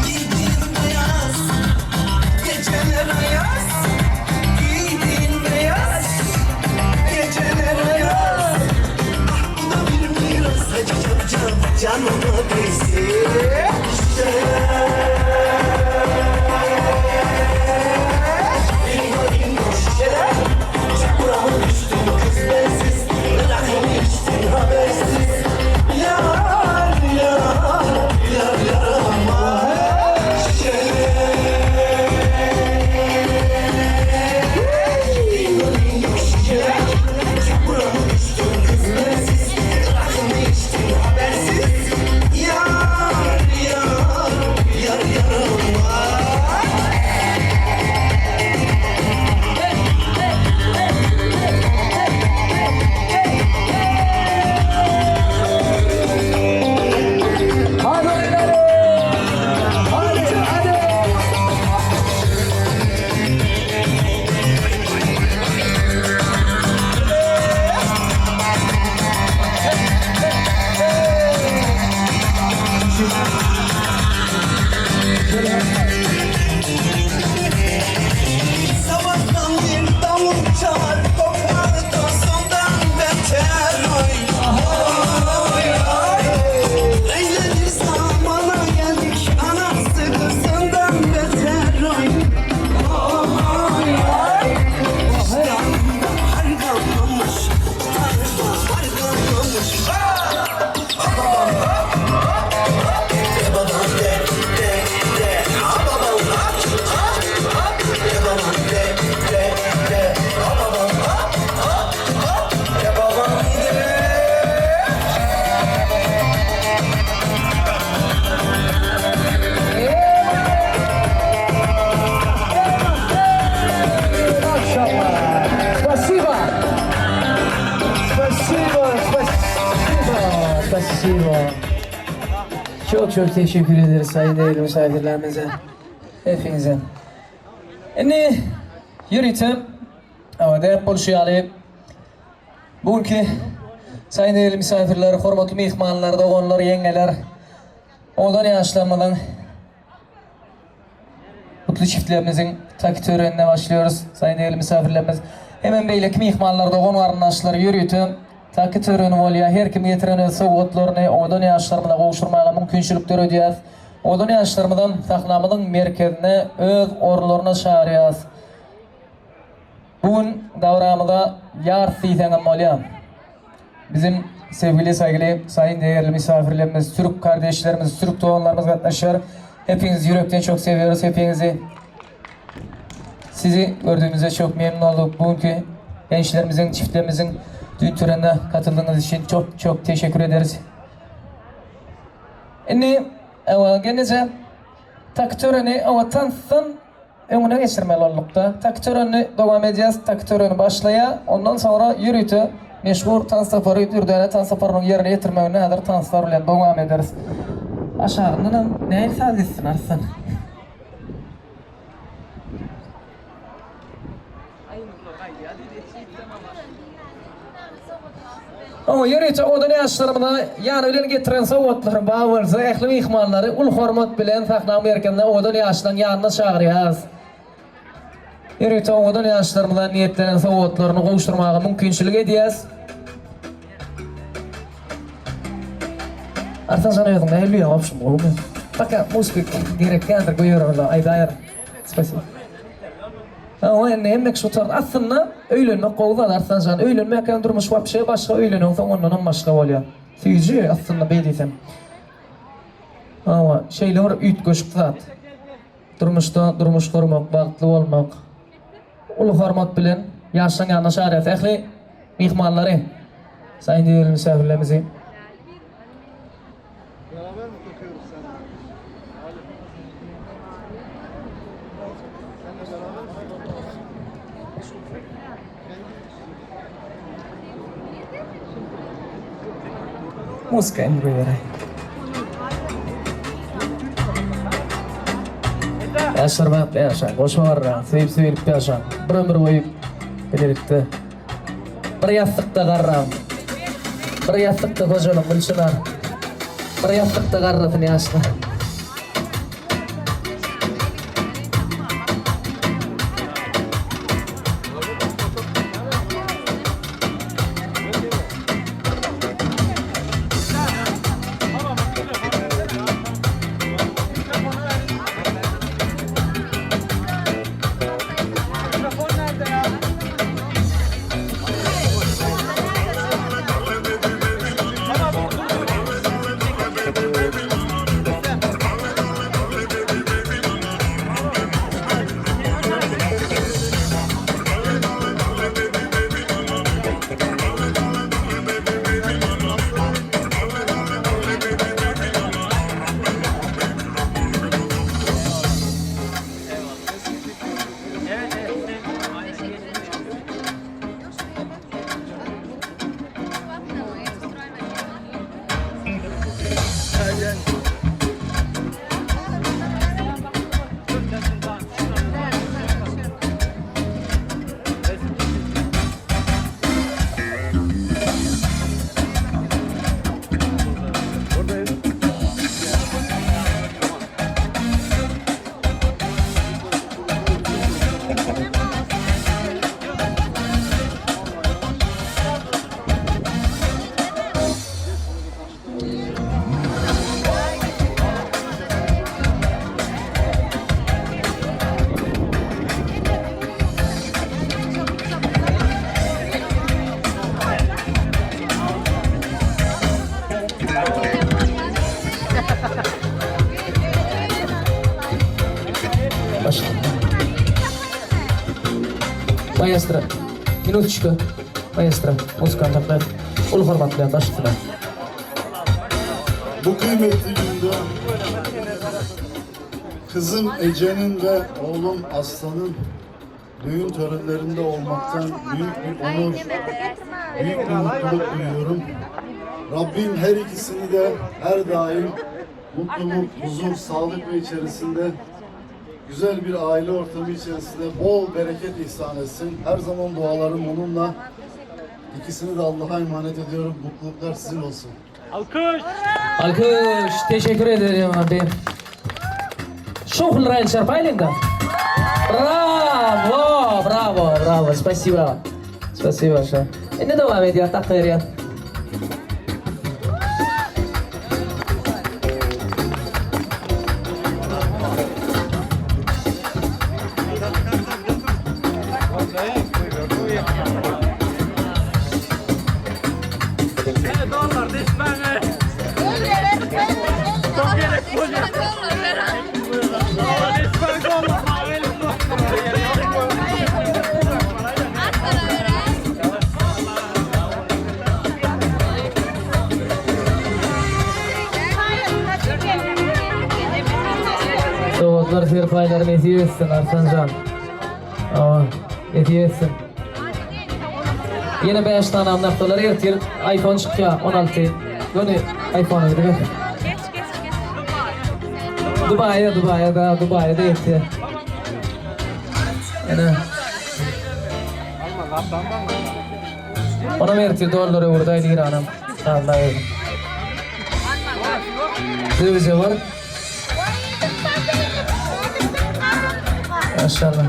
Giydiğin beyaz, geceler ayaz. Giydiğin beyaz, geceler ayaz. Ah bu da bir miras, hacı cavcav canıma değsin. Şişeler. Limon limon şişeler, çamura mı düştüm kız bensiz? Spasibo. Çok çok teşekkür ederiz sayın değerli misafirlerimize. Hepinize. Indi ýörite däp bolşy ýaly bu günki sayın değerli misafirler, hormatly myhmanlar, doganlar, ýeňňeler, owadan ýaşlarymyzyň Mutly çiftlerimiziň taki törenine başlıyoruz. Sayın değerli misafirlerimiz. Hemen beýleki myhmanlar, dogan garyndaşlar ýörite taki töreni bolýar. Her kim getiren öz sowgatlaryny owadan ýaşlarymyza gowşurmaga mümkinçilik döredýäs. Owadan ýaşlarymyzam sahnamyzyň merkezine öz orunlaryna çagyrýas. Bu gün dabaramyza ýarys diýseňem bolýar. Bizim sevgili saýgyly sayın değerli misafirlerimiz, türk kardeşlerimiz, türk doganlarymyz gatnaşýar. Hepinizi ýürekden çok seviyoruz hepinizi. Sizi gördüğümüze çok memnun olduk. Bugünkü gençlerimizin, çiftlerimizin düğün törenine katıldığınız için çok çok teşekkür ederiz. Indi gelneje tak töreni owa tansdan öňüne geçirmeli boldukda. Tak törenini dowam edýäs. Tak töreni başlaýar. Ondan soňra ýörite meşhur tans topary Dürdäne tans toparynyň ýerine ýetirmeginde häzir tanslar bilen dowam ederis. Aşagyndanam nähili saz gitsin Arslan? Oňa ýörite owadan ýaşlarymyza ýany bilen getiren sowgatlary bar bolsa, ähli myhmanlary uly hormat bilen sahnaň merkezine owadan ýaşlaryň ýanyna çagyrýarys. Ýörite owadan ýaşlarymyza niýetlenen sowgatlaryny gowşurmaga mümkinçilik edýäris. Arslan jan özüň nähili duýýaň wobşem gowumy? Paka muzika gerek däldir goýbermeli aýdaýar. Spasibo. Hawa indi hemme kişi gutardy. Aslynda öýlenmek gowy zat Arslan jan. Öýlenmäkäň durmuş wapşe başga öýleneňsoň ondanam başga bolýar. Süýji aslynda beý diýsem. Hawa şeýle bir üýtgeşik zat. Durmuşda durmuş gurmak, bagtly bolmak. Uly hormat bilen ýaşlaň ýanyna çagyrýas ähli myhmanlary, saýyn değerli misafirlerimizi. Muzika indi goýberäý. Ýaşlar bagtly ýaşaň, goşa barraň, söýüp-söýülip ýaşaň. Bir ömür boýy bilelikde bir ýassykda garraň. Bir ýassykda gojalyň Gülçynar. Bir ýassykda garrasyn ýaşlar. Maestro, minutçka. Maestro, muzykany taklaýyk. Uly hormat bilen baş üstüne. Bu kıymetli günde kızım Ece'nin ve oğlum Aslan'ın düğün törenlerinde olmaktan büyük bir onur, büyük bir mutluluk duyuyorum. Rabbim her ikisini de her daim mutluluk, huzur, sağlık ve içerisinde güzel bir aile ortamı içerisinde bol bereket ihsan etsin. Her zaman dualarım onunla. İkisini de Allah'a emanet ediyorum. Mutluluklar sizin olsun. Alkyş! Alkyş! Teşekkür ederim abi. Şowhunly el çarpaýlyň-da. Bravo! Bravo! Bravo! Spasiba. Spasiba bolşoýe. Indi dowam edýär, dakga berýär. Sowgatlar serpaýlar nesip etsin Arslanjan. Awa, nesip etsin. Ýene 5 sany alnakdalar ertir iPhone çykýar 16. Göni iPhone-a gidiber. Geç geç geç Dubai. Dubaýa Dubaýa da Dubaýa da ýetýär. Ene. Onam ertir dollara öwürdi liranam. Allah özüm. Döwüje bar. Maşallah.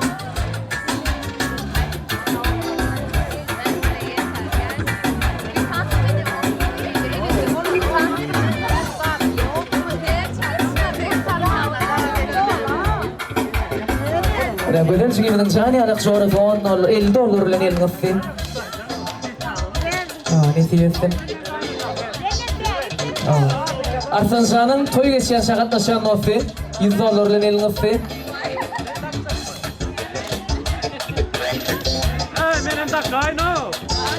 Ine gözel jigimiziň jan ýalak jorasy on dollar, 50 dollar bilen elini gysdy. Nesip etsin. Arslan janyň toý geçýän gatnaşýan dosty 100 dollar bilen elini gysdy.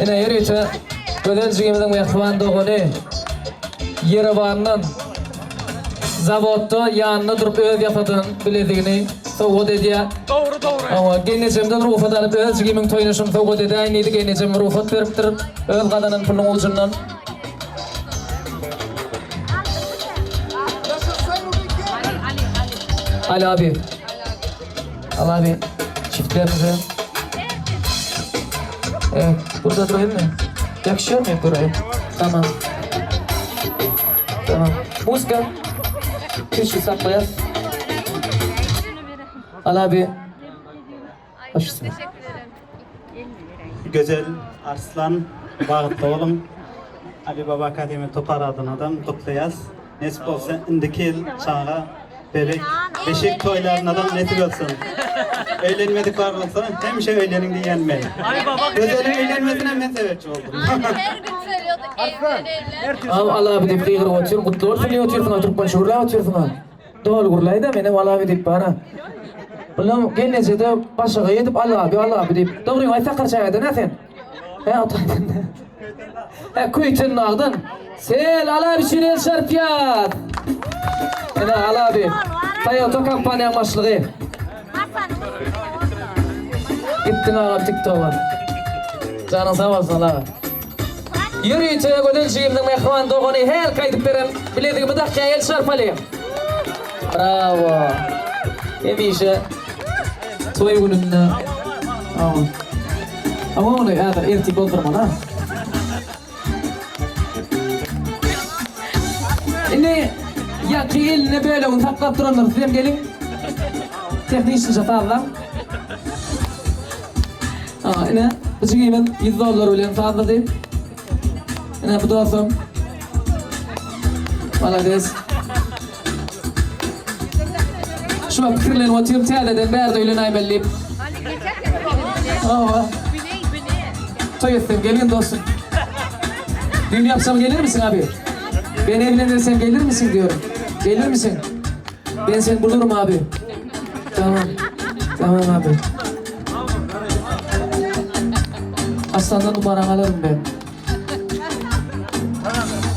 Ine ýörite gözel jigimiziň mähriban dogany Ýerewandan zawodda ýanynda durup öz ýasadan bilezigini sowgat edýär. Dogry dogry. Hawa, gelnejemden rugsat alyp öz jigimiň toýuna şuny sowgat edäýin diýdi, gelnejem rugsat beripdir öz gazanan pulunyň ujundan. Ali abi. Al abi. Çiftlerimize. Evet, burada durayım mı? Yakışıyor mu buraya? Tamam. Tamam. Muzika. Küçük saklayalım. Al abi. Baş üstüne. Gözel Arslan bagtly boluň. Alibaba Akademiýa topar adynadam gutlaýas. Nesip bolsa indiki ýyl çaga, bebek, beşik toýlarynadam nesip etsin. Öýlenmedik bar bolsa hemişe öýleniň diýýän men. Gözeliň öýlenmesine men sebäpçi boldum. Aw Alabi diýip gygyryp otyryn gutly bolsun diýip otyrsyňa türkmençe gürläp otyrsyňa. Doly gürläýdä menem Alabi diýip bara. Bulam gelnejede başagaý edip Alabi Alabi diýip. Dogryňy aýt Sakarçägeden-ä sen? Hä o taýdan. Hä Köýtendagdan. Sen Alabi üçin el çarpýas. Ine Alabi. Toyota kompaniýaň başlygy. Gitdiň agam TikToka. Janyň sag bolsun Alabi. Ýörite gözel jigimiziň mähriban dogany hälki aýdyp beren bilezigimi dakýa el çarpaly. Brawo. Hemişe toý gününde. Awa. Awa ony häzir ertir bozdurmaly ha. Indi ýaňky elinde bölegini saklap duranlar sizem geliň. Tehniçnije sazlaň. Aa, ine, bu jigimiz 100 dollar bilen sazlady. Ine bu dostum. Malades. Şu wagt pikirlenip otyryn täzeden bärde öýlenäýmeli diýip. Hawa. Toý etsem gelgin dostum. Düğün yapsam gelir misin abi? Ben evlenirsem gelir misin diyorum. Gelir misin? Ben seni bulurum abi. Tamam. Tamam abi. Aslandan numaranı alırım ben.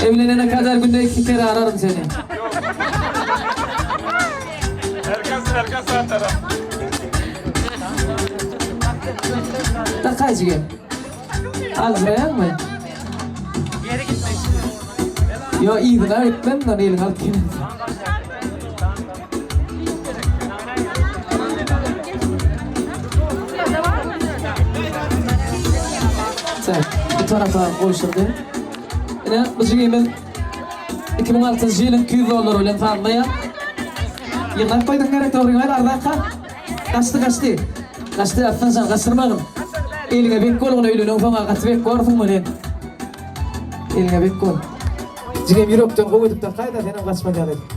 Evlenene kadar günde iki kere ararım seni. Erkan Erkan sağ taraf. Takaý jigim. Aldyraýaňmy? Ýere gitmek istiyorum. Ýo yzyna gitmem men eliňe alyp gelemsoň. Tak, bu tarapa goýşurdy. Ine, bu jigimiz 2006-njy ýylyň 200 dollary bilen sazlaýar. Ýygnap goýduň gerek dogryňy aýt Arzaka. Gaçdy gaçdy. Gaçdy Arslanjan gaçyrmagyn. Eliňe bek bolgun öýlenen soň gaty bek borsuň welin. Eliňe bek bol. Jigim ýürekden gowy edip dakaýda senem gaçmaz ýaly edip.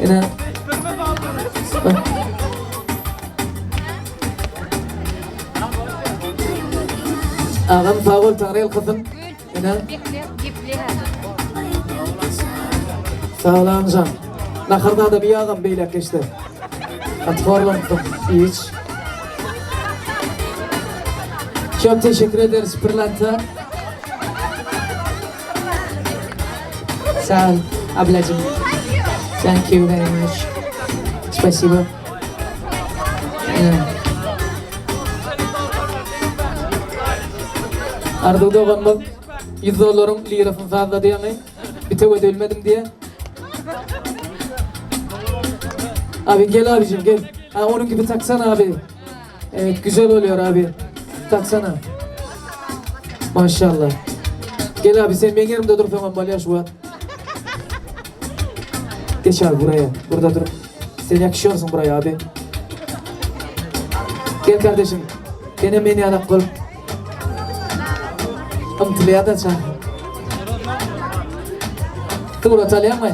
Ine. Agam sag bol Taňry ýalkasyn. Ine. Sag bol Agamjan. Nahar zada bir agam beýläk geçdi. Gaty horlanypdyň. Iç. Çok teşekkür ederiz Pırlanta. Sağ ol ablacım. Thank you very much. Spasibo. Ine. Arzuw doganymyz 100 dollaryň lirasyny sazlady ýaňy. Bitew edilmedim diýe. Abi gel abicim gel. Ha onun gibi taksana abi. Evet güzel oluyor abi. Taksana. Maşallah. Gel abi sen benim yerimde dur tamam bolýar şu wagt. Geç abi buraya. Burada dur. Sen yakışıyorsun buraya abi. Gel kardeşim. Gene meni ýanak bolup. Ymtylýar-da çaga. Surat alýaňmy?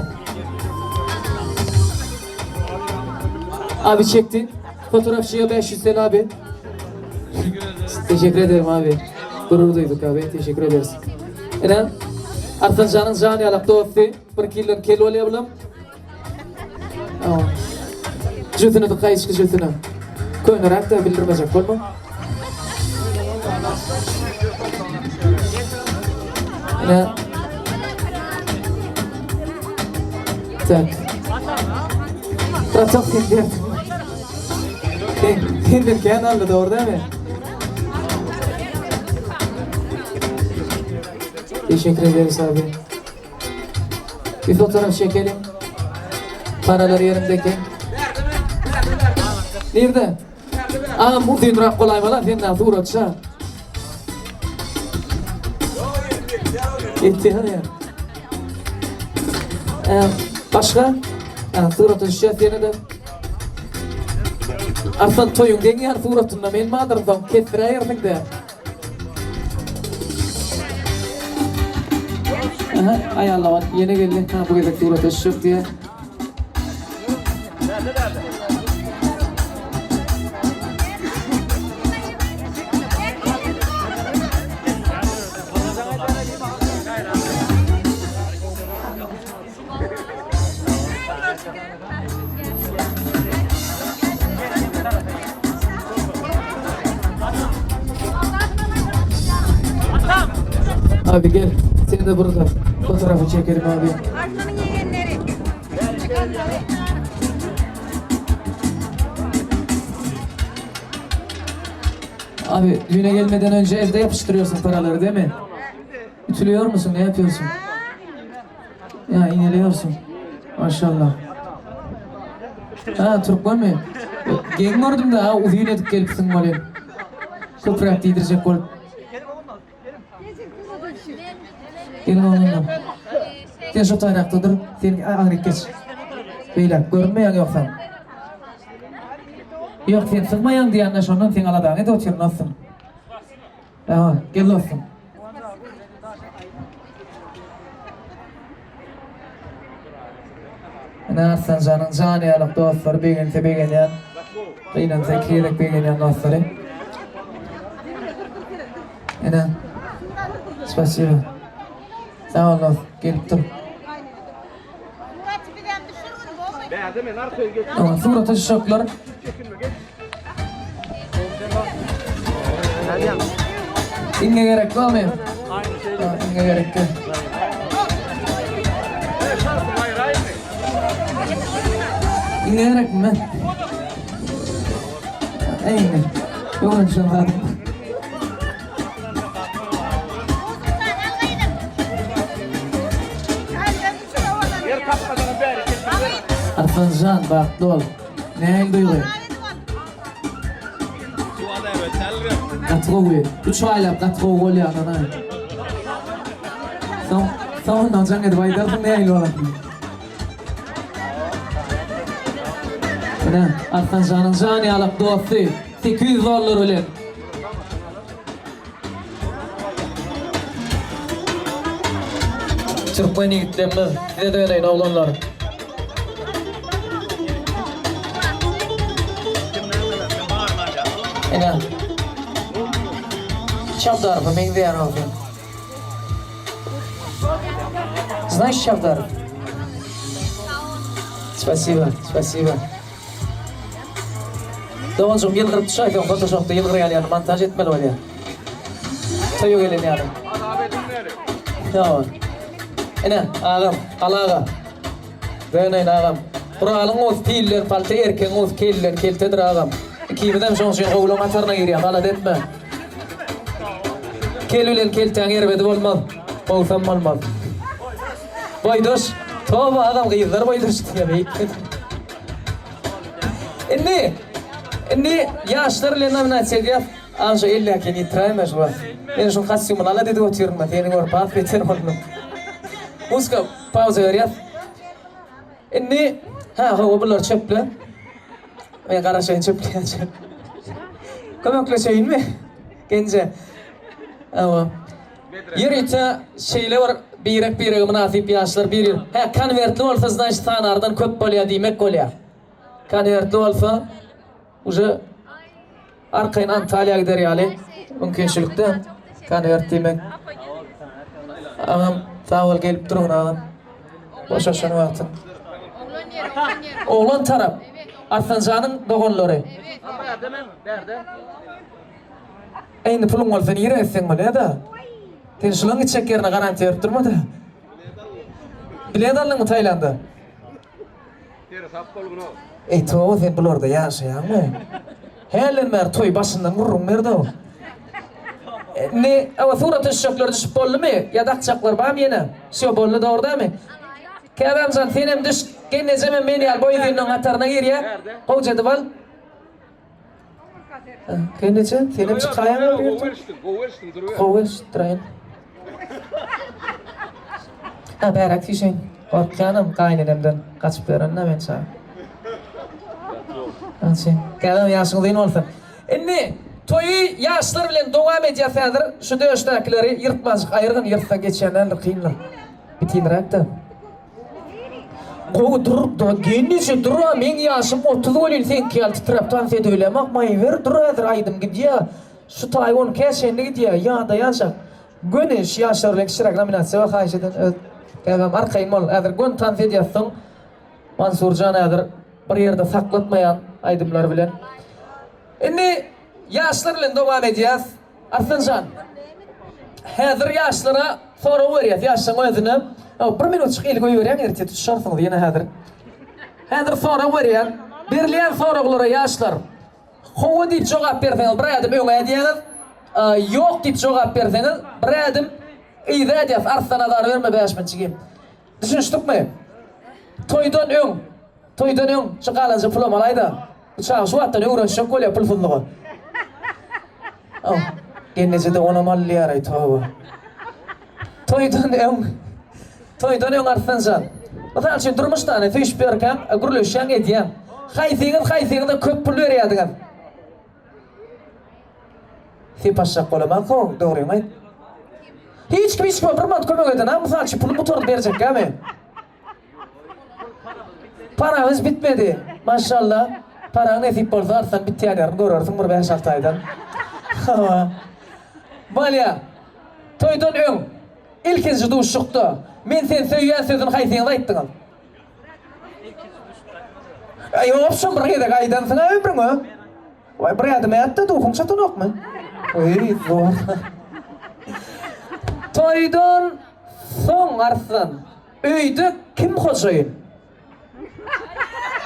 Abi çekti. Fotoğrafçıya 500 TL abi. Teşekkür ederim abi. Gurur duyduk abi. Teşekkür ederiz. Ine Arslanjanyň jan ýalak dosty. Bir kilden kel bolýar bulam. Jüsüni dyka içki jüsüni. Köneräk-de bildirmejek bolma. Ine. Tak. Bratok sen dert. Sen senden kän aldy dogry dälmi? Teşekkür ederiz abi. Bir fotoğraf çekelim. Paralar ýerindeki. Nirde? Agam uzynrak bolaýmaly senden suratça. Ýetýär ýa. Ee, başga? Ha, surata düşýäs ýene-de. Arslan toýuň deň ýaly suratynda men bardyryn soň kesdiräýersiň-dä. Aha, aýallawan ýene geldi. Ha, bu gezek surata düşjek diýýär. Abi gel. Seni de burada fotoğrafı çekelim abi. Arslan'ın yeğenleri. Çıkanları. Abi düğüne gelmeden önce evde yapıştırıyorsun paraları değil mi? Ütülüyor musun? Ne yapıyorsun? Ya ineliyorsun. Maşallah. Ha türkmenmi? Geň gördüm de ha uzyn edip gelipsiň welin. Köpräk diýdirjek bolup. Gelin oglum. Sen şu taýrakda dur. Sen aňryk geç. Beýläk görünmeýäň ýogsam. Ýok sen sygmaýaň diýende şondan seň aladaňy edip otyryn dostum. Tamam, gel dostum. Ine Arslanjanyň jany ýalyk dostlary begense begenýän, gynansa iki gezek begenýän dostlary. Ine. Spasibo. Sag bol dost, gelip dur. Surata düşecekler. Iňňe gerek barmy? Iňňe gerek däl. Iňňe gerekmi? Iňňe. Öwrenişen zadym. Arslanjan bagtly bol. Nähili duýgy? Gaty gowy. Üç aýlap gaty gowy bolýar ynanaý. Soň soňundan jaň edip aýdarsyň nähili bolanyny. Ine, Arslanjanyň jan ýalak dosty 800 dollar bilen. Türkmen ýigitlerimiz size döneýin oglanlar. Ine. Çavdarowa meňzeýär ol sen. Znaешь Çavdarov? Spasibo, spasibo. Doganjygym ýylgyryp düşäýseň fotoshopda ýylgyrýan ýaly montaž etmeli bolýar. Toýa gelen ýaly. Hawa. Ine, agam, al aga. Döneýin agam. Guralyň gowusy pilden palta, erkegiň gowusy kelden keltedir agam. Ikimizem şoň üçin gowulaň hataryna girýäs, alada etme. Kel bilen keltäň erbedi bolmaz, gowusam bolmaz. Boýdaş, toba agam gyzlar boýdaş diýýär beýik. Indi, indi ýaşlar bilen nominasiýa edýäs. Agam şu eldäkini ýitiräýme şu wagt. Men şuň kostýumyny alat edip otyryn-da, seni görüp has beter boldum. Muzka pauza berýäs. Indi, hä, hawa bular çöple. Men garaşaýyn çöpleýänçä. Kömekleşeýinmi? Genje. Hawa. Ýörite şeýle bir birek-birege mynasyp ýaşlar bir ýyl. Hä, konwertli bolsa, znaçit sanardan köp bolýar diýmek bolýar. Konwertli bolsa, uje arkaýyn Antalýa gider ýaly mümkinçilikde konwert diýmek. Agam, sag bol gelip durgyn agam. Boşaşan wagtyň. Oglan tarap. Arslanjanyň doganlary. Indi puluň bolsa nirä gitseň bolýa-da. Sen şulaň gitjek ýerine garantiýa berip durma-da. Bilet aldyňmy Taýlanda? Seresap bolgun-ow. Eý toba sen bularda ýaşaýaňmy? Hälden bäri toý başyndan gürrüň berdi-ow. Indi hawa surata düşjekler düşüp boldumy? Ýa dakjaklar barmy ýene? Wsýo boldy dogry dämi? Käbämjan senem düş, gelnejemem men ýaly boý uzynlaryň hataryna girýär. Gowja edip al. Gelneje, senem çykaýaňmy bir ýerde? Gowy eşitdim, gowy eşitdim, duruber. Gowy eşitdiräýin. Ha, bäräk süýşeýin. Gorkýanam gaýynenemden gaçyp ýören-dä men çaga. Ançy. Käbäm ýaşyň uzyn bolsun. Indi toýy ýaşlar bilen dowam edýäs häzir. Şu döşdäkileri ýyrtmanjyk aýyrgyn, ýyrtsa geçýän däldir, kyndyr. Bitinräk-de. Gowy dur da gelneje dur-a meň ýaşym 30 welin seňki ýaly titräp tans edibilemok maýwer dur häzir aýdym gidýä şu taý on ikä çenli gidýä ýadaýançak göni şu ýaşlar bilen kiçiräk nominasiýa bar haýyş eden öz käbäm arkaýyn bol häzir göni tans edýäs soň Mansurjan häzir bir ýerde saklatmaýan aýdymlar bilen indi ýaşlar bilen dowam edýäs. Arslanjan, häzir ýaşlara sorag berýäs, ýaşlaň özüne. Bir minutjyk el goýberýäň, ertir tutuşarsyňyz ýene häzir. Häzir sorag berýän. Berilýän soraglara ýaşlar hawa diýip jogap berseňiz bir ädim öňe ädýäňiz, ýok diýip jogap berseňiz bir ädim yza ädýäs. Arslan azar berme bäşminjigim. Düşünişdikmi? Toýdan öň, toýdan öň şu galanja pulam alaý-da. Bu çaga şu wagtdan öwrenişjek bolýar pulsuzlyga. Aw, gelneje-de onam alýar-aý, toba. Toýdan öň, toýdan öň Arslanjan. Mysal üçin, durmuşda ane söýüşip ýörkäň, gürleşýäň, edýäň. Haýsyňyz haýsyňyza köp pul berýärdiňiz? Sypaşjak bolamak-ow, dogryňy aýt. Hiç kim hiç kime bir manat kömek edenok, mysal üçin, puluny gutardy berjekkämi? Paraňyz bitmedi. Maşallah. Paraň nesip bolsa Arslan bitýän ýerini görersiň bir bäş-alty aýdan. Hawa. Bolýa. Toýdan öň ilkinji duşuşykda men seni söýýän sözüni haýsyňyz aýtdyňyz? Aý, obşem bir gezek aýdansyň-a ömrüňe. Waý bir ädim ätde duhuň çatanokmy? Eý zor. Toýdan soň Arslan öýde kim hojaýyn?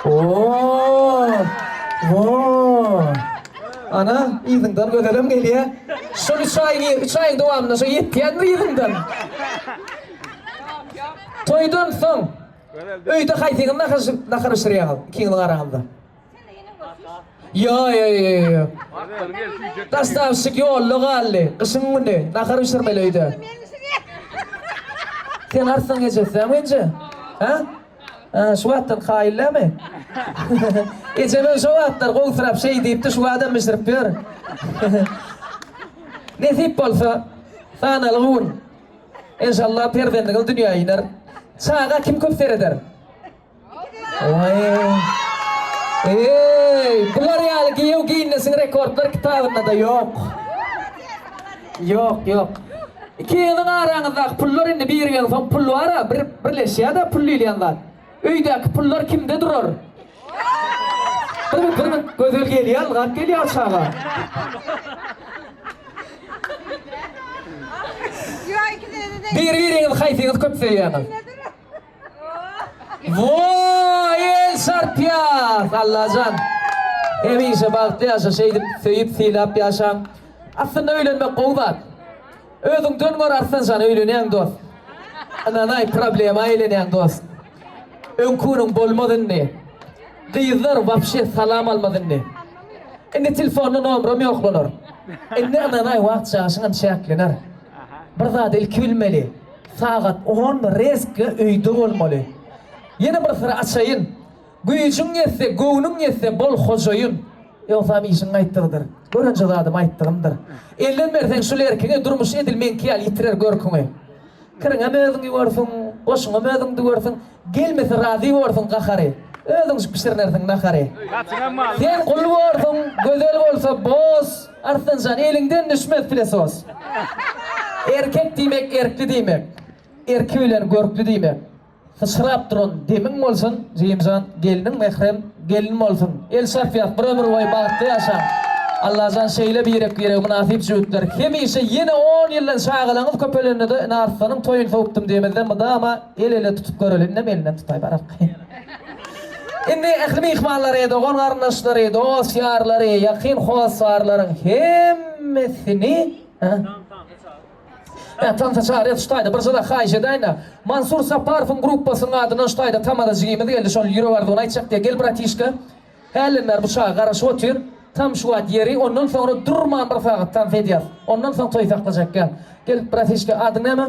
Oo! Wo! Ana, yzyňdan Gözelem gelýä. Şol üç aýyň, üç aýyň dowamynda şo ýetýändir yzyňdan. Toýdan soň öýde haýsyňyz nahar nahar bişirýäňiz ikiňiziň araňyzda? Ýo, ýo, ýo, ýo. Daşdawşik ýolda galdy. Gyşyň güni nahar bişirmeli öýde. Sen Arslan ejesiämi enje? Hä? Hä, şu wagtdan kaýyl dämi? Ejemem şo wagtlar gowusyrap şeý diýipdi, şu wadam bişirip ýör. Nesip bolsa, sanaly gün. Enşallah perzendiňiz dünýä iner. Çaga kim köp sereder? Waý. Eý, bular ýaly giýew Ginnesiň rekordlar kitabynda-da ýok. Ýok, ýok. Ikiňiziň araňyzdaky pullar indi birigensoň pul bar-a, bir birleşýär-de pul diýilýän zat. Öýdäki pullar kimde durar? Bir minut, bir minut, Gözel gelýär, ylgap gelýär çaga. Biri-biriňizi haýsyňyz köp söýýäňiz? Woý el çarpýas Allajan hemişe bagtly ýaşa şeýdip söýüp sylap ýaşaň aslynda öýlenmek gowy zat özüňden gör Arslanjan öýlenýäň dos ynanaý problema eýlenýäň dos öňki günüň bolmaz indi gyzlar wapşe salam almaz indi indi telefonda nomram ýoklanar indi ynanaý wagt ýaşyňam çäklener bir zady ilki bilmeli Sagat on rezkge öýde bolmaly. Ýene bir syry açaýyn. Güýjüň ýetse, göwnüň ýetse bol hojaýyn. Ýogsam işiň gaýtdygydyr. Görenje zadym aýtdygymdyr. Elden berseň şul erkiňi, durmuş edil meňki ýaly ýitirer görküňi. Kiriňem özüň ýuwarsyň, goşuňam özüň düwersiň, gelmese razy borsuň gahary. Özüňjik bişirinersiň nahary. Sen gul borsuň, gözel bolsa boz. Arslanjan eliňden düşmez pilesos. Erkek diýmek erkli diýmek. Erki bilen görkli diýmek. Syçrap duran demiň bolsun jigimjan gelniň mährem gelin bolsun. El çarpýas bir ömür boýy bagtly ýaşaň. Allajan şeýle birek birege mynasyp jübütler hemişe ýene on ýyldan çagalaňyz köpelendede ine Arslanyň toýuny sowupdym diýemizde mydama el ele tutup göreli indem elinden tutaý barakgy. Indi ähli myhmanlary, dogan-garyndaşlary, dost-ýarlary, ýakyn hossarlaryň hemmesini Hä, tansa çagyrýas şu taýda bir jyda haýyş edäýin-dä. Mansur Saparowyň gruppasynyň adyndan şu taýda Tamara jigimiz geldi, şol ýürek arzuwyny aýtjak diýýär. Gel bratişka. Hälden bäri bu çaga garaşyp otyr. Tam şu wagt ýeri, ondan soňra durman bir sagat tans edýäs. Ondan soň toý saklajak gel. Gel bratişka, adyň näme?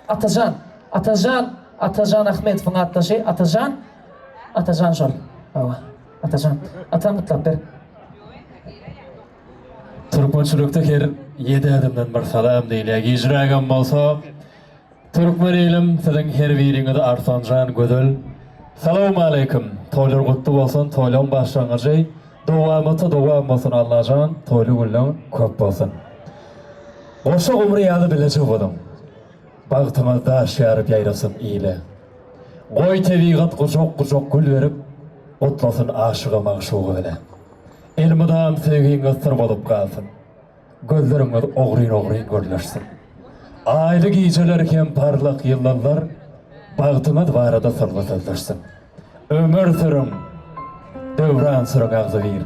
Atajan, Atajan, Atajan Ahmedowyň atdaşy, Atajan, Atajan şol. Hawa, Atajan. Atam gutlap ber. Türkmençilikde her ýedi ädimden bir salam diýilýär. Gijrägem bolsa, türkmen ilim siziň her biriňizi Arslanjan Gözel. Salowmaleýkim. Toýlar gutly bolsun, toýlaň başlangyjy dowamata dowam bolsun Allajan toýly günleň köp bolsun. Goşa gumry ýaly bileje boluň. Bagtyňyz daş ýaryp ýaýrasyn ile. Goý tebigat gujak-gujak gül berip, gutlasyn aşygy magşugy bile. Elmydam söýgiňiz syr bolup galsyn. Gözleriňiz ogryn-ogryn gürleşsin. Aýly gijeler hem parlak ýyldyzlar bagtyňyz barada syrly sözleşsin. Ömür sürüň, döwran sürüň agzybir.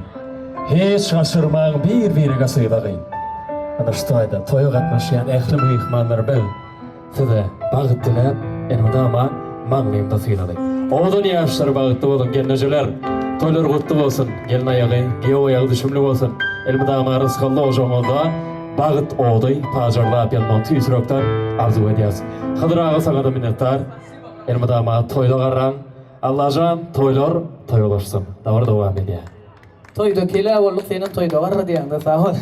Hiç gaçyrmaň bir-birege sylagy. Ana şu taýda toýa gatnaşýan ähli myhmanlar biz size bagt diläp, elmydama maňlymda sylaly. Owadan ýaşlar bagtly boluň gelnejeler. Toýlar gutly bolsun, gelin aýagy, giýew aýagy düşümli bolsun. Elmydama rysgally ojagyňyzda bagt ody pajarlap ýanmagyny tüýs ýürekden arzuw edýäs. Hydyr aga saňada minnetdar. Elmydama toýda garraň. Allajan toýlar toýa ulaşsyn. Dabara dowam edýär. Toýda kele bolduk senem toýda garra diýäňdä sag bol.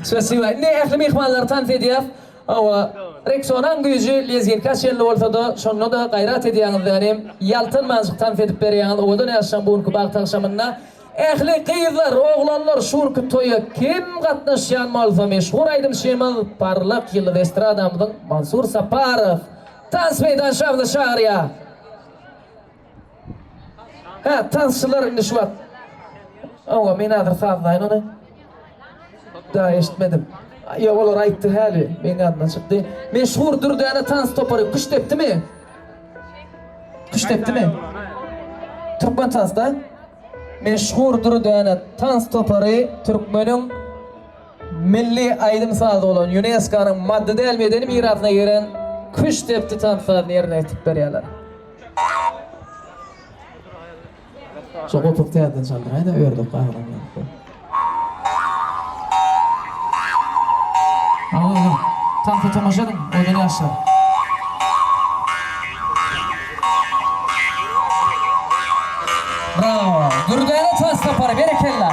Spasiba. Indi ähli myhmanlary tans edýäs. Hawa, Reksonaň güýji lezginka çenli bolsada, şonda-da gaýrat edýäňiz dänim. Ýaltanmanjyk tans edip berýäňiz owadan ýaşlaň bu günki bagt agşamynda. Ähli gyzlar, oglanlar şu günki toýa kim gatnaşýan bolsa meşhur aýdymçymyz Parlak ýyldyz estradamyzyň Mansur Saparow tans meýdançamyza çagyrýar. Hä, tansçylar indi şu wagt. Hawa, men häzir sazlaýyn ony. Da eşitmedim. Ýok, olar aýtdy häli, meň ýadymdan çykdy. Meşhur Dürdäne tans topary küştdepdimi? Küştdepdimi? Türkmen tansda? meşhur Dürdäne tans topary türkmeniň milli aýdym-sazy bolan ÝUNESKO-nyň maddy däl medeni mirasyna giren Küştdepdi tans sazyny ýerine ýetirip berýärler. Şo gopuk täzeden çaldyraýda ördek gagyran ýaly. Hawa, tansa tomaşa ediň, owadan ýaşlar. Brawo! Dürdäne tans topary, berekella!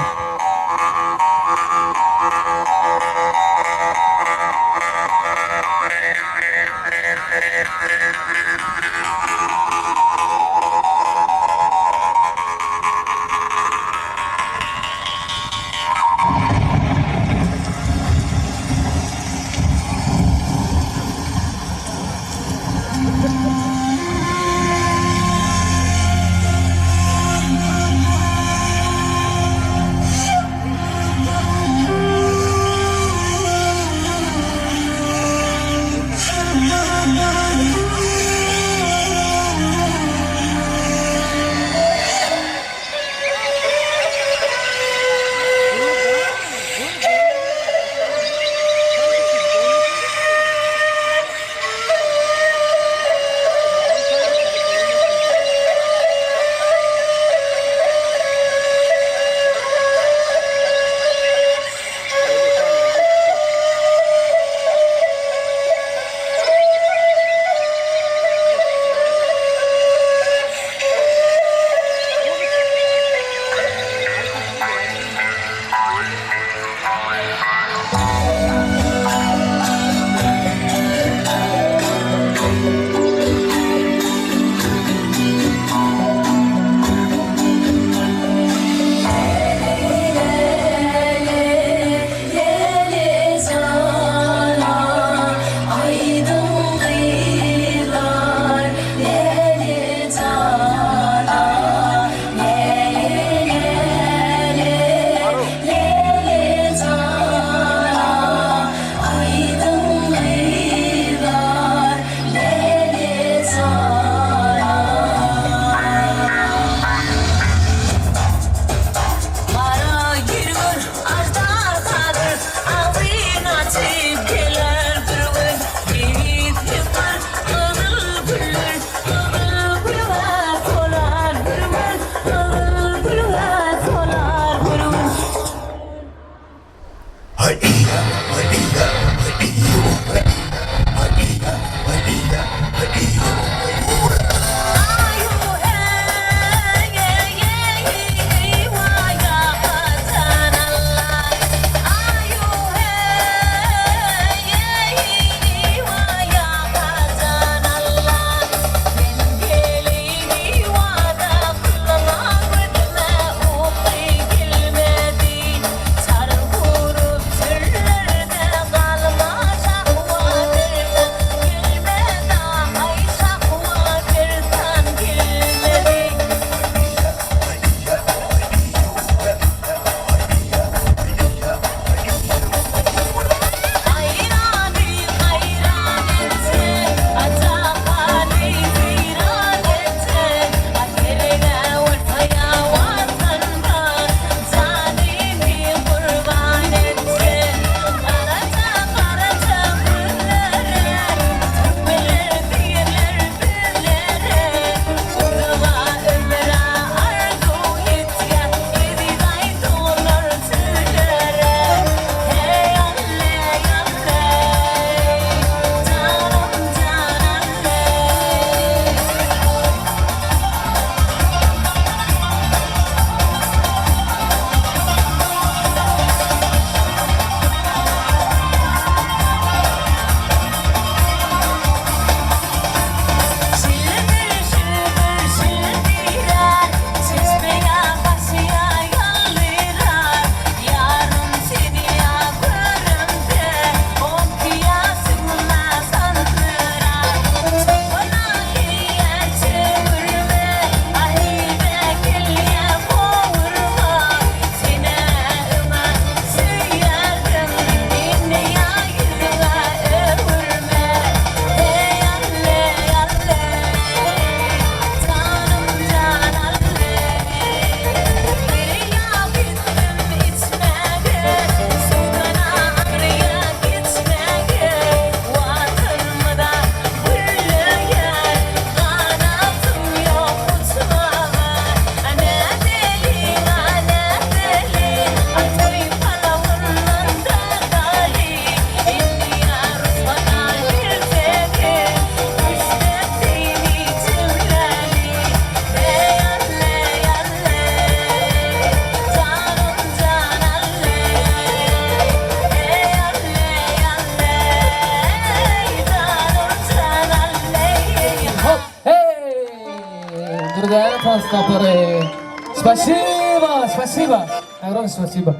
Sapary. Spasiba, spasiba. Огромное spasiba.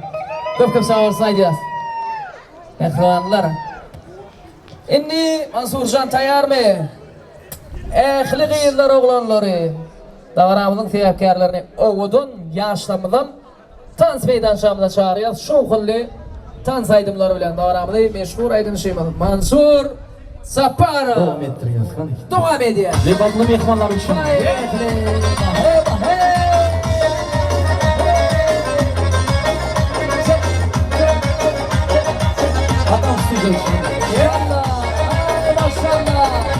Köp köp sag bolsun aýdýas. Mähribanlar. Indi Mansurjan taýýarmy? Ähli gyzlar oglanlary dabaramyzyň sebäpkärlerini owadan ýaşlarymyzam tans meýdançamyza çagyrýas. Şowhunly tans aýdymlary bilen dabaramyzy meşhur aýdymçymyz Mansur Saparow Dowam etdirýäs hany. Dowam edýär. Lebaply myhmanlar üçin. Adam studio üçin. Ýalla, aý maşallah.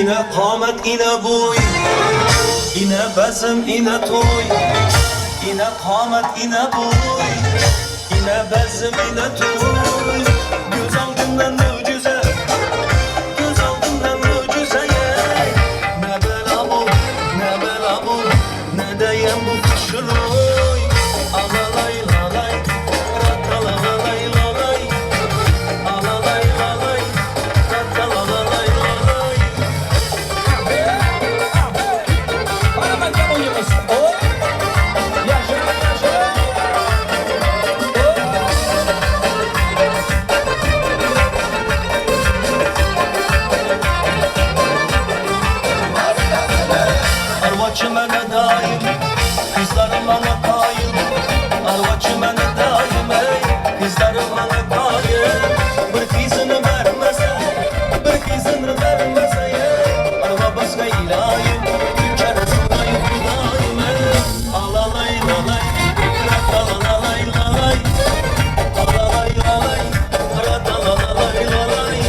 Ine kamat ine boý Ine bezm ine toý Ine kamat ine boý Ine bezm ine toý Göz aldımdan mucize Göz aldımdan mucize Ne bela bu ne bela bu Ne deyem bu kuşuroy Alalay lalay Ratalalalay lalay Alalay lalay Ratalalalay lalay. Arvaçı mənə daim, kızlarım bana kail. Arvaçı mənə daim, ey, kızlarım bana kail. Bir kızını vermese, bir kızını vermese, ey, arva başka ilayim. Keresine hudayım, ey. Alalay lalay, ratalalay lalay. Alalay lalay, ratalalay lalay.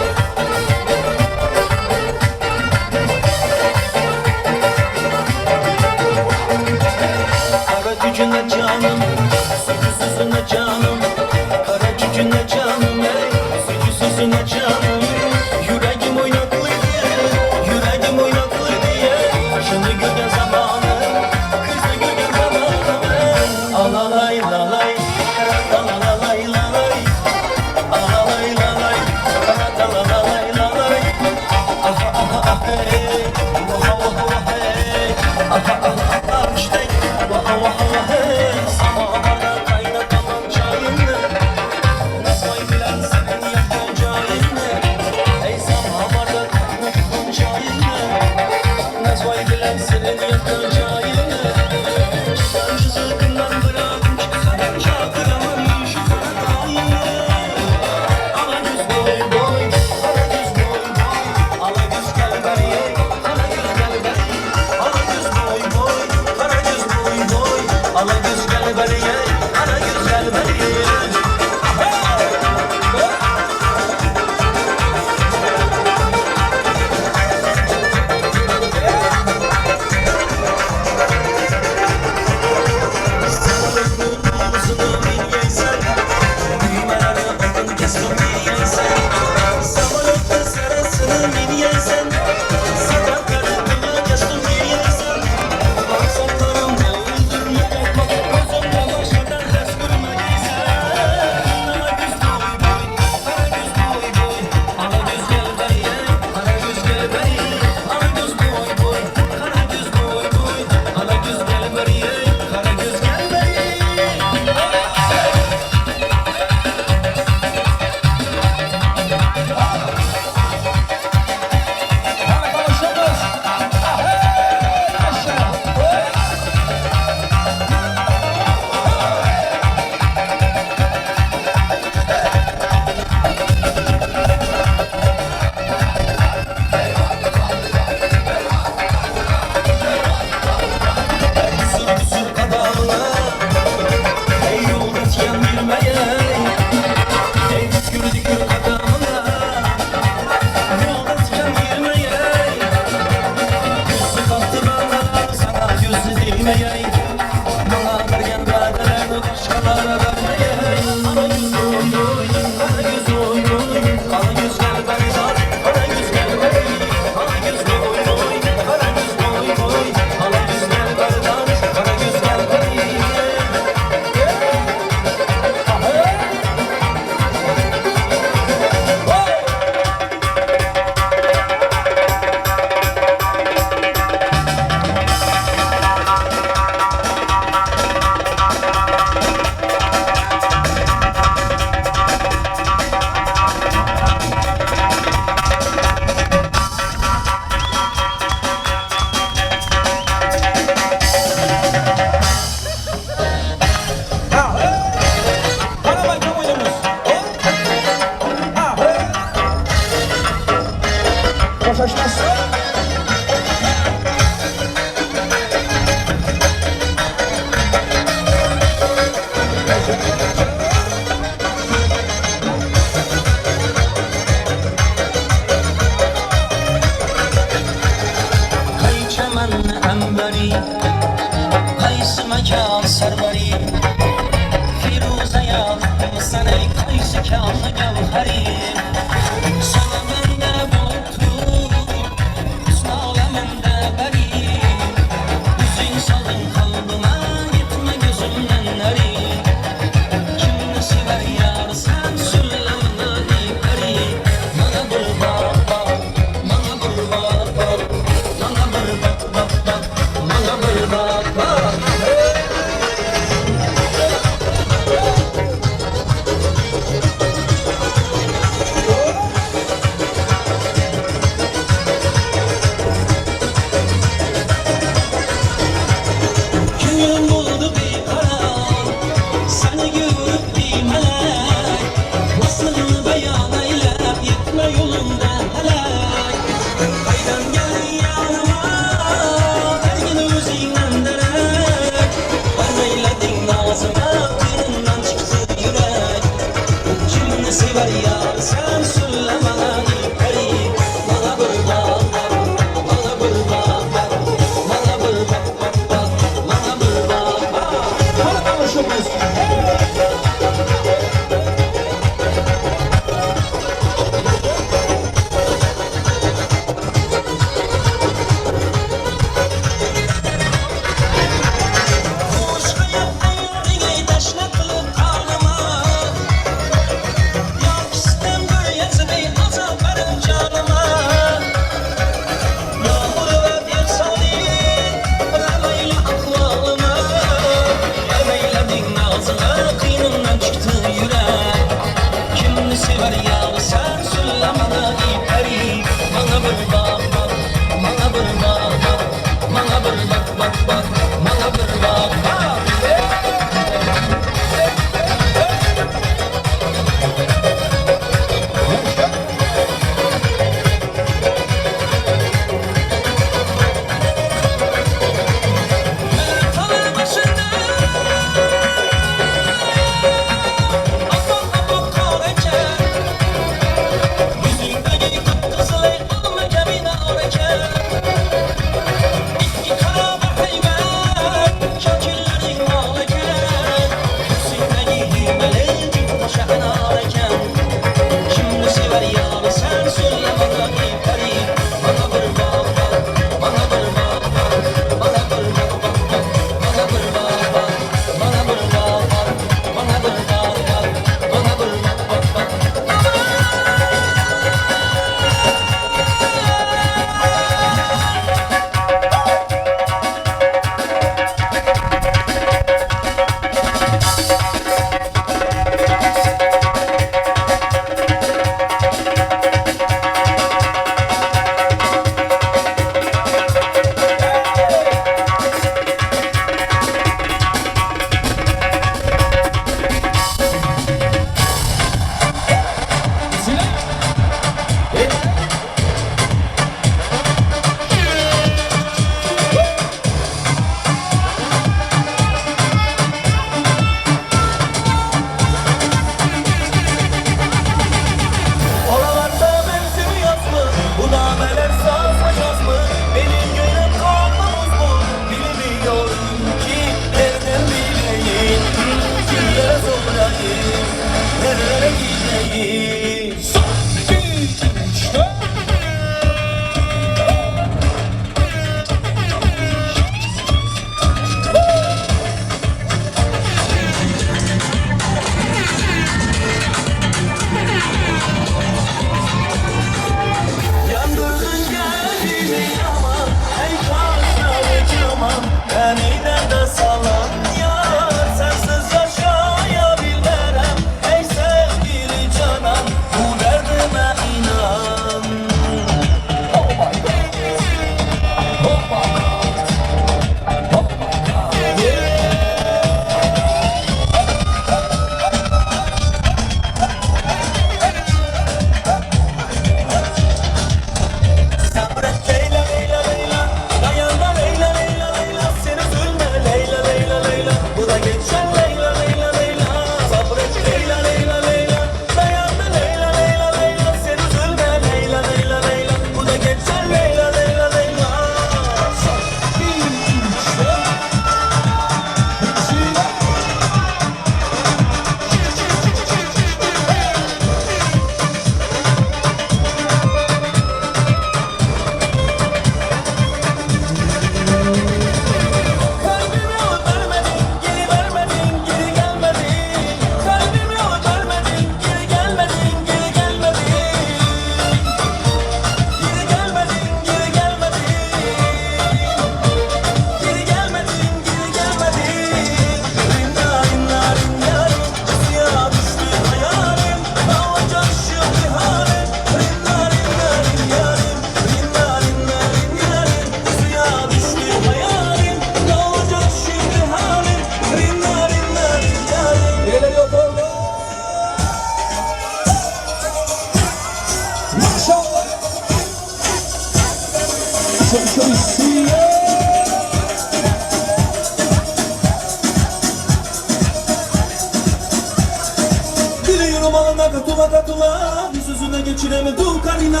Biliyorum alına katıla katıla Bir sözüne geçiremedim karina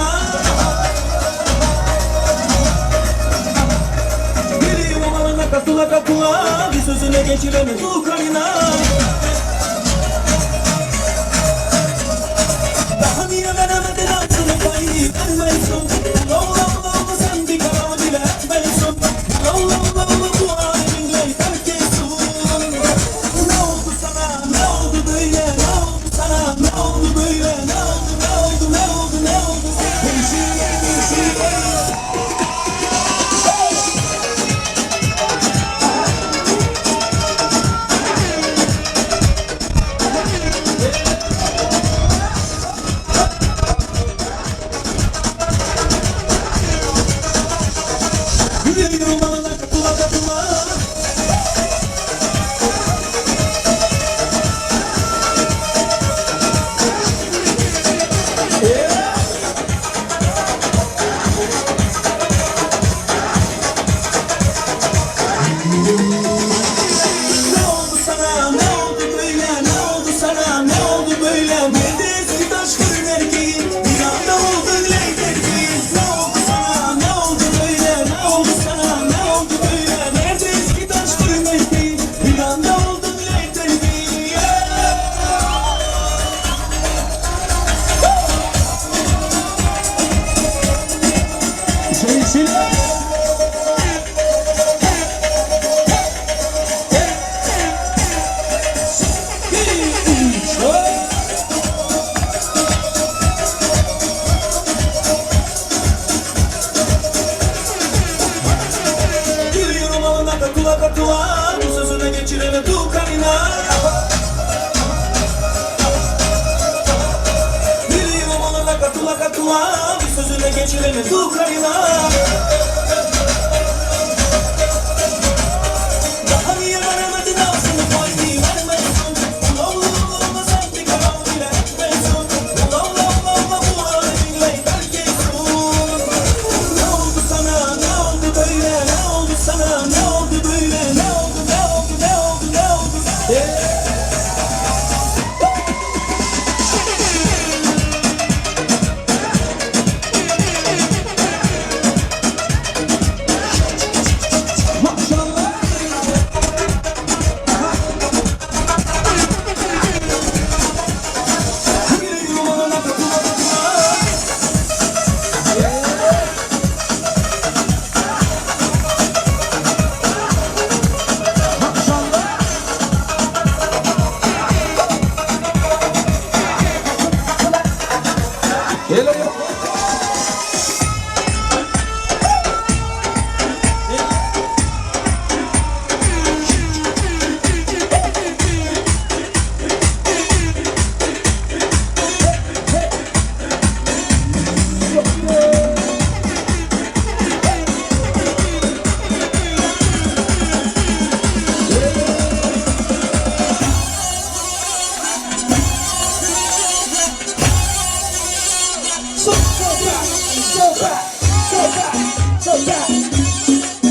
Biliyorum alına katıla katıla Bir sözüne geçiremedim karina Daha niye veremedin ağzını payı vermiyorsun Ula ula ula ula sen bir karar bile etmiyorsun Ula ula ula ula bu aleminle terk etsin Ne oldu sana ne oldu böyle ne oldu sana ne oldu böyle ne oldu ne oldu ne oldu ne oldu Değişiyor değişiyor Yürüyorum alana katıla katıla Ne oldu sana ne oldu böyle ne oldu sana ne oldu böyle Bir de eski taş fırın erkeği bir anda oldun leyt erkeği Ne oldu sana ne oldu böyle ne oldu sana ne oldu böyle Nerede eski taş fırın erkeği bir anda oldun leyt erkeği yeah. Gülüyorum alına katıla katıla Bu sözüne geçirene tu karina Gülüyorum alına katıla katıla Bu sözüne geçirene tu karina Daha niye veremedin ağzını payını vermezsin Ula ula ula ula sen bir karar bile etmezsin Ula ula ula ula bu aleminle terk etsin Ne oldu sana ne oldu böyle ne oldu sana ne oldu böyle ne oldu ne oldu ne oldu ne oldu yeah. So, so back, so back, so back, so back.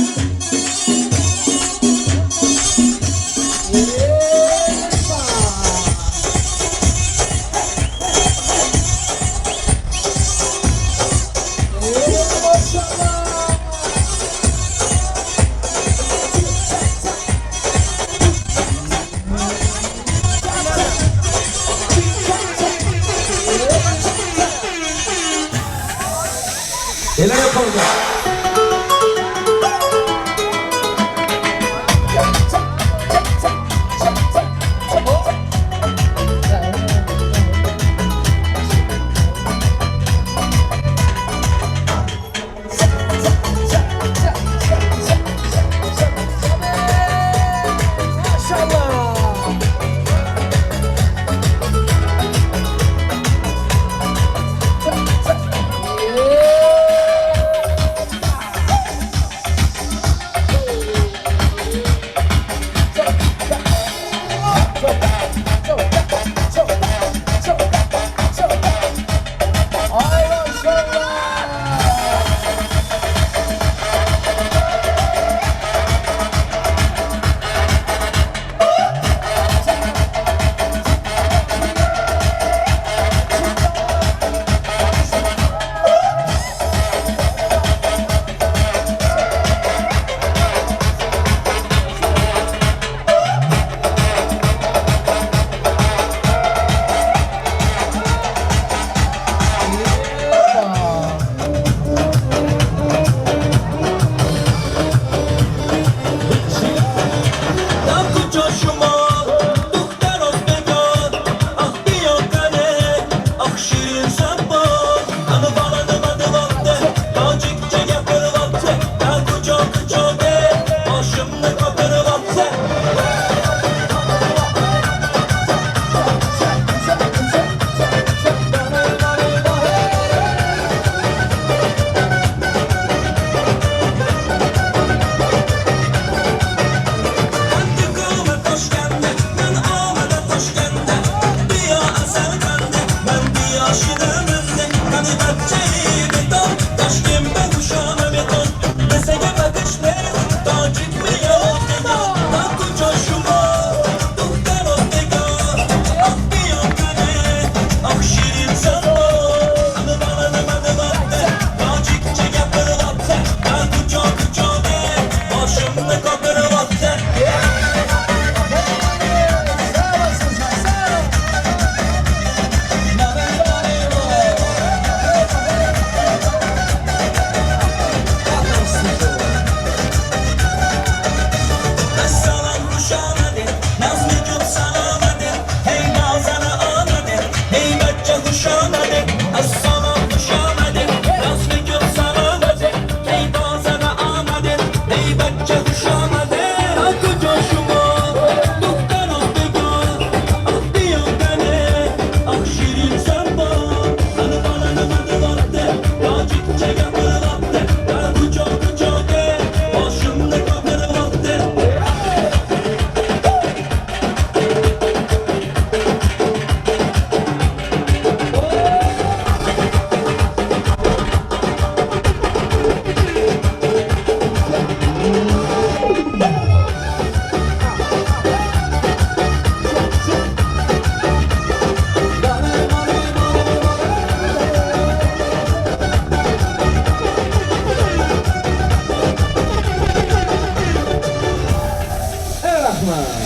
Eller ýokarda.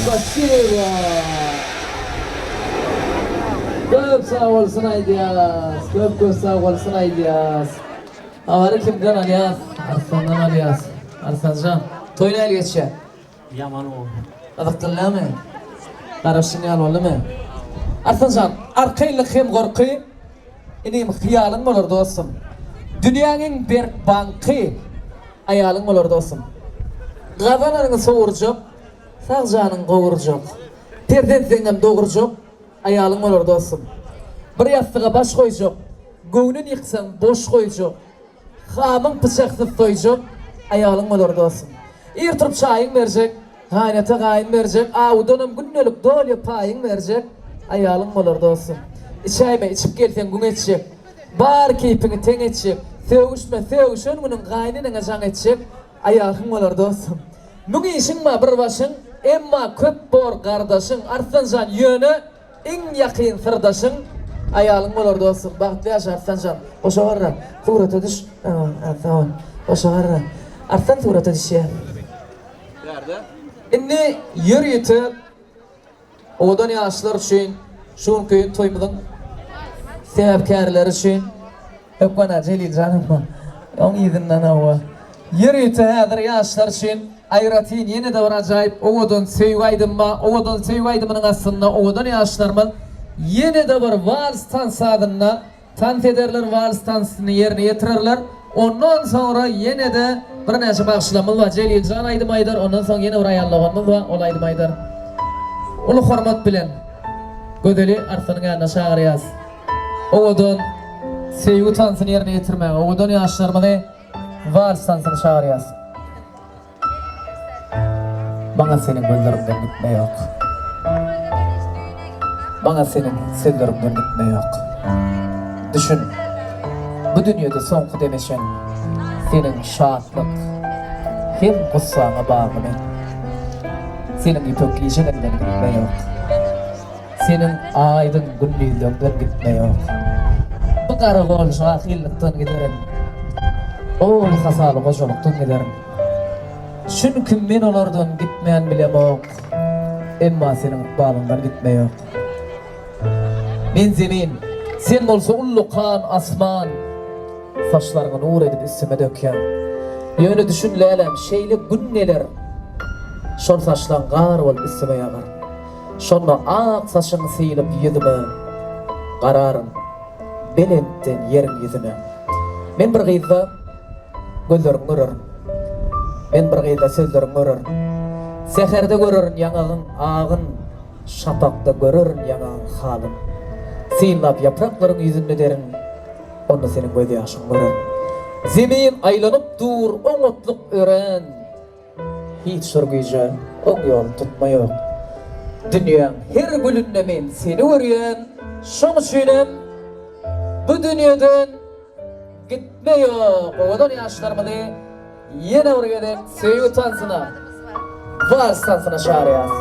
Spasibo. Köp sag bolsun aýdýas. Köp köp sag bolsun aýdýas. Habary kimden alýas? Arslandan alýas. Arslanjan, toý nähili geçýär? Ýaman gowy. Gyzykdyrýarmy? Garaşyň ýaly boldumy? Arslanjan, arkaýynlyk hem gorky inim hyýalyň bolar dostum. Dünýäň iň berk banky aýalyň bolar dostum. Gazananyňy sowurjak, sag janyň gowurjak. Perzentleňem dogurjak aýalyň bolar dostum. Bir ýassyga baş goýjak, göwnün ýyksaň boş goýjak. Hamyň pyçaksyz soýjak aýalyň bolar dostum. Ir turup çaýyň berjek, gaýynata gaýyn berjek, awudanam gündelik dolýa paýyň berjek aýalyň bolar dostum. Içäýme, içip gelseň güň etjek, bar keýpiňi teň etjek, sögüşme, sögüşen günüň gaýyneneňe jaň etjek aýalyň bolar dostum. Müň işiň bar bir başyň, emma köp bor gardaşyň, Arslanjan ýöne Iň ýakyn syrdaşyň aýalyň bolar dostum. Bagtly ýaşa Arslanjan. Goşa garra surata düş. Sag bol. Goşa garra. Arslan surata düşýär. Bärde. Indi ýörite owadan ýaşlar üçin şu günki toýumyzyň sebäpkärleri üçin Hökman-a Jelil janym oň yzyndan hawa. Ýörite häzir ýaşlar üçin aýratyn ýene-de bir ajaýyp owadan söýgi aýdymy bar. Owadan söýgi aýdymynyň astynda owadan ýaşlarymyz ýene-de bir wals tans sazynda tans ederler, wals tansyny ýerine ýetirerler. Ondan soňra ýene-de birnäçe bagşylarymyz bar. Jelil jan aýdym aýdar, ondan soň ýene bir aýal doganymyz bar, ol aýdym aýdar. Uly hormat bilen Gözeli Arslanyň ýanyna çagyrýas. Owadan söýgi tansyny ýerine ýetirmäge owadan ýaşlarymyzy wals tansyna çagyrýas. Maňa seniň gözleriňden gitme ýok. Maňa seniň sözleriňden gitme ýok. Düşün, bu dünýede soňky deme çen seniň şatlyk hem gussaňa bagly men. Seniň ýüpek gijeleňden gitme ýok. Seniň aýdyň gündizleňden gitme ýok. Bu garagol jahyllykdan giderin. Ol hasaly gojalykdan giderin. Çünki men olardan gitmän bilemok, emma seniň ykbalyňdan gitme ýok. Men zemin, sen bolsa ullakan asman, saçlaryňy nur edip üstüme dökýäň. Ýöne düşün läläm, şeýle gün geler, şol saçlaň gar bolup üstüme ýagar. Şonda ak saçyň sylyp ýüzüme, Gararyn belentden ýeriň ýüzüne. Men bir gyzda gözleriňi görerin, Men bir gyzda sözleriňi görerin. Säherde görerin ýaňagyň agyn, Şapakda görerin ýaňagyň halyn. Synlap ýapraklaryň ýüzünde derin, Onda seniň gözýaşyňy görerin. Zemin aýlanyp dur oňatlyk örän. Hiç bir güýje oň ýolun tutma ýok. Dünýäň her gülünde men seni görýän, şoň üçinem. Bu dünýeden gitme ýok. Owadan ýaşlarymyzy ýene bir gezek söýgi tansyna, wals tansyna çagyrýas.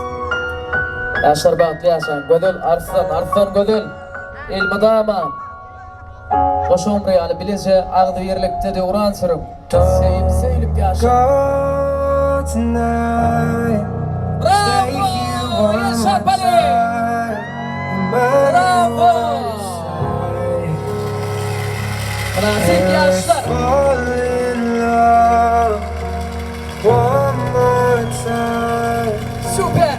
Ýaşlar bagtly ýaşaň. Gözel Arslan, Arslan Gözel elmydama goşa ömri ýaly bileje agzybirlikde döwran sürüp, söýüp söýlüp ýaşaň. Bravo! El çarpaly! Bravo! Mynasyp ýaşlar! Super!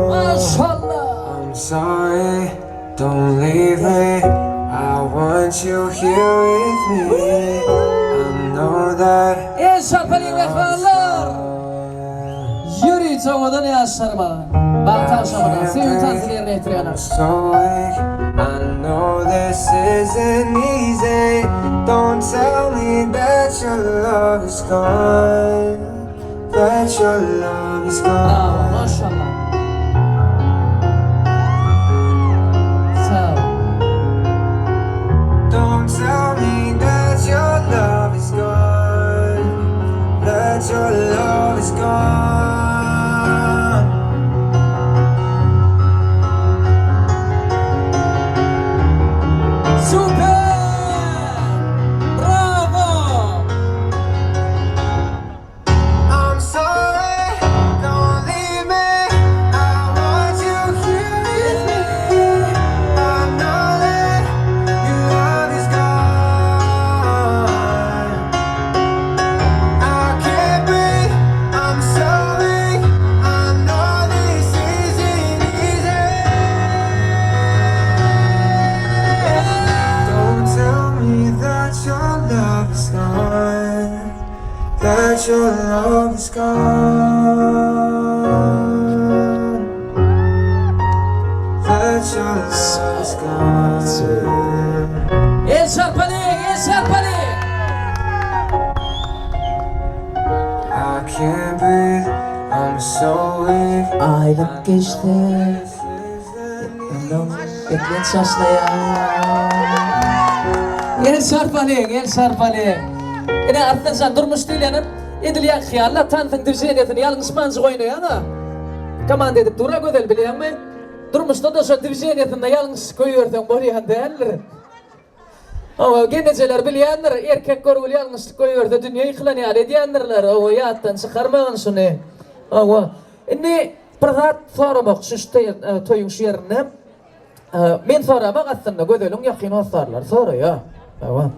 Maşallah! Don't leave me. I want you here with me. I know that. El çarpalyň mähribanlar! Ýörite owadan ýaşlaryma bagt agşamyna söýgi tansyny ýerine ýetirýärler. So weak. I know this isn't easy. Don't tell me that your love is gone. That your love is gone. Bravo, maşallah. Sag ol. Don't tell me that your love is gone. That your love is gone. Super! Bravo! I'm sorry, don't leave me. I want you here with me. I know that your love is gone. I can't breathe. I'm sorry. I know this isn't easy. Don't tell me that your love is gone. That your love is gone. That your love is gone. El çarpalyň, el çarpalyň! I can't breathe. I'm so weak. Aýlyk geçse, ondan eklenç başlaýar. El çarpalyň, el çarpalyň! Ine, Arslanjan, durmuş diýlenim, edil ýaňky ýaly-la, tansyň dwiženiýesini ýalňyşmanjyk oýnaýaň-a. Komanda edip dur-a Gözel, bilýäňmi? Durmuşda-da şo dwiženiýesinde ýalňyş goýberseň bolýan däldir. Hawa, gelnejeler bilýändir, erkek görgüli ýalňyşlyk goýberse dünýe ýykylan ýaly edýändirler, hawa, ýatdan çykarmagyn şuny. Hawa. Indi bir zat soramakçy şu toýuň şu ýerinde. Men soramak aslynda Gözeliň ýakyn hossarlary soraýar. Hawa.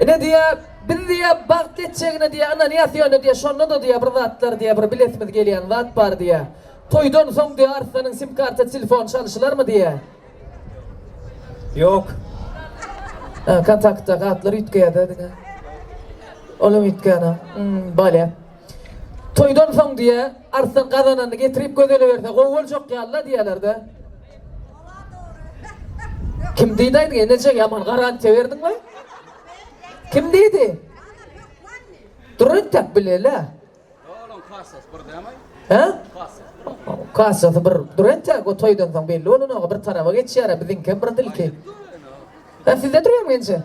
Ine diýýär, biz diýýär bagtly etjegine diýýär ynanýas ýöne diýýär şonda-da diýýär bir zatlar diýýär bir bilesimiz gelýän zat bar diýýär. Toýdan soň diýýär Arslanyň sim karta telefon çalşylarmy diýýär. Ýok. Ha, kontaktdaky atlar üýtgeýär-dä diňe. Olam üýtgänok. Hmm, bolýar. Toýdan soň diýýär, Arslan gazananyny getirip Gözele berse gowy boljak ýaly-la diýýärler-dä. Kim diýdi aýdyň, eneje ýaman garantiýa berdiň-le. Kim diýdi? Dur entek bileli. Olaň kassasy bir dämi? Hä? Kassasy bir. Dur entek o toýdan soň belli bolanok, bir taraba geçýär-ä, biziňkem bir dilki. Hä, sizde durýarmy enje?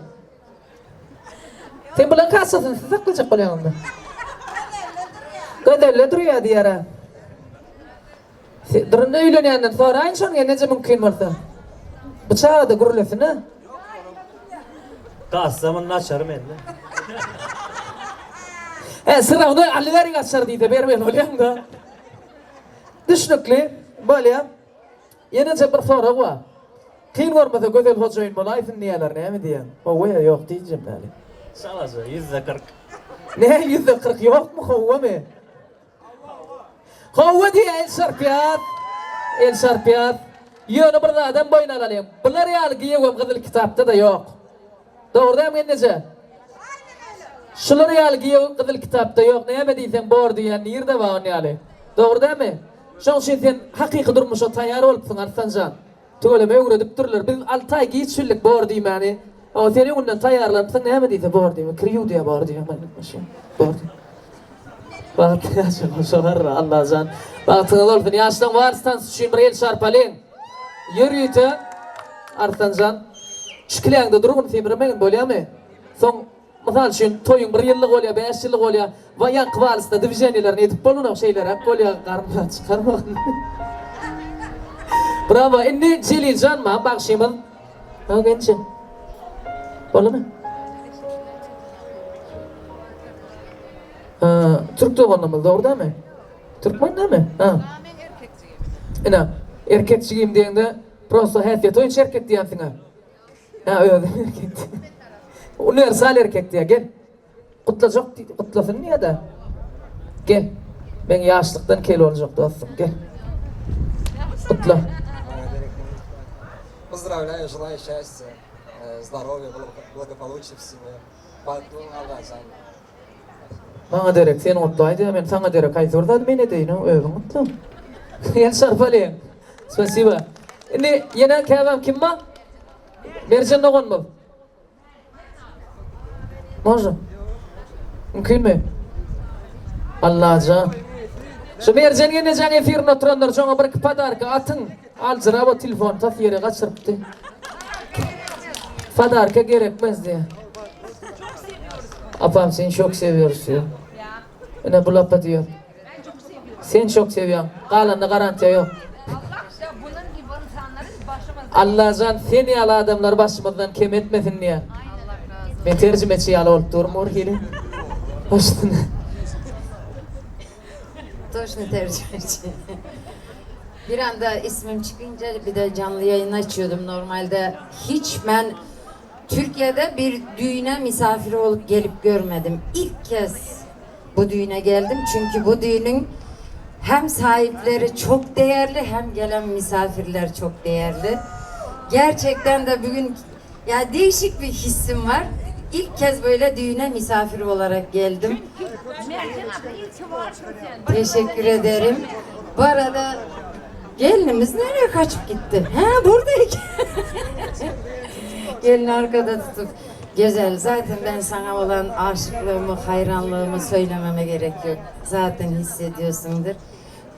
Sen bulaň kassasyny siz saklajak bolýaňyzmy? Gözelle durýar diýýär-ä. Durun öýlenýänden soraýyn şony gelneje mümkin bolsa. Bu çagada gürlesin-ä. Kassamyň naçary mende. Hä, syragyny alyberiň açar diýse bermeli bolýaň-da. Düşnükli, bolýa. Ýeneje bir sorag bar. Kyn görmese Gözel hojaýyn bolaýsyn diýýärler, näme diýýäň? Hawa ýa ýok diýjem däli. Çalaja, 40%. Nähili 40% ýokmy, howamy? Hawa diýýär, el çarpýar. El çarpýar. Ýöne bir zadam boýun alalyň. Bular ýaly giýewem gyzyl kitapda-da ýok. Dogry dälmi gelneje? Şular ýaly giýew gyzyl kitapda ýok. Näme diýseň bor diýýän nirde bar on ýaly. Dogry dälmi? Şoň üçin sen hakyky durmuşa taýýar bolupsyň Arslanjan. Tüweleme öwredipdirler. Biz alty aý giç bildik bor diýmäni. Hawa sen öňünden taýýarlanypsyň näme diýse bor diýme. Kir ýuw diýýär bor diýýär. Bor diýýär. Bagtly ýaşa goşa garra Allajan. Bagtyňyz bolsun. Ýaşlaň wals tansy üçin bir el çarpalyň. Ýörite Arslanjan. Şu kiläňde durgun semremegin bolýamy? Soň Mysal üçin, toýuň bir ýyllygy bolýar, bäş ýyllygy bolýar. Waý, ýaňky walsda dwiženiýelerini edip bolanok, şeýleräk bolýar, garyn zat çykarmagyn. Brawo, indi Jeliljan ma, bagşymyz. Ha, genje. Boldumy? Ha, türk doganymyz, dogry dämi? Türkmen dämi? Ha. Ine, erkek jigim diýeňde, prosto häsiýeti boýunça erkek diýensiň-ä. Hä özüm erkek diýýär. Uniwersal erkek diýýär. Gel. Gutlajak diýdi. Gutlasyn diýýär-de. Gel. Meň ýaşlykdan kel boljak dostum. Gel. Gutla. Поздравляю, желаю счастья, э, здоровья, благополучия в семье. Bagtly boluň Allajan. Maňa derek sen gutla aýdýar, men saňa derek haýsy bir zady men edeýin, özüň gutla. Gel şarpalyň. Spasiba. Indi ýene käbäm kim bar? Merjen doganymyz. Można. Mümkinmi? Allajan. Şu Merjen gelnejeň efirinde oturanlar şoňa bir iki podarka atyň. Aljyrap o telefony tas ýere gaçyrypdy. Podarka gerekmez diýýär. Apam seni çok sewiyoruz diýýär. Ine bu lapa diýýär. Sen çok sewiýaň. Galanda garantiýa ýok. Allajan sen ýaly adamlary başymyzdan kem etmesin diýýär. Men terjimeçi ýaly bolup durun bir hili. Başyna. Toşny tercümeci. Bir anda ismim çıkınca bir de canlı yayın açıyordum normalde. Hiç ben Türkiye'de bir düğüne misafir olup gelip görmedim. İlk kez bu düğüne geldim. Çünkü bu düğünün hem sahipleri çok değerli hem gelen misafirler çok değerli. Gerçekten de bugün ya değişik bir hissim var. İlk kez böyle düğüne misafir olarak geldim. Teşekkür ederim. Bu arada gelinimiz nereye kaçıp gitti? Ha buradayken. Gelin arkada tutup Güzel zaten ben sana olan aşıklığımı, hayranlığımı söylememe gerek yok. Zaten hissediyorsundur.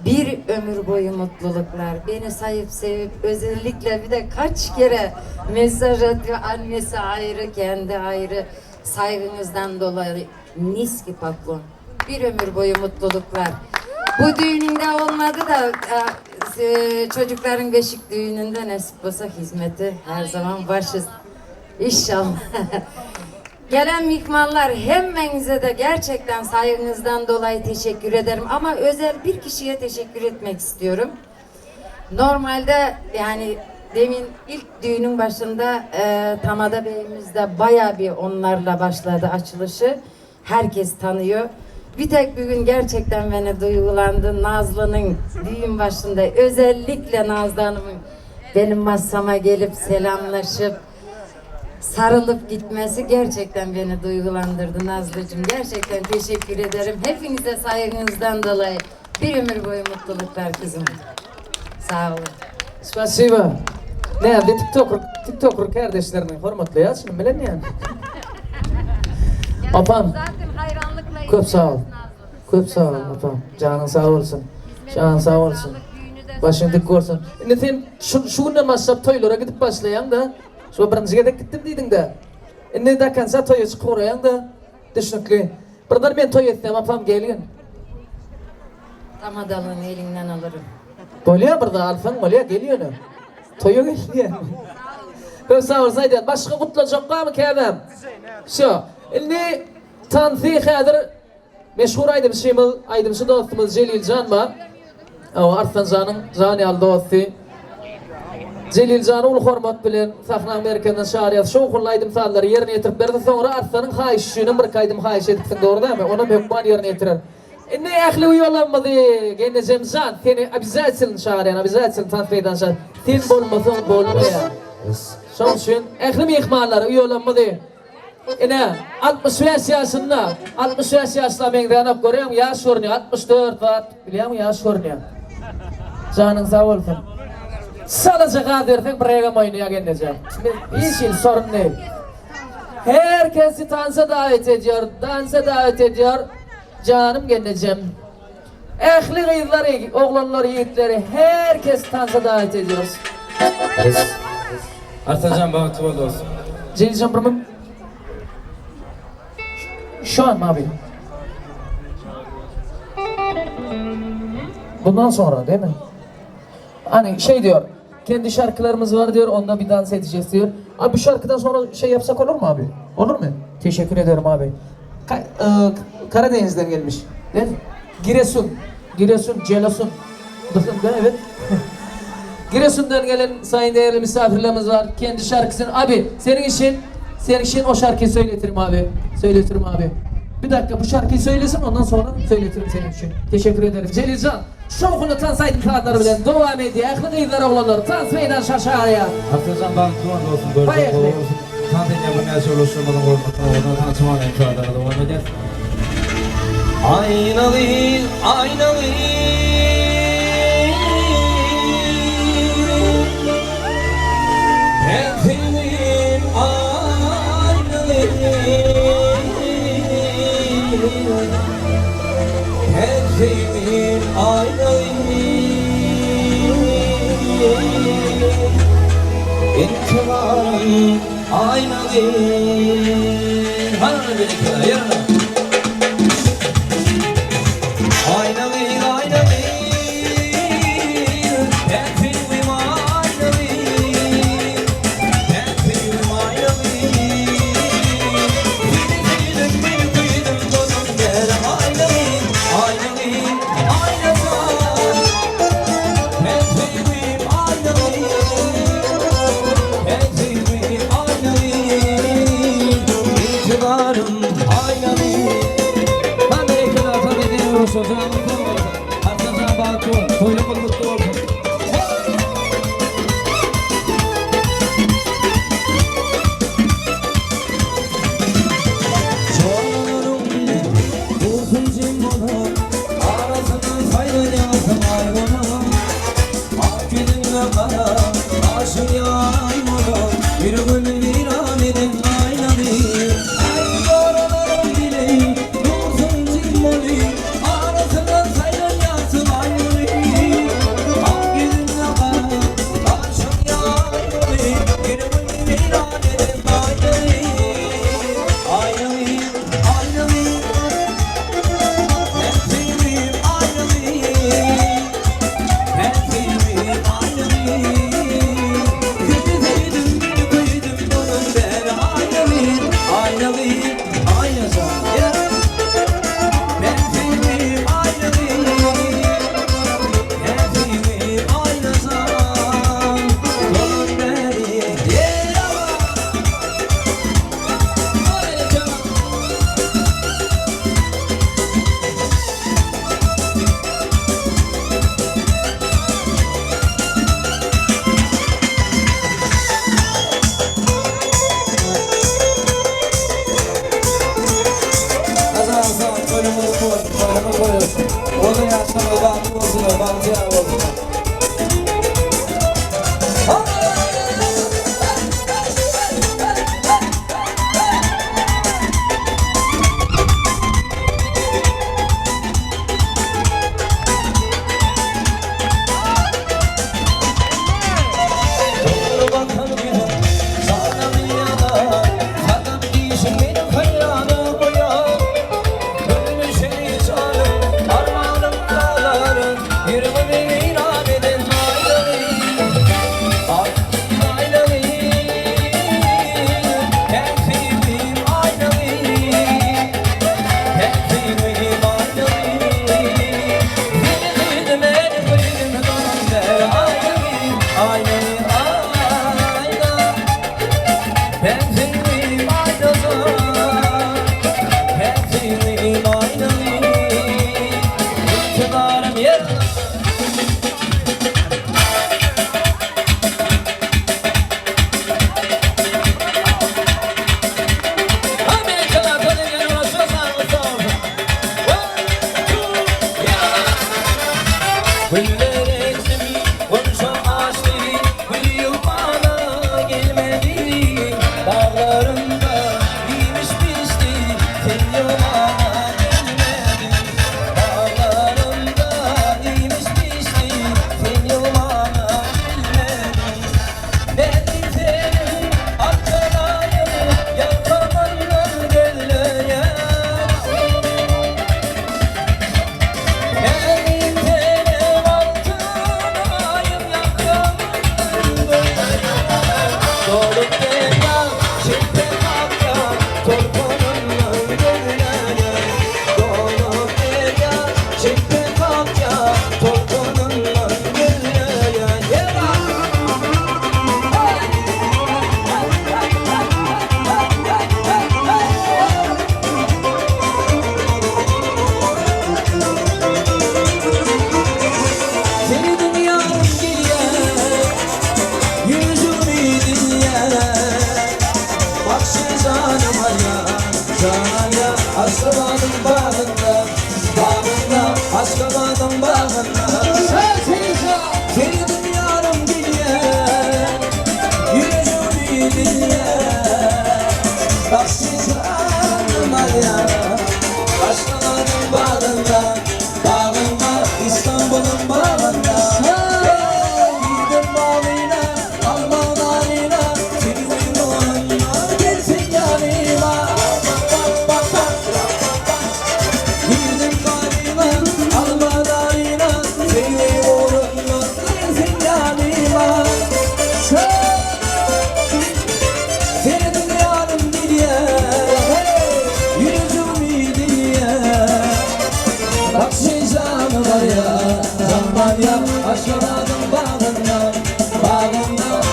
Bir ömür boyu mutluluklar. Beni sayıp sevip özellikle bir de kaç kere mesaj atıyor. Annesi ayrı, kendi ayrı. Saygınızdan dolayı niski patlon. Bir ömür boyu mutluluklar. Bu düğününde olmadı da e, çocukların beşik düğününde nasip olsa hizmeti her zaman başız. İnşallah. Gelen mihmanlar hemmenize de gerçekten saygınızdan dolayı teşekkür ederim. Ama özel bir kişiye teşekkür etmek istiyorum. Normalde yani demin ilk düğünün başında e, Tamada Bey'imiz de baya bir onlarla başladı açılışı. Herkes tanıyor. Bir tek bugün gerçekten beni duygulandı. Nazlı'nın düğün başında özellikle Nazlı Hanım'ın benim masama gelip selamlaşıp sarılıp gitmesi gerçekten beni duygulandırdı Nazlıcığım. Gerçekten teşekkür ederim. Hepinize saygınızdan dolayı bir ömür boyu mutluluklar kızım. Sağ olun. Spasiba. Näzli tiktoker, tiktoker kardeşlerini hormatlaýar şuny bilen ýa. Apam. Köp sag ol. Köp sag ol apam. Janyň sag bolsun. Janyň sag bolsun. Başyň dik bolsun. Indi sen şu, şu günden başlap toýlara gidip başlaýaň-da. Şu birinji gezek gitdim diýdiň-de. Indi do konca toýa çykyp uraýaň-da. Düşnükli. Birden men toý etsem apam gelgin. Tamadalygyny eliňden alyryn. Bolýa bir zat alsaň bolýa gel ýöne. Toýa gel diýýän. Köp sag bolsun aýdýan. Başga gutlajak barmy käbäm? Wsýo. Indi tansy häzir meşhur aýdymçymyz, aýdymçy dostumyz Jeliljan bar. Hawa, Arslanjanyň jan ýaly dosty. Jeliljany uly hormat bilen sahnaň merkezine çagyrýas. Şowhunly aýdym-sazlary ýerine ýetirip bersin. Soňra Arslanyň haýyşy üçinem birki aýdym haýyş edipsiň, dogry dälmi? Onam hökman ýerine ýetirer. Indi ähli uýalarymyzy gelnejemjan seni obýazatelno çagyrýan, obýazatelno tans meýdança. Sen bolmasaň bolmaýar. Şonuň üçin ähli myhmanlary, uýalarymyzy ine 65 ýaşynda, 65 ýaşla meňzänok görýäňmi, ýaş görünýär, 64 zat bilýäňmi ýaş görünýär. Janyň sag bolsun. Çalaja gaz berseň biregem oýnaýar gelneje. Hiç hili sorun değil. Herkesi tansa davet ediyor, dansa davet ediyor. Janym gelnejem. Ähli gyzlary, oglanlary, ýigitleri herkesi tansa davet ediyoruz. Arslanjan bagtly bol dostum. Jeliljan bir mün. Şu an mı abi? Bundan sonra değil mi? Hani şey diyor, kendi şarkılarımız var diyor, onda bir dans edeceğiz diyor. Abi bu şarkıdan sonra şey yapsak olur mu abi? Olur mu? Teşekkür ederim abi. Ka- e, Karadeniz'den gelmiş. Değil mi? Giresun. Giresun, Celasun. Değil mi? Evet. Giresun'dan gelen sayın değerli misafirlerimiz var. Kendi şarkısını. Abi senin için senin için o şarkıyı söyletirim abi. Söyletirim abi. Bir dakika bu şarkıyı söylesin ondan sonra söyletirim senin için. Teşekkür ederim. Celilcan şowhunly tans aýdym sazlary bilen dowam edýär. Ähli gyzlar oglanlar tans meýdan şaşaýar. Arslanjan bagtly bol dostum. Görjek Baýakly. gowy bolsun. Tans edýän birnäçe ulaşdyrmadyň hormatyna owadan tançyma aýdym sazlara dowam edýäs. Aýnaly, aýnaly. Sen sevdim aynalı. Sen sevdim aynalı. İntiharım aynalı. Hanını birlikte yarına. Aynalı, aynalı. Ben sevdim aynalı. Ben sevdim aynalı. Seni sevdim, beni duydum, dondum gel aynalı, aynalı, aynalı. Ben sevdim aynalı. Ben sevdim aynalı. İtibarım aynalı. Ben de ekran ediyoruz o zaman. Arslan Batu, toyumuz mutlu olsun. Çorlarım bile dursun cimbona Arasından sayılacağım ayrına Ak yüzünle kara Aşın yaymadan Bir gün viran eden aynalı Ay çorlarım bile dursun cimboli Arasından sayılacağım ayrına Ak yüzünle kara Aşın yaymadan Bir gün viran eden aynalı Aynalı, aynalı Ben sevdim aynalı Ben sevdim aynalı Seni sevdim, beni duydum.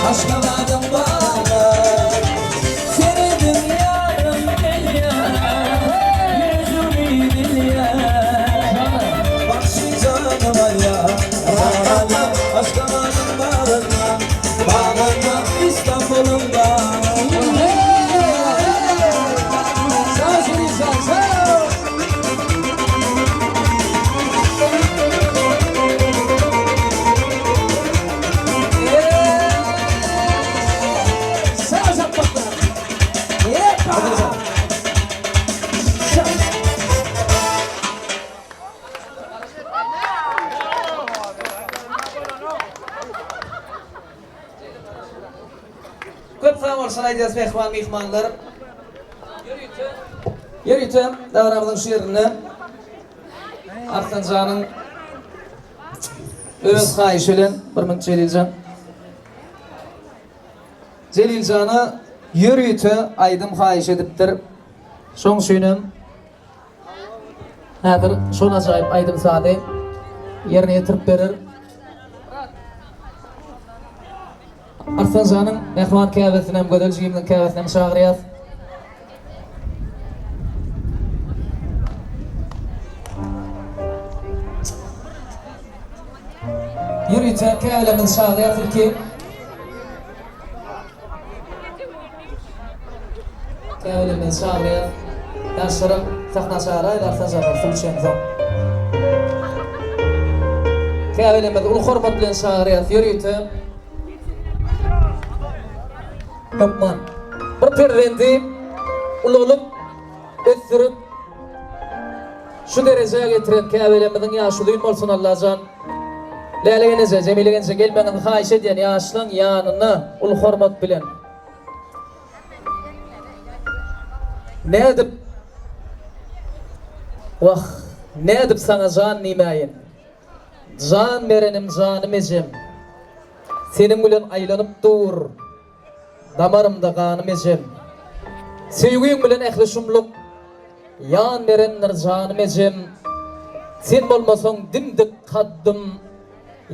Aşgabadyň bagyna. Serediň ýarym gelýär, Ýüregimi dilýär. Bagşy janym alýar, Alýar Aşgabadyň bagyna, Bagyna Istanbulyň bagyna. Sag Şirinjan, sag! Köp sag bolsun aýdýas mähriban myhmanlar. Ýörite dabaramyzyň şu ýerinde Arslanjanyň öz haýyşy bilen bir minut Jeliljan. Jeliljana ýörite aýdym haýyş edipdir. Şoň üçinem häzir şol ajaýyp aýdym-sazy ýerine ýetirip berer. Arslanjanyň mähriban käbesinem, gözel jigimiziň käbesinem çagyrýas. Ýörite käbelerimizi çagyrýas ilki. Käbelerimizi çagyrýas. Ýaşlaram sahna çagyraýyň Arslanjanlar suw içensoň. Käbelerimizi uly hormat bilen çagyrýas ýörite. Hökman. Bir perzendi ulalyp, ösdürip, şu derejä getiren käbelerimiziň ýaşy uzyn bolsun Allajan. Läle geneje, Jemile geneje gelmegiňizi haýyş edýän ýaşlaň ýanyna uly hormat bilen. Nädip Wah, nädip saňa jan diýmäýin. Jan berenim janym ejem. Seniň bilen aýlanyp dur damarymda ganym ejem. Söýgüň bilen ähli şumluk ýan berendir janym ejem. Sen bolmasaň dim-dik kaddym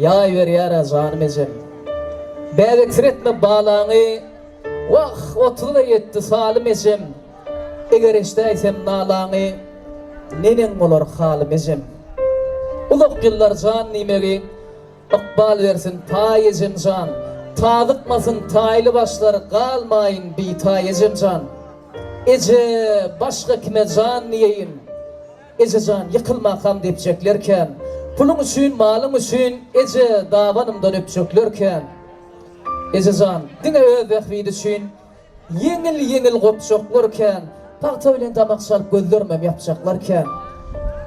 ýaý berýär-ä janym ejem. Bäbeksiretme balaňy wah otuza ýetdi salym ejem. Eger eşdäýsem nalaňy neneň bolar halym ejem. Uzak ýyllar jan diýmegi Ykbal bersin taý ejem jan. Tazykmasyn taýly başlar galmaýyn bitaý ejem jan. Eje başga kime jan diýeýin. Eje jan ýykylmakam depjekler kän. Puluň üçin malyň üçin eje dabanymdan öpjekler kän. Eje jan diňe öz bähbidi üçin Ýeňil-ýeňil gopjaklar kän, Pagta bilen damak çalyp gözlerimem ýapjaklar kän.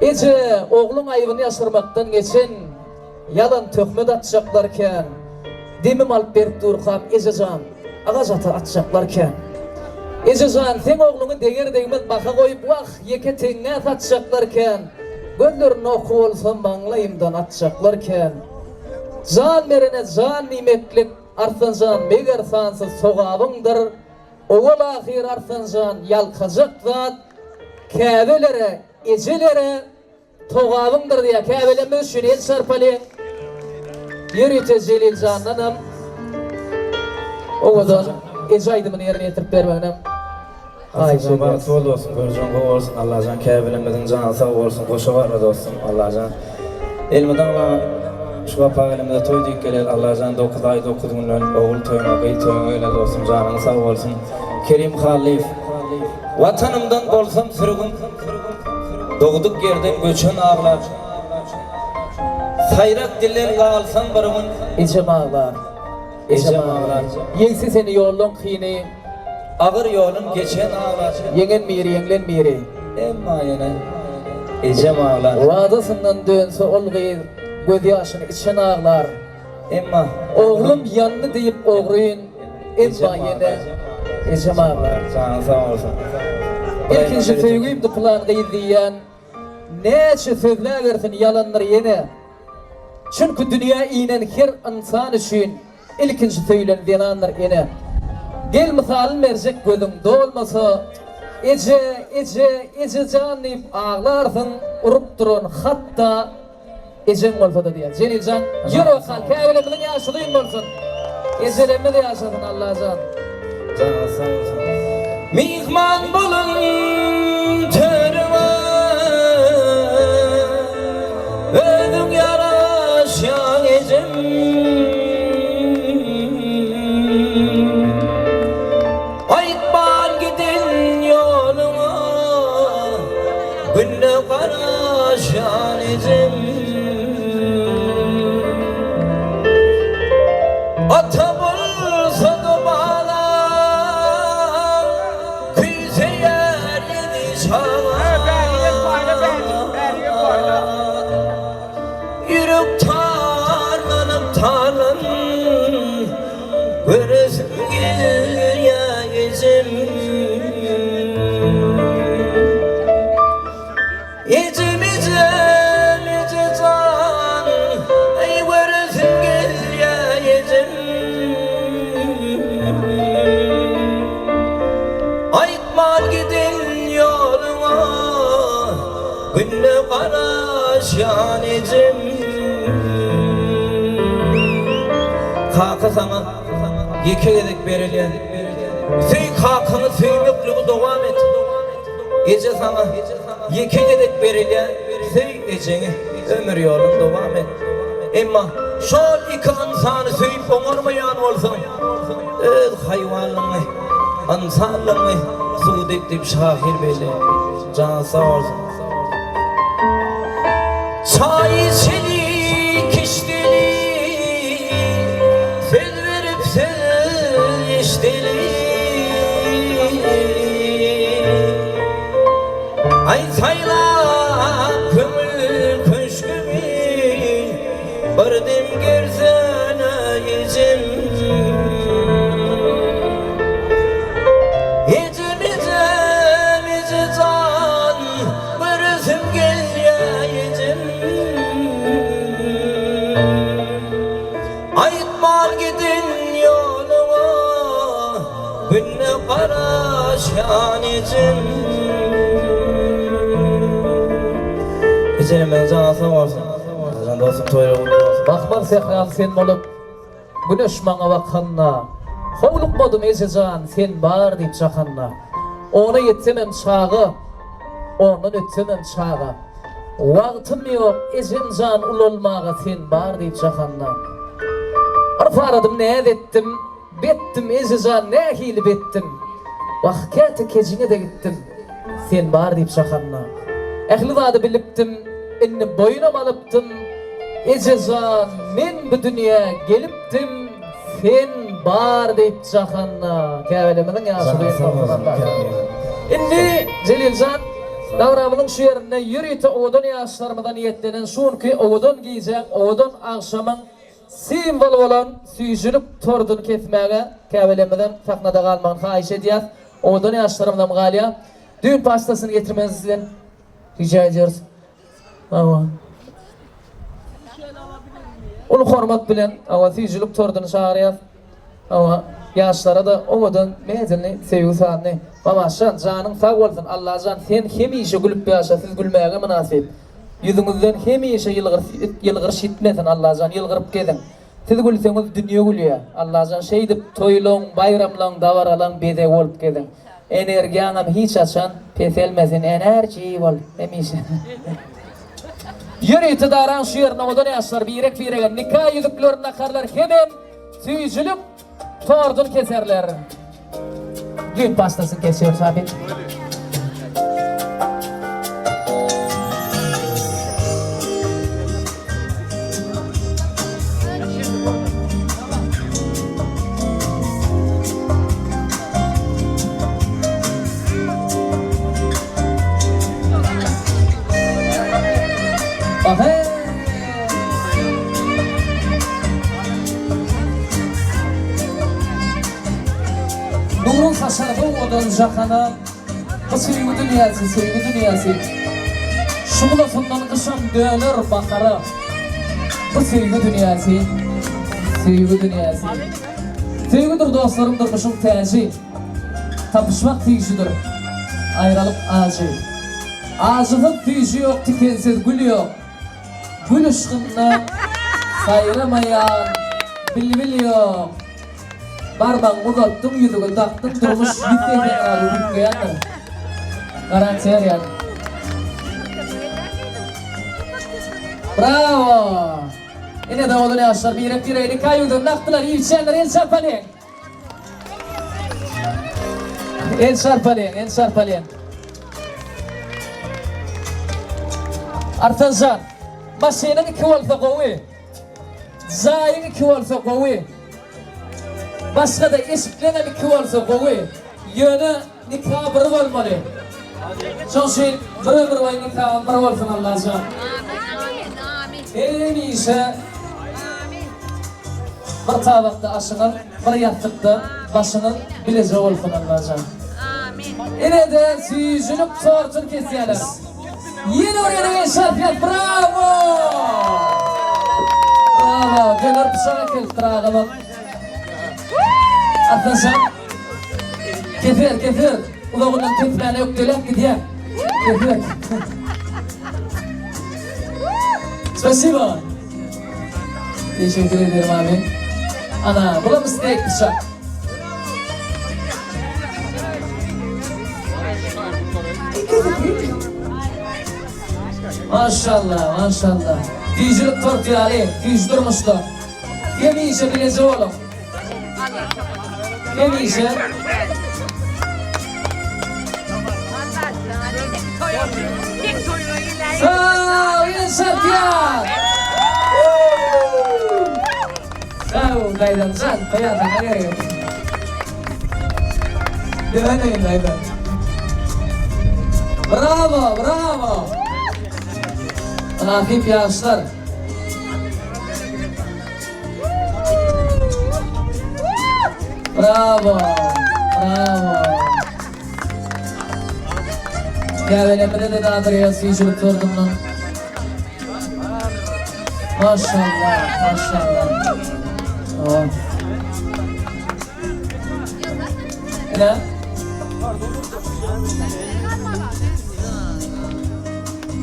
Eje, ogluň aýbyny ýaşyrmakdan geçen, Ýalan töhmet atjaklar kän. Demim alyp berip durkam, eje jan, Agaç ata atjaklar kän. Eje jan, seň ogluňy deger-degmez baha goýup, Wah, ýeke teňňä satjaklar kän. Gözlerinde oky bolsa maňlaýymdan atjaklar kän. Jan berene jan diýmeklik Arslanjan meger sansyz sogabyňdyr, Owal-ahyr Arslanjan ýalkajak zat, Käbelere, ejelere togabyňdyr diýýär. Käbelerimiz üçin el çarpalyň. Ýörite Jeliljandanam owadan eje aýdymyny ýerine ýetirip bermeginem haýyş Arslanjan edýäris. bagtly bol dostum görjeň gowy bolsun Allajan käbelemiziň jany sag bolsun goşa barla dostum Allajan elmydama şu gapa gelemizde toý diýip geler Allajan dokuz aý dokuz günden ogul toýuňa gyz toýuňa geler dostum janyň sag bolsun Kerim Hallyýew Watanymdan bolsam sürgün Dogduk ýerden göçen aglar Saýrak dilden galsam bir gün Ejem aglar. Ejem aglar. Ýeňse seni ýollaň kyny. Agyr ýolun geçen aglar. Ýeňen biri, ýeňlen biri. Emma ýene ejem aglar. Wadasyndan dönse ol gyz, gözýaşyny içen aglar. Emma. Oglum ýandy diýip ogryn, emma ýene ejem aglar. Janyň sag bolsun. Ilkinji söýgimdi pylan gyz diýýän, näçe sözläbersin ýalandyr ýene. Çünki dünýä inen her ynsan üçin Ilkinji söýülen zenandyr ene. Gel mysalyn berjek gözüň dolmasa, Eje, eje, ejejan diýip aglarsyň, urup duran hatda ejeň bolsada diýýär. Jeliljan, ýör okan, käbelerimiziň ýaşy uzyn bolsun. Ejelerimiz ýaşasyn Allajan. Janyňyz sag bolsun. Myhman bolan törüňe Özüň ýaraşýaň ejem. Aýtman giden ýoluňa Günde garaşýan ejem. Ata bolsa-da balam, Küýseýär ýedi çaga. Ýürek tarlanyp tarlan, Göresim gelýär ejem. Ejem ejem eje jan eý göresim gelýä ejem Aýtman giden ýoluňa günde garaşýan ejem Kaka saňa ýeke gezek berilýär Söý kakaňy söýmekligi dowam et. Eje saňa ýeke gezek berilýär, söý ejeňi, ömür ýoluň dowam et. Emma şol iki ynsany söýüp oňarmaýan bolsaň, öz haýwanlygyňy, ynsanlygyňy subut et diýip şahyr belleýär. Janyň sag bolsun. Çaý içeli, kişdeli, söz berip söz eşdeli. Aý saýlap köňül köşgümi, Bir dem gersene ejem. Ejem ejem eje jan, Göresim gelýä ejem. Aýtman giden ýoluňa Günde garaşýan ejem. Ejelerimiziň jany sag bolsun. Jan dostum toýlar gutly bolsun. Mahmal sähram sen bolup, Güneş maňa bakanda, Howlukmadym eje jan, sen bar diýip jahanda. Ona ýetsemem çaga, Ondan ötsemem çaga. Wagtym ýok, ejem jan ulalmaga sen bar diýip jahanda. Yrsaradım näz etdim, Betdim ejejan nähili betdim. Wah käte kejiňe-de gitdim, Sen bar diýip jahanda. Ähli zady bilipdim, indi boýunam alypdym, Ejejan men bu dünýä gelipdim, Sen bar diýip jahanda. Käbelemiziň ýaşy uzyn bolsun Allajan. Indi Jeliljan dabramyzyň şu ýerinde ýörite owadan ýaşlarymyza niýetlenen şu günki owadan gijäň, owadan agşamyň Simwoly bolan süýjülik torduny kesmäge käbelemizem sahnada galmagyny haýyş edýäs. Owadan ýaşlarymyzam galýar. Düýn pastasyny getirmegiňizi sizden rija edýäris. Hawa. Uly hormat bilen, hawa, süýjülik torduny çagyrýas. Hawa, ýaşlara-da owadan menzilini, söýgi sazyny. Mamaşjan, janyň sag bolsun, Allajan sen hemişe gülüp ýaşa, siz gülmäge mynasyp. Ýüzüňizden hemişe ýylgyryş ýitmesin Allajan ýylgyryp geziň. Siz gülseňiz dünýe gülýä. Allajan şeýdip toýlaň, baýramlaň, dabaralaň bezegi bolup geziň. Energiýaňam hiç haçan peselmesin enerji bol hemişe. Ýörite daraň şu ýerine owadan ýaşlar birek-birege nika ýüzüklerini dakarlar hemem süýjülik torduny keserler. Düýn pastasyny kesiyoruz abi. Nurun saçar owadan jahana, Bu söýgi dünýäsi, söýgi dünýäsi. Şuglasyndan gyşam döner bahara, Bu söýgi dünýäsi, söýgi dünýäsi. Söýgüdir dostlarym durmuşyň täji, Tapyşmak süýjüdir, aýralyk ajy. Ajysyz süýji ýok, tikensiz gül ýok. Gül yşgynda saýramaýan bilbil ýok. Barmagyňy uzatdyň, ýüzügi dakdyň, durmuş 180 gradus üýtgeýändir. Garantiýa berýän. Brawo! Ine-de owadan ýaşlar birek-birege nika ýüzügini dakdylar, iýip-içýänler el çarpalyň! El çarpalyň, el çarpalyň. Arslanjan, maşynyň iki bolsa gowy. Jaýyň iki bolsa gowy. Başga-da eşikleňem iki bolsa gowy. Ýöne nika bir bolmaly. Şoň üçin bir ömür boýy nikaňyz bir bolsun Allajan. Hemişe bir tabakda aşyňyz, bir ýassykda başyňyz bileje bolsun Allajan. Ine-de süýjülik tortuny kesýärler. Ýene bir gezek el çarpýas bravo! Bravo! Döner pyçak äkelipdir agamam. Arslanjan. Keser, keser. Uzagyndan kesmäne ökdeläp gidýär. Keser. Spasibo. Teşekkür ederim abi. Ana, bulam steak pyçak. Maşallah, maşallah. Süýjülik tort ýaly, süýji durmuşda. Hemişe bileje boluň. Hemişe. Sag ýene çarpýar. Sag bol daýzamjan, toýa saňa gerek. Döneýin daýza. Bravo, bravo. Mynasyp ýaşlar. Bravo! Bravo! Käbelemine-de dadyrýar süýjülik tordundan. Maşallah, maşallah. Oh. Ine.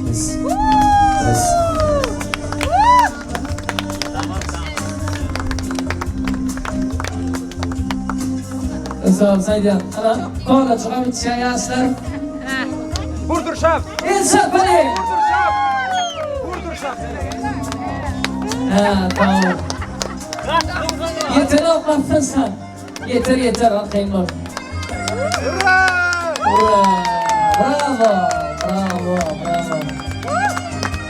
Biz. Biz. Sag bol aýdýan. Ana, kolajygam içýän ýaşlar. Burdur şap. El çarpaly. Burdur şap. Burdur şap. Ha, tamam. Yeter oklasın sen. Yeter yeter arkaýyn bol. Ura! Ura! Bravo! Bravo! Bravo!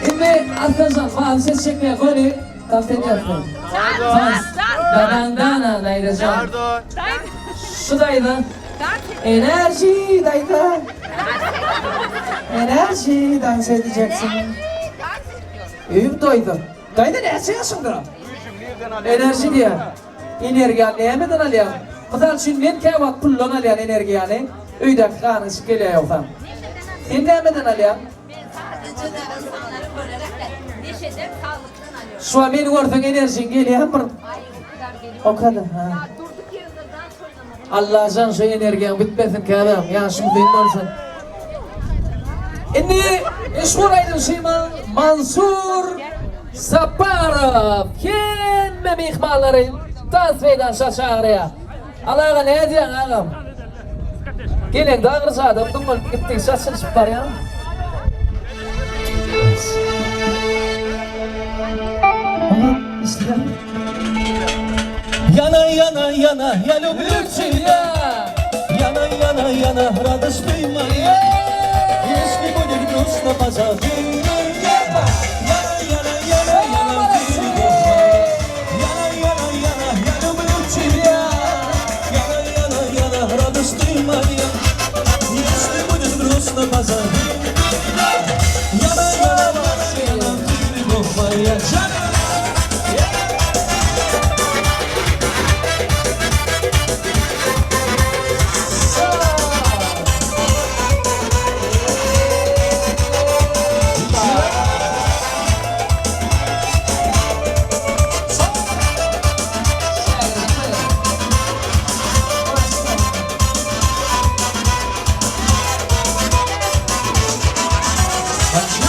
Indi Arslanjan mawy ses çekmeýär göni tans edýärsiň. Tans. Dadandana daýzajan. Şu daýza. Enerji daýza. Enerji dans edeceksin. Öýüm daýza. Daýza näçe ýaşyňda? Enerji diýýär. Energiýany nämeden alýaň? Mysal üçin men käwagt puldan alýan energiýany, öýdäki ganyň içip gelýär ýogsam. Sen nämeden alýaň? Men sadejede ynsanlary görerekde neşeden saglykdan alýan. Şu wagt meni görseň enerjiň gelýärmi bir? Aý o kadar gelýär. O kadar ha. Ýa durduk ýerde dans oýnamagy. Allajan şu energiýaň bitmesin käbäm, ýaşyň uzyn bolsun. Indi meşhur aýdymçymyz Mansur Saparow hemme myhmanlary tans meýdança çagyrýar. Al aga nädýäň agam? Geleňde agyrja adamdyň bolup gitdigiçe açylyşyp barýaň. Yana yana yana ya люблю тебя Yana yana yana радость ты моя Если будет грустно, позови меня Yana yana yana yana ты любовь моя Yana yana yana я люблю тебя Yana yana yana радость ты моя Если будет грустно, позови меня Yana yana yana yana ты любовь моя Yana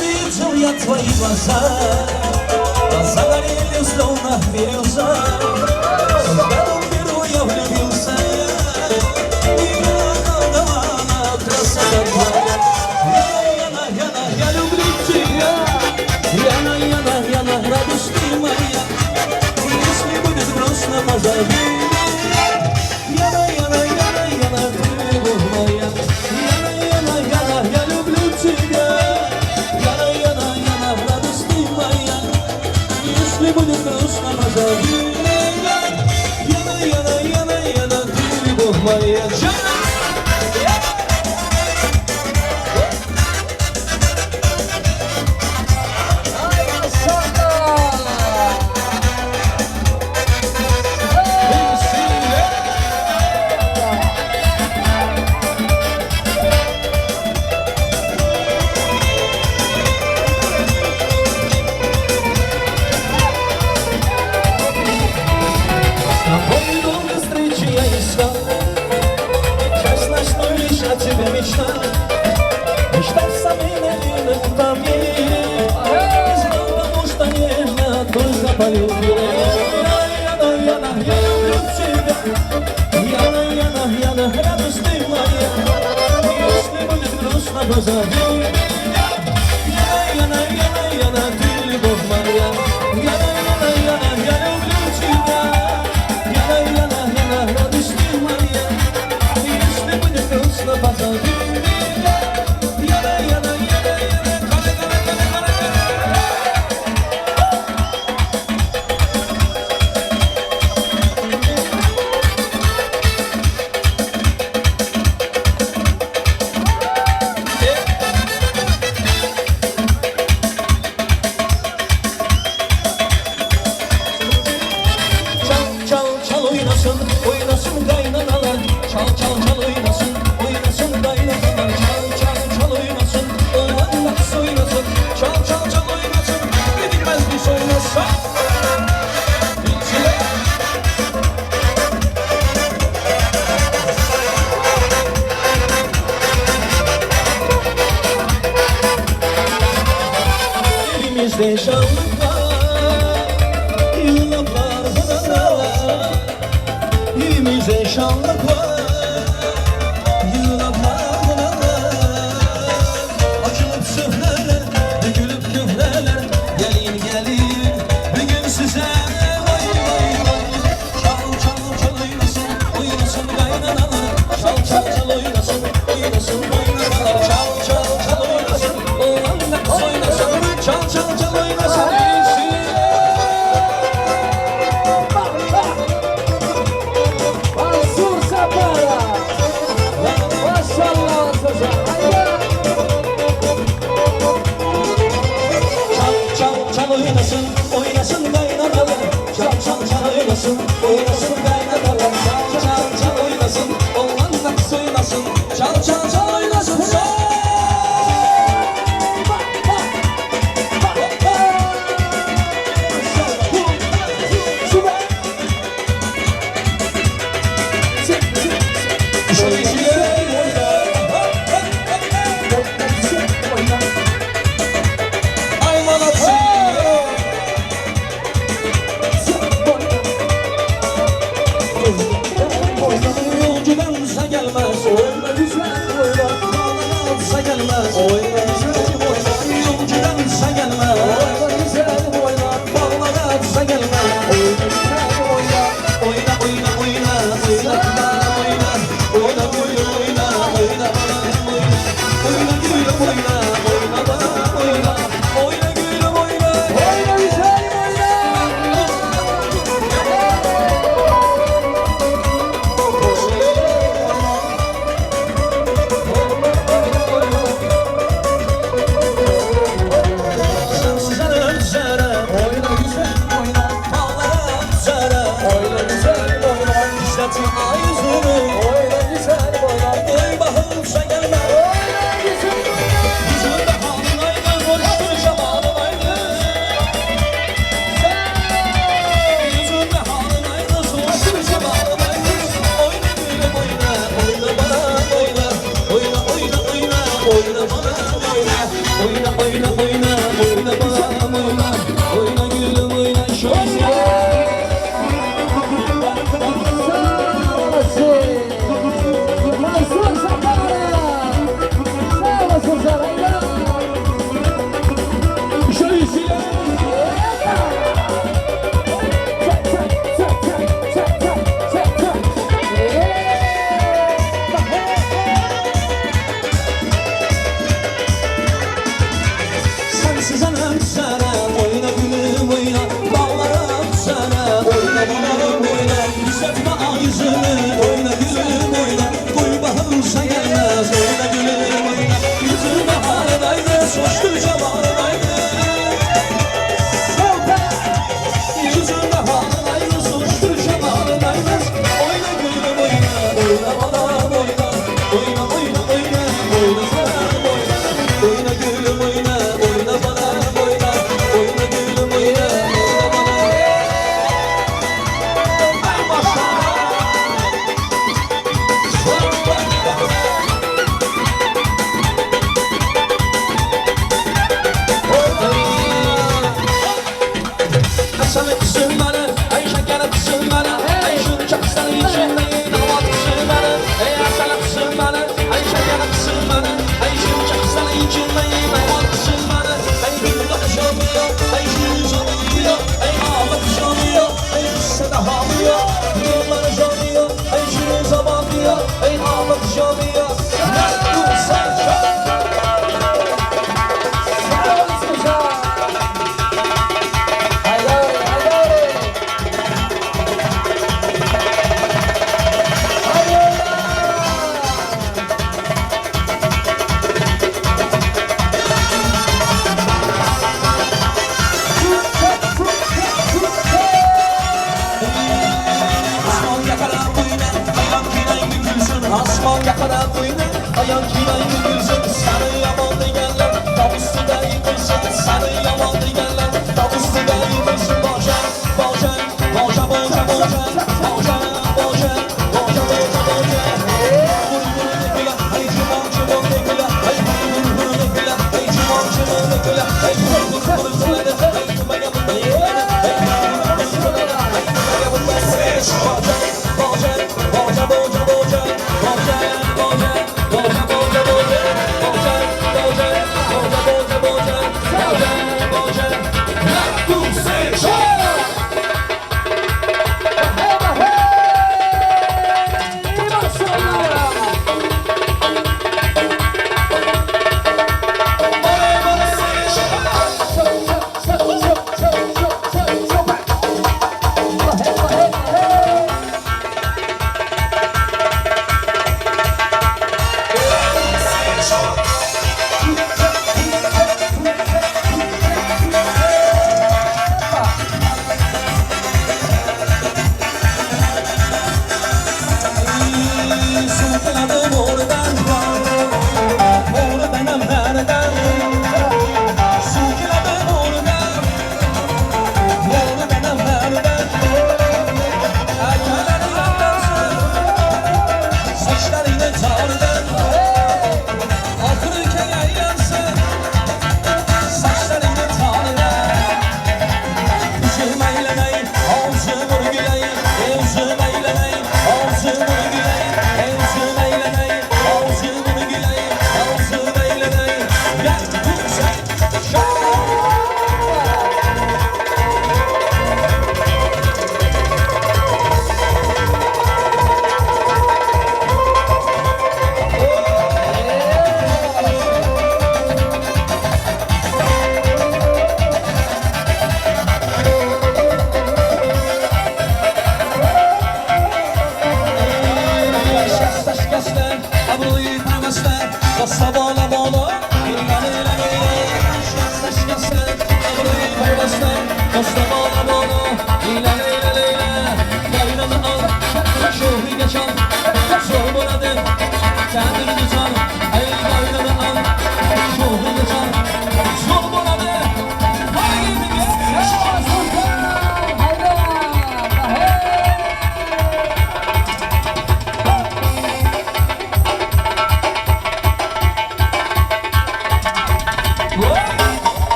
Видел я твои глаза, Глаза горели, словно бирюза. Когда беру я влюбился. pozovi меня. Яна, Яна, Яна, Яна, ты любовь моя. Яна, Яна, Яна, я люблю тебя. Яна, Яна, Яна, радость ты моя. Если будет грустно, позови меня. Яна, Яна, Яна, Яна, ты любовь моя. Яна! С тобой долго встречи я искал, Час ночной лишь о тебе мечтал, Мечта в сомнении утомил, Не знал тому, что нежно только полюбил. Яна, Яна, я люблю тебя, Яна, Яна, Яна, радость ты моя, Если будет грустно, позови меня. Яна, Яна, Яна, Яна, ты любовь моя, Яна, Яна, Яна, я люблю тебя. Яна, Яна, Яна, радость ты моя, Если будет грустно, позови меня. Яна, Яна, Яна, Яна, кара, кара, кара, кара, кара. Çal çal çal oynasın, oynasın kaynanalar. Çal çal çal oynasın, oynasın kaynanalar. Çal çal çal oynasın, oğlanlar soynasın. Çal çal çal oynasın, gidilmez bir soynasın. Dilçiler. Evimizde şanlık var, yıllar var. Evimizde şanlık var, yıllar var. Açılıp süfreler, dökülüp küfreler. Gelin gelin, bugün size vay vay vay. Çal çal çal oynasın, oynasın kaynanalar. Çal çal çal oynasın, oynasın kaynanalar. Çal çal çal oynasın, oğlanlar soynasın. Çal çal çal oynasın. Mansur Sapara. Maşallah Mansur Çal çal çal oynasın, oynasın kaynanalar. Çal çal çal oynasın, oynasın kaynanalar. Çal çal çal oynasın, oğlanlar soynasın. Çal çal çal oynasın. Yolcudansa gelmez, oyna güzel oyna. Bağlanansa gelmez, oyna güzel oyna. Yolcudansa gelmez, oyna güzel oyna. Bağlanansa gelmez, oyna güzel oyna. Oyna oyna oyna, oyna bana oyna. Oyna gülüm oyna, oyna bana oyna. Oyna gülüm oyna, oyna bana oyna. Oyna gülüm oyna, oyna güzel oyna. Oyna güzel oyna, bağlara düzerem. Oyna güzel oyna, işletme ay yüzünü. Oyna güzel oyna, koy bahımsa gelme. Oyna güzel oyna. Yüzünde halın aynı, koştur şamanın aynı. Yüzünde halın aynı, koştur şamanın aynı. Oyna gülüm oyna, oyna bana oyna. Oyna oyna oyna, oyna bana oyna. Oyna oyna oyna, oyna bana oyna. Oyna gülüm oyna şöyle. Mansur Sapara.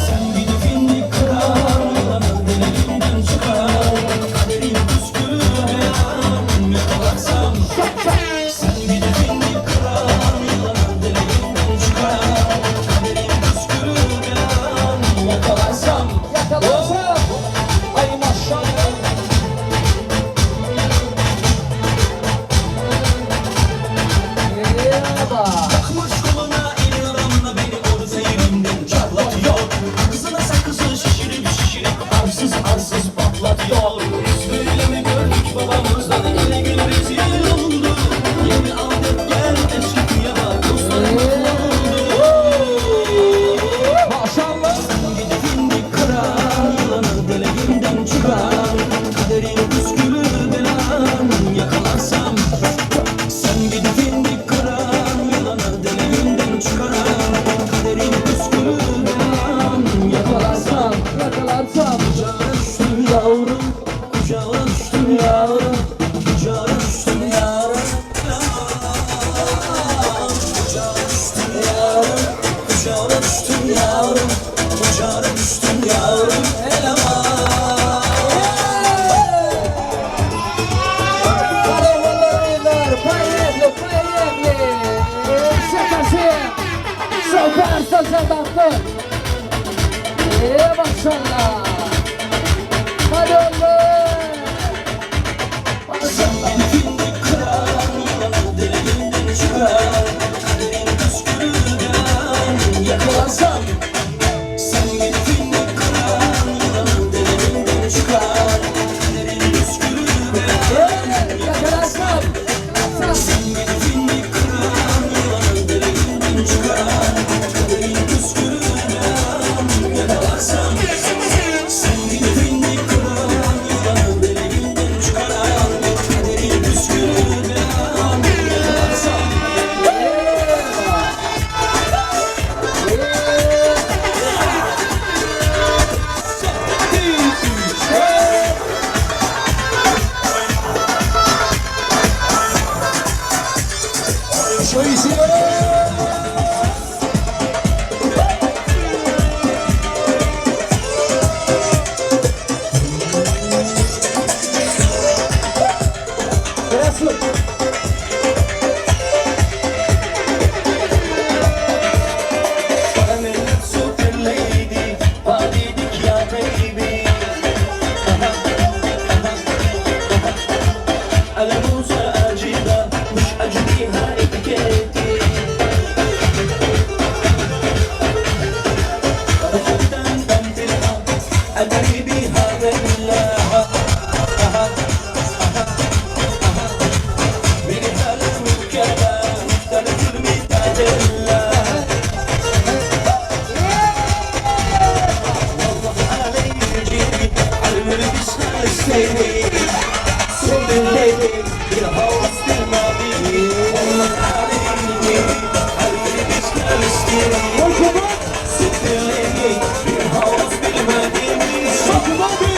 Sen gidip indi Arslanjan bagtly. Eee maşallah. Hadi oğlum. Yakalansam Sen gittin de kıran Yılanın deliğinden çıkar Kaderin püskürü ben Yakalansam Sen gittin de kıran Yılanın deliğinden çıkar Kaderin püskürü ben Yakalarsam Sen gittin de kıran Yılanın deliğinden çıkar Kaderin püskürü ben Yakalarsam Super lady, party ya baby. على موسى أجيبة مش أجريها إتكيتي حتى ندمت لها أدري بيها بالله من الهلم والكلام ترك الميتة الله والله علي يجيني على الملبس السيدي صوت الليل بالهوس الماضي والله علي يجيني على الملبس السيدي صوت الليل بالهوس الماضي صوت الماضي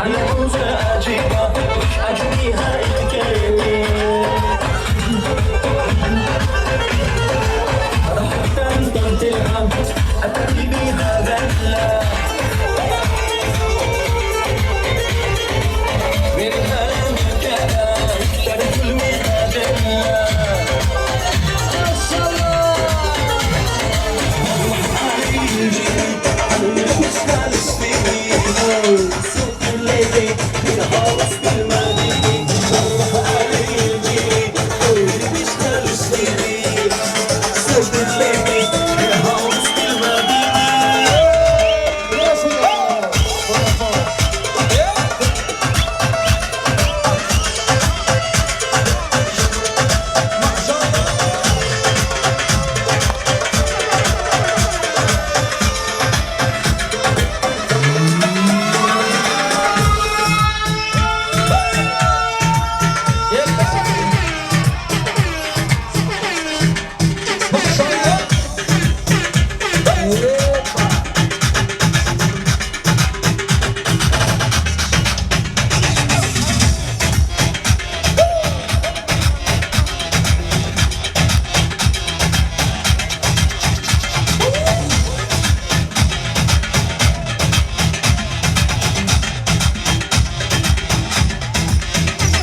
أنا موزة عجيبة مش عجبيها الكلمة رحت ندمت لها أتري بيها غلا من هلا الكلام ترك الميتة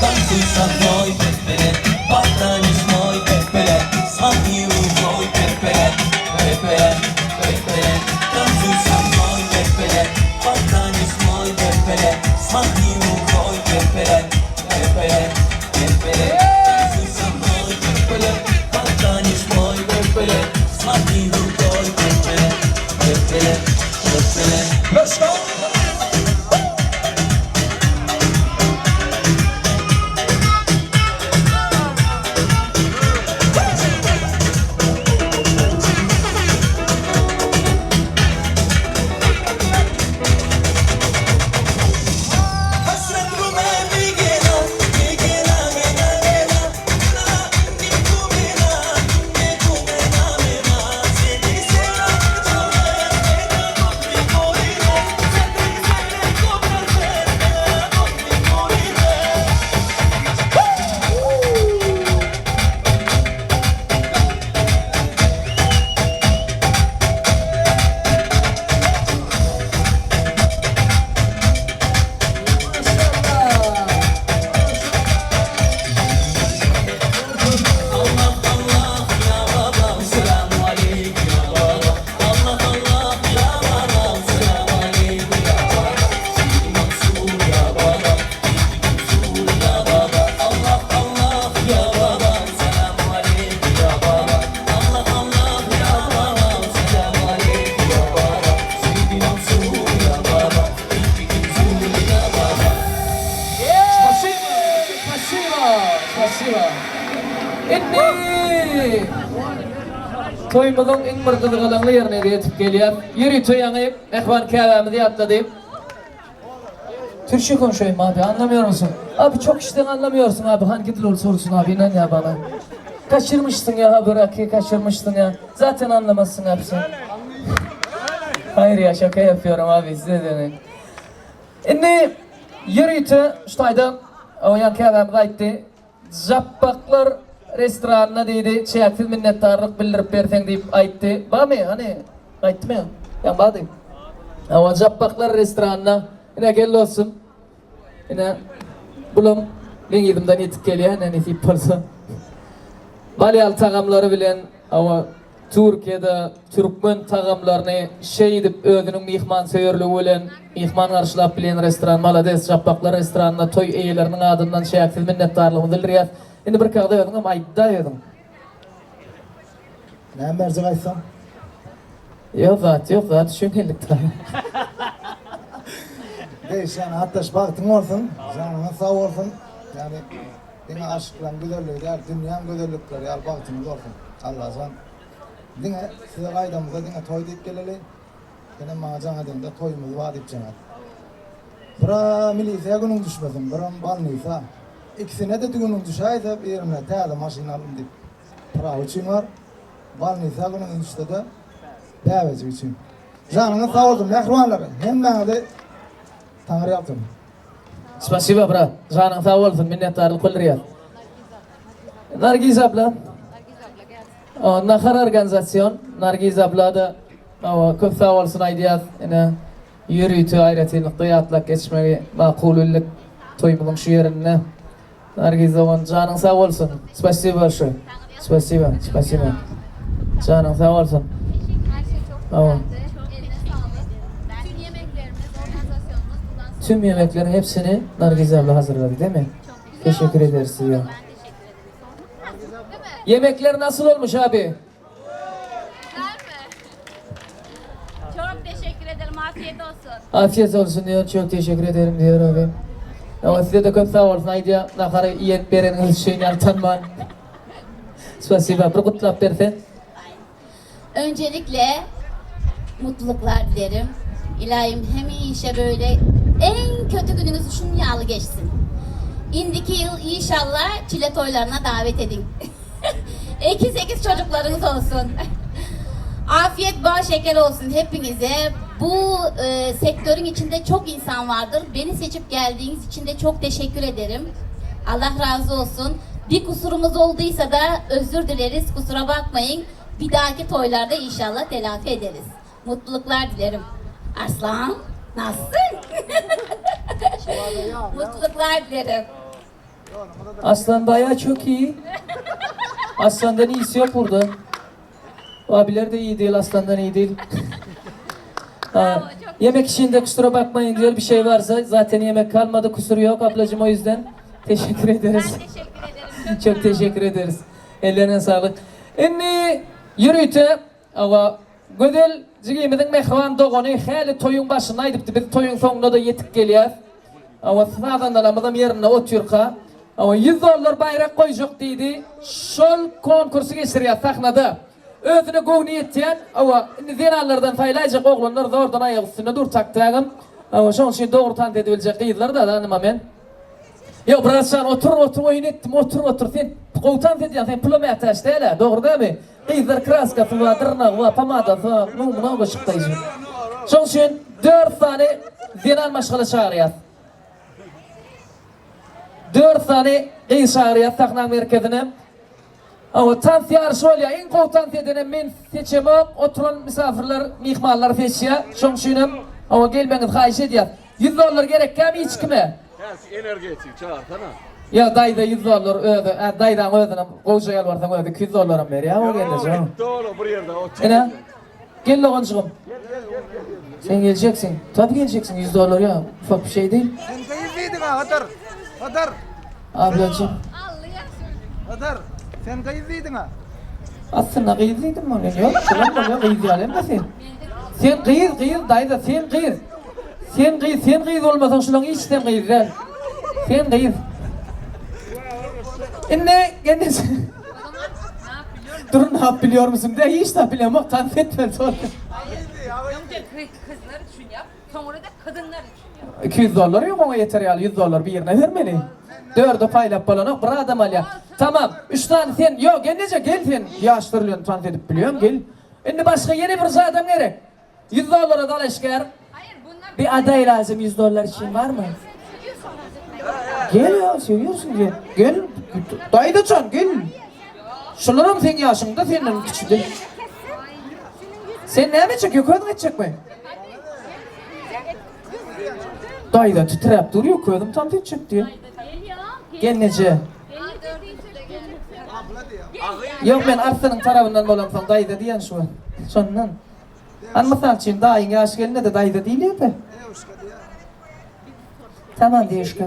Танцуй со мной, Пепе, потанешь мой, Пепе, смотри рукой, Пепе, Пепе, Пепе. Танцуй со мной, Пепе, потанешь мой, Пепе, смотри рукой, Пепе, Пепе, Пепе. Танцуй со мной, Пепе, потанешь мой, Пепе, смотри рукой, Пепе, Пепе, Пепе. Let's go! Spasiba. Indi toýumyzyň iň bir gyzgalaňly ýerine ýetip gelýäs. Ýörite ýaňy mähriban käbämizi ýatlady. Türkçe konuşayım abi anlamıyor musun? Abi çok işten anlamıyorsun abi hangi dil olursa olsun abi inan ya bana. Kaçırmışsın ya abi rakıyı kaçırmışsın ya. Zaten anlamazsın abi sen. Hayır ya şaka yapıyorum abi size demek. Indi ýörite şu taýda oýan käbämiz aýtdy. Japbaklar restoranyna diýdi, çäksiz minnetdarlyk bildirip berseň diýip aýtdy. Barmy? Hany, aýtdymy? Ýa bardy. Hawa, Japbaklar restoranyna. Ine gel dostum. Ine bulam meň yzymdan ýetip gelýär, ine nesip bolsa. Bal ýaly tagamlary bilen, hawa, Türkiýede türkmen tagamlaryny şeýdip özüniň myhmansöýerligi bilen myhman garşylap bilýän restoran Malades Japbaklar restoranyna toý eýeleriniň adyndan çäksiz minnetdarlygymyzy bildirýäs. Indi bir kagda özüňem aýtda özüň. Näme berjek aýtsaň? Ýok zat ýok zat üçin geldik daýy. Degişýän atdaş bagtyň bolsun, janyňyz sag bolsun. Ýagny Diňe aşyklaň gözelligi däl, dünýäň gözellikleri ýaly bagtyňyz bolsun. Allajan diňe size gaýdamyzda diňe toý diýip geleli. Senem maňa jaň edeňde toýumyz bar diýip jaň et. Bira milisiýa günüň düşmesin, biram bolnisa. Ikisine-de günüň düşäýse birine täze maşyn aldym diýip prawa üçin bar. Bolnisa günüňiz düşse-de bäbejik üçin. Janyňyz sag bolsun mähribanlar. Hemmäňizi Taňryýalkasyn. Spasiba brat. Janyň sag bolsun, minnetdarlyk bildirýäs. Nargiz abla. Nahar organizasyon. Nargiz abla-da köp sag bolsun aýdýas. Ine ýörite aýratynlykda ýatlap geçmegi makul bildik toýumyzyň şu ýerinde. Nargiz dogan janyň sag bolsun. Spasiba bolşoý. Spasiba, spasiba. Janyň sag bolsun. Hawa. Tüm yemekleriň hepsini Nargiz abla hazırlady, değil mi? Teşekkür ederiz size. Yemekler nasıl olmuş abi? Çok teşekkür ederim. Afiyet olsun. Afiyet olsun diyor. Çok teşekkür ederim diyor abi. Ama size de köp sag bolsun aýdýar. Nahary iýen bereniňiz üçin ýaltanman. Spasiba. Bir gutlap bersen. Öncelikle mutluluklar dilerim. İlahim hemişe böyle en kötü gününüz şunun yağlı geçsin. İndiki yıl inşallah çile toylarına davet edin. Ekiz ekiz çocuklarınız olsun. Afiyet bal şeker olsun hepinize. Bu e, sektörün içinde çok insan vardır. Beni seçip geldiğiniz için de çok teşekkür ederim. Allah razı olsun. Bir kusurumuz olduysa da özür dileriz. Kusura bakmayın. Bir dahaki toylarda inşallah telafi ederiz. Mutluluklar dilerim. Arslan, nasılsın? Mutluluklar dilerim. Aslan bayağı çok iyi. Aslandan iyisi yok burada. Abiler de iyi değil, aslandan iyi değil. Ha, yemek işinde kusura bakmayın diyor. Bir şey varsa zaten yemek kalmadı, kusuru yok ablacığım o yüzden. Teşekkür ederiz. Ben teşekkür ederim. Çok teşekkür ederiz. Ellerine sağlık. Indi ýörite awa Gözel jigimiziň mähriban dogany häli toýuň başynda aýdypdy. Biz toýuň soňunda-da ýetip gelýäs. Awa sazandalarymyzam ýerinde otyrka. Awa 100 dollar baýrak goýjak diýdi. Şol konkursy geçirýäs sahnada. Özüne göwni ýetýän, awa indi zenanlardan saýlaýjak oglanlar zordan aýak üstünde dur takdagam. Awa şoň üçin dogry tans edibiljek gyzlar-da danyma men. Ýok bratjan otur otur oýun etdim otur otur sen gowy tans edýäň sen pula mätäç dälä dogry dälmi gyzlar kraskasy bar dyrnagy bar pomadasy bar nu mnogo çykdaýjy şoň üçin dört sany zenan maşgala çagyrýas dört sany gyz çagyrýas sahnaň merkezine Hawa, tans ýaryşy bolýar. Iň gowy tans edenem men seçemok, oturan misafirler, myhmanlar seçýär. Şoň üçinem, hawa, gelmegiňizi haýyş edýäs. Ýüz dollar gerekkämi hiç kime? Häzir energetik çagyrsana. Ýa daýza ýüz dollar özi, ä daýzaň özünem gowja ýalbarsaň özi 200 dollaram berýär o gelneje. Ýok, gitdi ol bir ýerde otyr. Ine, gel doganjygym. Sen geljeksiň. Tabi geljeksiň, ýüz dollar ýa, ufak bir şey değil. Sen gyz diýdiň-a, Hydyr. Hydyr. Ablajym. Hydyr, sen gyz diýdiň-a. Aslynda gyz diýdim men. Ýok, şulam bolýar, gyz ýaly hem-de sen. Sen gyz, gyz, daýza, sen gyz. Sen gyz, sen gyz bolmasaň şulaň hiçisem gyz däl. Sen gyz. Indi gelneje. Dur nap bilýormysyň de hiç zat bilemok tans etmeli şol. Öňde gyzlar üçin ýap, soňra da kadynlar üçin ýap. 200 dollar ýok oňa ýeter ýaly 100 dollar birine bermeli. Dörde paýlap bolanok bir adam alýar. Tamam 3 sany sen ýok gelneje gel sen ýaşlar bilen tans edip bilýäň gel. Indi başga ýene bir adam gerek. 100 dollara dalaşgär. Bir aday lazım 100 dollar için var mı? Gel ya seviyorsun gel. Gel. Dayıdacan gel. Şularam seň ýaşyňda senden kiçi. Sen näme etjek? Ýok özüň etjekmi? Daýza titräp dur ýok özüm tans etjek diýip. Gelneje. Ýok men Arslanyň tarabyndan bolamsoň daýza diýen şu. Şondan. Hany mysal üçin daýyň ýaş gelnede daýza diýilýärde. Tamam dewuşka.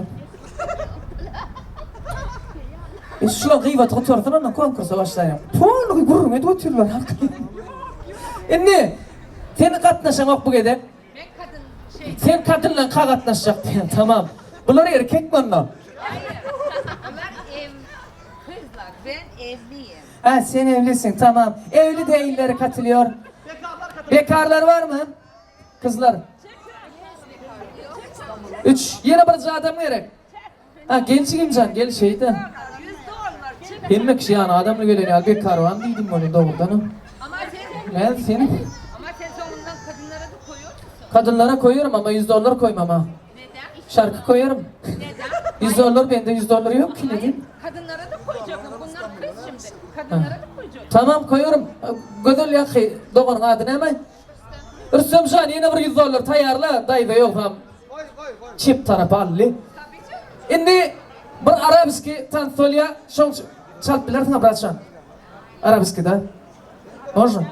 E şular gyýbaty gutarsyn ondan konkursa başlaýar. Polny gürrüň edip otyrlar hakyky. Indi sen gatnaşaňok bu gezek. Sen kadyndan ka gatnaşjak diýen tamam. Bular erkek onda. Bular ev kızlar ben evliyim. Ha sen evlisin tamam. Evli değilleri katılıyor. Bekarlar var mı? Kızlar. Üç. Ýene bir adam gerek. Ha gel jigimjan gel şeýde. Hemme kişi ýany adamly gelen ýaly bekar bar diýdim ony dogrudanam. Men seni Ama sen soňundan kadynlara da koyuyor musun? Kadynlara koýarym ama 100 dollar koýmam ha. Şarkı koýarym. 100 dollar bende 100 dollar ýok ki neden? Kadınlara da koyacaksın. Bunlar kız şimdi. Kadınlara da koyacaksın. Tamam koýarym. Gözel ýaky doganyň ady näme? Rüstemjan ýene bir 100 dollar taýýarla daýza ýogsam çep tarapa aldy. Indi bir arabski tans bolýa şoň çalyp bilersiň bratjan. Arabskida. Można.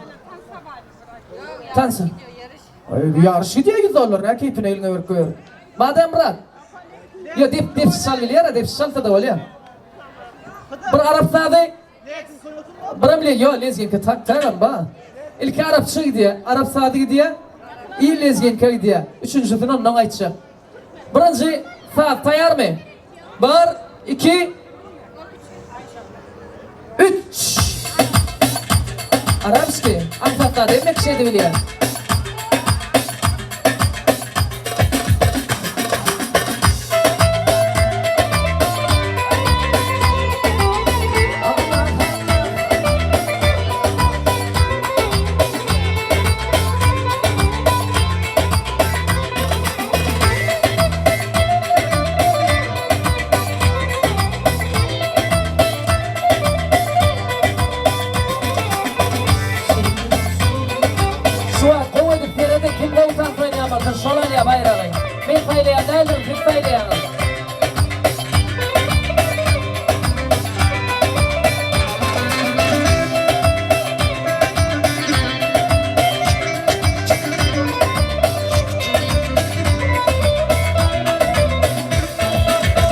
Tans. Ýaryş gidýär 100 dollar nä keýpine eliňe berip goýar. Madem brat. Ýa dep depsi çal bilýär, depsi çalsa-da bolýar. Bir arap sazy Biram le ýo lezginka tak tagam ba. Ilki arapça gidýär, arap sazy gidýär, i lezginka gidýär. Üçünjisini ondan aýtjak. Birinji saz taýarmy? Bir, iki, üç. Arapski, aňsat zat hemme kişi edibilýär. Şu wagt gowy edip serediň kim gowy tans oýnaýan bolsa şol alýar baýragy. Men saýlaýan däldirin siz saýlaýaňyz.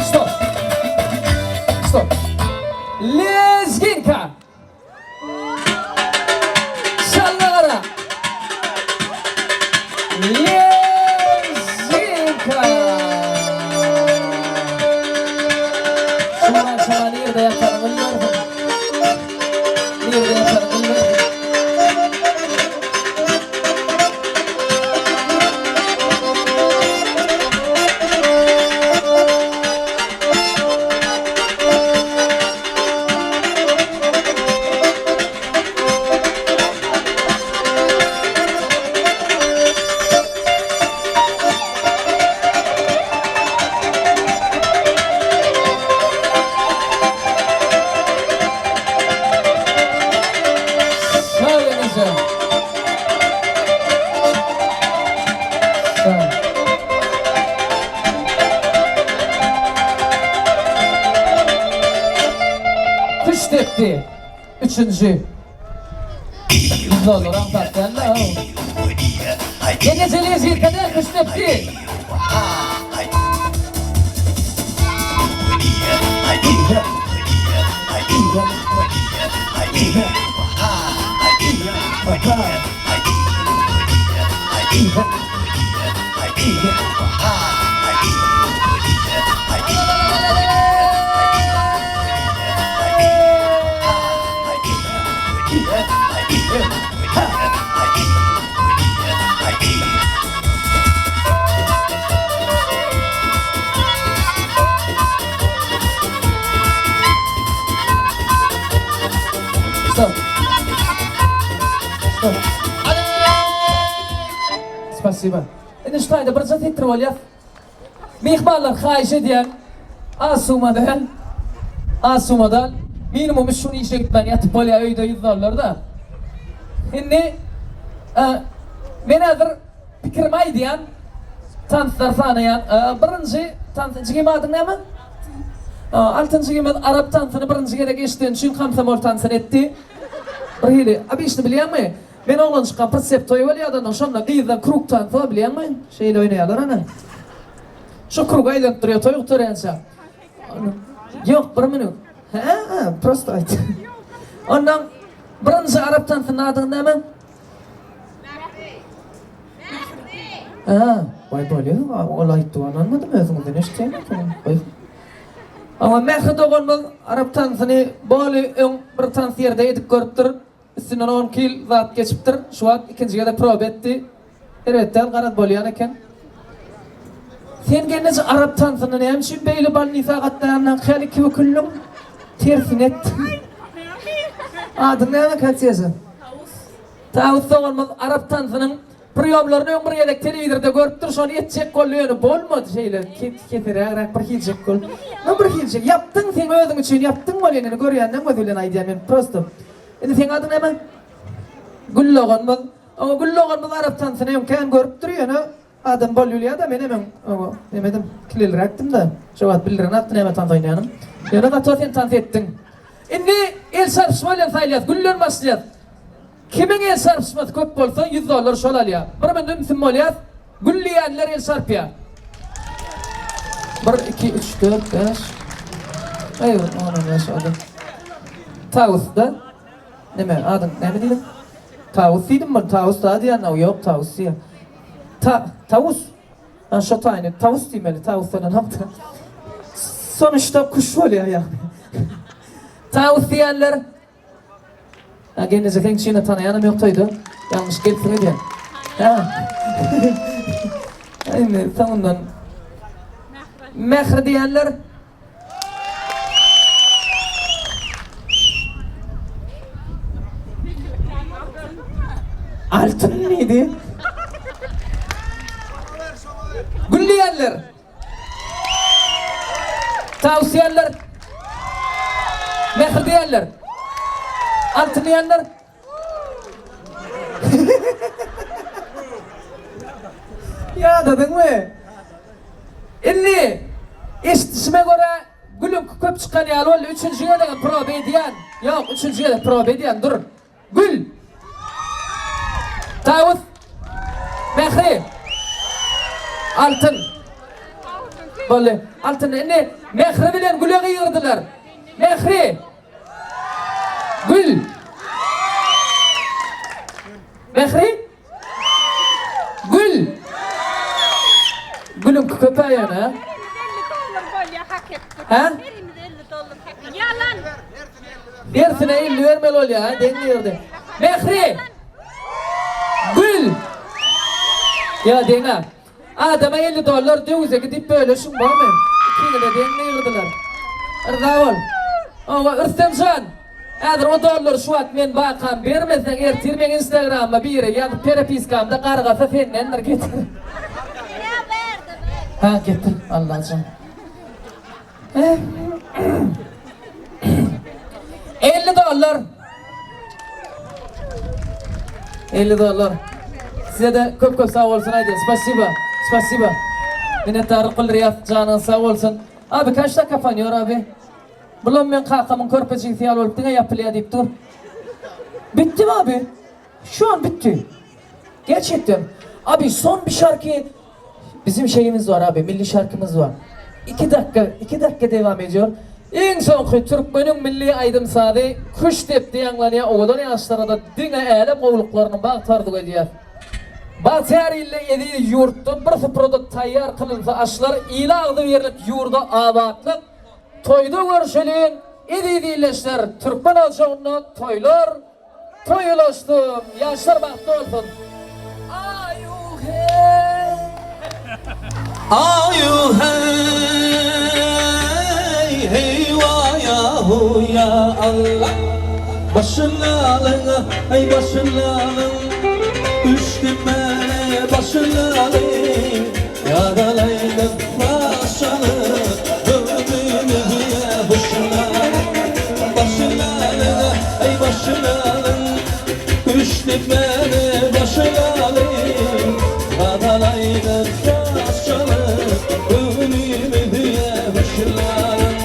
Stop. Stop. Lezginka. Çal nagara. Lezginka. Şuman şama nirde ýatanyňy bilmersiň. Nirde ýatanyňy bilmersiň. Sag eneje. Sag. Küştdepdi. Üçünji. Dollar aňsat däldi-ow. Eneje lezginka däl, küştdepdi. Spasiba. Indi şu taýda birje setir bolýas. Myhmanlar haýyş edýän az summa däl. Az summa däl. Minimum üç gün işe gitmän ýatyp bolýar öýde 100 dollarda. Indi men häzir pikirimi aýdýan, tanslar sanaýan. Birinji tans jigim adyň näme? Altyn jigimiz arap tansyny birinji gezek eşideni üçin komsomol tansyny etdi. Bir hili, obişni bilýäňmi? Men oglanjykam pritsep toýy bolýady ondan şonda gyzlar krug tansy bar bilýäňmi? Şeýle oýnaýarlar ana. Şo krug aýlanyp durýar toý gutarýança. Ýok bir minut. Hä, prosto aýt. Ondan birinji arap tansynyň adyny näme? Hä, waý bolýa, ol aýtdy ynanmadym özüňizden eşitýän ekenim. Awa Mähri doganymyz arap tansyny boly öň bir tans ýerde edip görüpdir. Üstünden 12 ýyl zat geçipdir. Şu wagt ikinji gezek proba etdi. Erbet däl, garaz bolýan eken. Sen gelneje arap tansyna näme üçin beýle bolnisa gatnaýandan häli iki büküldiň? Tersini etdiň. Adyň näme Katýaja? Tawus. Tawus doganymyz arap tansynyň Priýomlaryny öň bir gezek telewizorda görüpdir, şony etjek boldy, ýöne bolmady şeýle keserägräk bir hiljek bolup. No bir hiljek ýapdyň seň özüň üçin ýapdyň welin indi görýänden gözi bilen aýdýan men prosto. Indi seň adyň näme? Gül doganymyz. Oňa Gül doganymyz arap tansyny öň kän görüpdir, ýöne adam bol bilýär-de menem öň oňa nemedim, kilelräkdim-de. Şo wagt bildirenokdy näme tans oýnaýanym. Ýöne zato sen tans etdiň. Indi el çarpyşma bilen saýlaýas, Gülden başlaýas. Kimiň el çarpyşmasy köp bolsa 100 dollar şol alýar. Bir minut ümsüm bolýas. Gülleýänler el çarpýar. 1 2 3 4 5 Aý, onam ýaş adam. Tawus-da. Neme, adyň näme diýdiň? Tawus diýdim bir, tawus da diýen, ýok, tawus diýen. Ta, tawus. Ha, şo taýyny tawus diýmeli, tawus bolanok-da. Sonuçta kuş bolýar ýagny. Tawus diýenler Ha gelneje seň üçin tanaýanam ýok toýda. Ýalňyş gelipsiň öýdýän. Ha. Indi soňundan Mähri diýenler Altyn diýdi. Gül diýenler Tawus diýenler. Mähir diýenler. Altyn diýenler. Ýadadyňmy? Indi eşidişime görä gülüňki köp çykan ýaly boldy. Üçünji gezegem proba edýän. Ýok, üçünji gezek proba edýän. Dur. Gül. Tawus. Mähri. Altyn. Boldy. Altyn. Indi Mähri bilen Güle gygyrdylar. Mähri. Gül. Mähri. Gül. Gülüňki köp ýöne. Hä? Ýalan. Hersine 50 bermeli bolýar, ha, deň ýerde. Mähri. Gül. Ýa deňä. Adama 50 dollar döwüze gidip böleşiň bormy? Ikiňize deň gygyrdylar. Yrza bol. Owa, Rüstemjan. Häzir o dollary şu wagt men bakam bermeseň ertir meň instagramyma biri ýazyp perepiskamda gargasa sendendir getir. Ha getir Allajan. 50 dollar. 50 dollar. Size de köp köp sag bolsun aýdýan. Spasiba. Spasiba. Minnetdarlyk bildirýäs. Janyňyz sag bolsun. Abi kaç dakika kapanýor abi? Bulam meň kakamyň körpe jigisi ýaly bolup diňe ýapylýar diýip dur. Bitdimi abi? Şu an bitdi. Gerçekten. Abi son bir şarkı bizim şeyimiz var abi, milli şarkımız var. 2 dakika, 2 dakika devam ediyor. Iň soňky türkmeniň milli aýdym-sazy Küştdepdi ýaňlanýar, owadan ýaşlara-da diňe älem gowulyklaryny bagt arzuw edýäs. Bagtyýar ilde eziz ýurtda bir suprada taýýar kylynsa aşlar, ile agzybirlik, ýurda abatlyk, Toýda görşeliň eziz ildeşler Türkmen ojagynda toýlar toý ulaşsyn ýaşlar bagtly bolsun. Aýu heý heý waý ahu ýa Alla Başyn alyň aý başyn alyň Düşdüm mene başyn. Başlalyň, Ýadalaýdyk başalyk, Göwnümize hoşlalyň. Başlalyň, aý başlalyň, Üç depäni başlalyň. Ýadalaýdyk başalyk, Göwnümize hoşlalyň.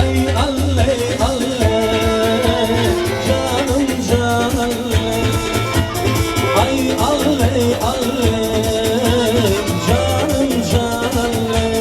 Aý alley alley, Janym jan alley. Ay alley alley, canım can alley.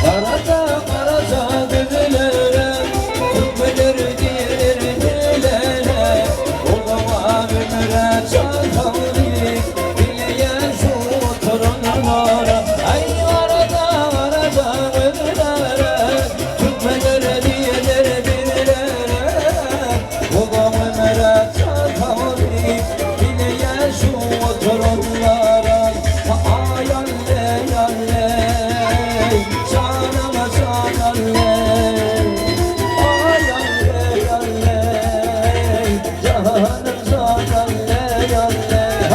Karaca karaca gözlere, Türkmeler gelir nelere, Olama ömre çatallı, Bileyen şu oturanlara. Ay karaca karaca gözlere, Türkmeler gelir nelere, Olama ömre çatallı, Bileyen şu oturanlara. Ay alley alley, Canıma can alley. Ay alley alley, Canım can alley alley. Ha!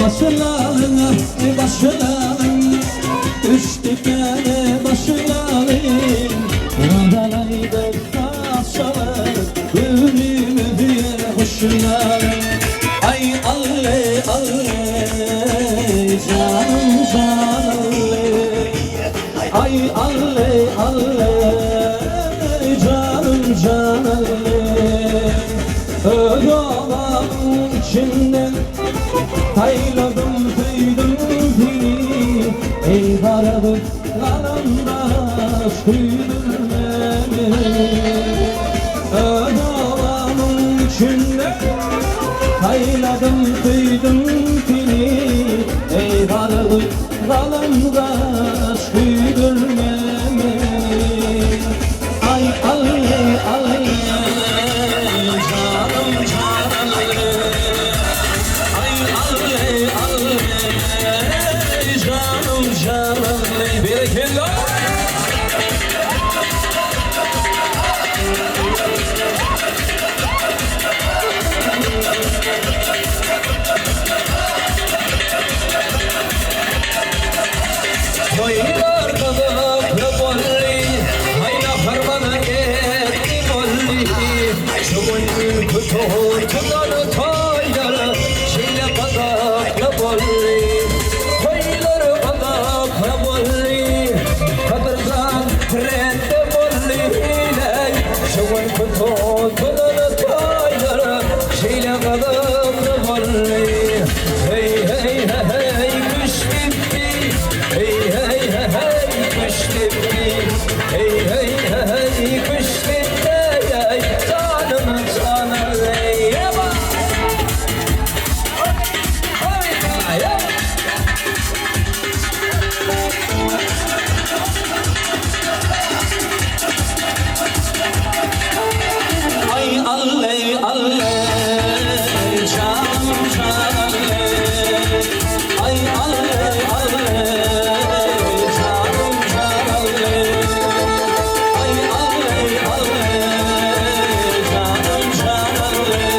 Başlarına, başlarına, üç tane başlarına, Radalaydı taşalı, Ölümü diye hoşlanı. Ay alley alley, canım can alley. Ay alley alley, canım can alley. Öz oğlanın içinden Tayladım tüydüm seni Ey karadık karandaş Tüydüm beni Öz oğlanın içinden Tayladım tüydüm seni Ey karadık karandaş Tüydüm beni Ay alley alley Canım can alley Ay alley alley Canım can alley Berekella Toylar kazaklı bolly Hayna harmana etti bolly Şu gün kutu tutan toylar Şeýle kazaklı bolly Toylar kazaklı bolly Kadırdan trende bolly Şu gün kutu tutan toylar Şeýle kazaklı bolly Hey hey hey hey kuş bitti Hey hey hey hey kuş bitti Hey hey hey hey kuş bitti Hey canım canım hey yaba Hey yaba Ay alley alley canım can alley Ay alley alley canım can alley Ay alley alley canım can alley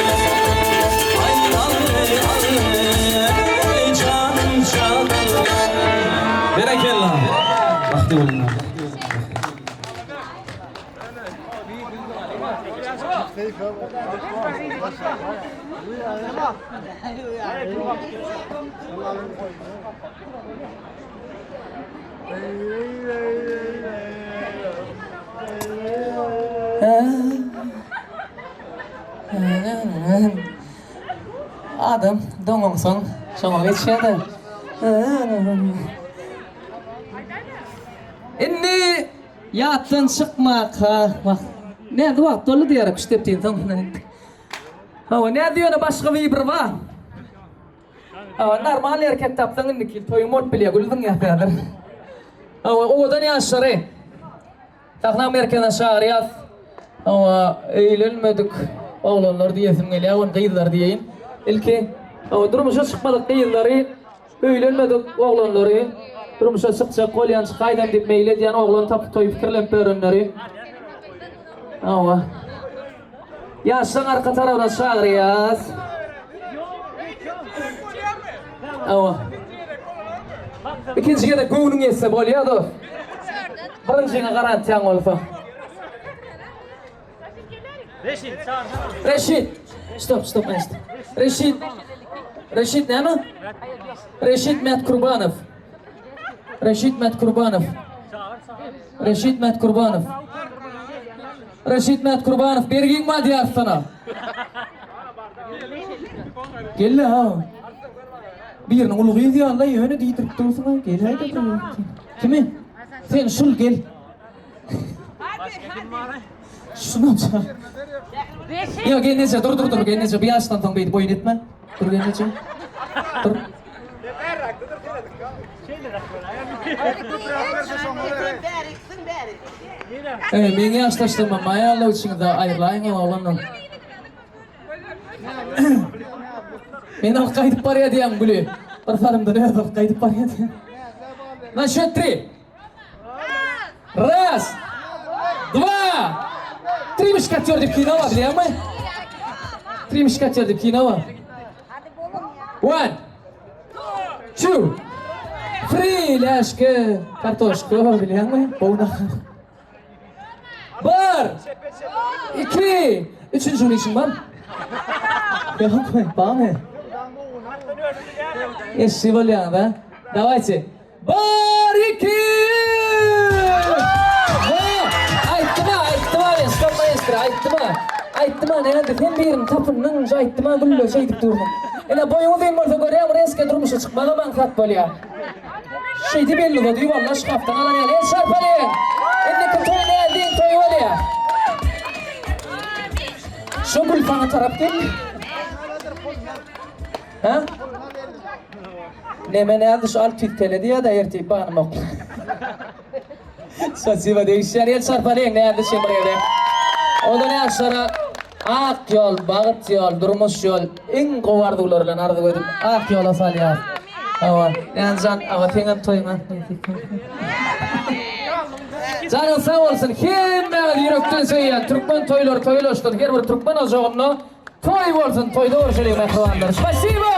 Ay alley alley canım can alley Berekella. Bagtly boluň. Adam doňansoň şoňa geçýär-de. Indi ýatdan çykmaka, wah, näde wagt boldy diýer, küştdepdini soň. Hawa, näde ýöne başga wybr bar. Hawa, normal erkek tapsaň indiki ýyl toýuň bolup bilýär, gül zyňýas häzir. Hawa, owadan ýaşlary. Sahna merkezine çagyrýas. Hawa, öýlenmedik oglanlar diýesim gelýär, ony gyzlar diýeýin. Ilki, hawa, durmuşa çykmadyk gyzlary, öýlenmedik oglanlary, durmuşa çykjak bolýan, çykaýdam diýip meýil edýän oglan tapyp toý pikirlenip ýörenleri. Hawa. Ýaşlaryň arka tarabyna çagyrýas. Hawa. Ikinji gezek göwnüň ýetse bolýar dost. Birinjiňe garantiýaň bolsa. Reşit, çagyrsana. Reşit. Stop, stop, Reşit. Reşit. Reşit näme? Reşit Mätkurbanow. Reşit Mätkurbanow. Reşit Mätkurbanow. Reşit Mätkurbanow bergiň bar diýýär sana. Gel ha. Biriniň uly gyz ýaly ýöne diýdirip dursuň-a. Geläýde. Kimi? Sen şul gel. Şunam çal. Ýok, gelneje, dur, dur, dur, gelneje, bu ýaşdan soň beýdip oýun etme. Dur gelneje. Dur. Eý, meň ýaşdaşlarymam maýalla içiňizde aýrylaýyň oglanlar. Men alyp gaýdyp barýa diýýäň güli. Bir salymdan özi alyp gaýdyp barýa diýýän. Na şet tri. Raz. Dva. Tri muşkatýor diýip kino bar bilýäňmi? Tri muşkatýor diýip kino bar. One. Two. Three läşke kartoşka bilýäňmi? Gowy nahar. Bir. Iki. Üçünji gün işiň barmy? Ýokmy? Barmy? Eşşi bolýaňyz a? Dawayçy. Bir, iki! Aýtdym-a, aýtdym-a men, stop maestro, aýtdym-a. Aýtdym-a, näde, sen birini tapyndyň, şu aýtdym-a, gülle şeýdip durduň. Ine, boýuň uzyn bolsa görýäň, reske durmuşa çykmagam aňsat bolýar. Şeýdip elini uzady, walla şkafdan alan ýaly, el çarpalyň! Indiki toý näziň toýy bolýar. Şu gül saňa tarap geldi. Hä? Neme nädi şu 600 TL diýýär-de ertir banym ok. Spasiba degişýär. El çarpalyň nädi şu bir gezek. Ondan ýaşlara ak ýol, bagt ýol, durmuş ýol iň gowy arzuwlar bilen arzuw edip ak ýola salýar. Hawa, Näzjan aga seňem toýuňa. Janyň sag bolsun. Hemmäňizi ýürekden söýýän. Türkmen toýlary toýlaşsyn. Her bir türkmen ojagynda Toý bolsun toýda görüşeliň mähribanlar. Spasibo!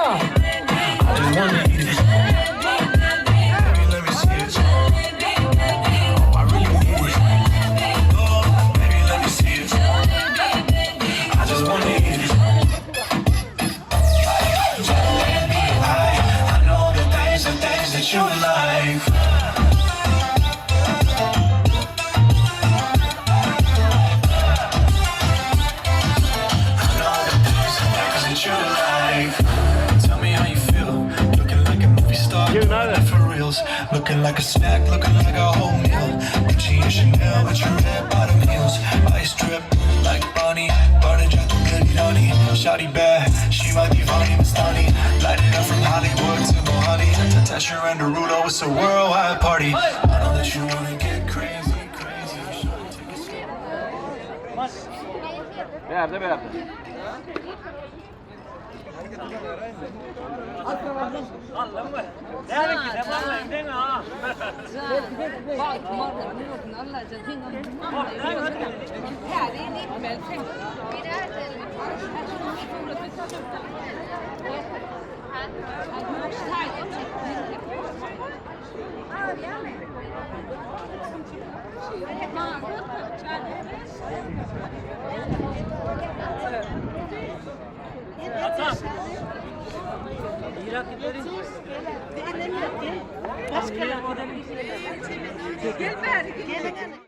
Looking like a snack, looking like a whole meal. Gucci and Chanel with your red bottom heels. Ice drip like Bonnie, Burning Jack Rani. Shawty bad, she my divani Mastani. Light it up from Hollywood to Mohali. Tesher and Derulo, it's a worldwide party. I know that you wanna get crazy, crazy. Shawty, take it slow. Bärde bärde. Gel bäri gel.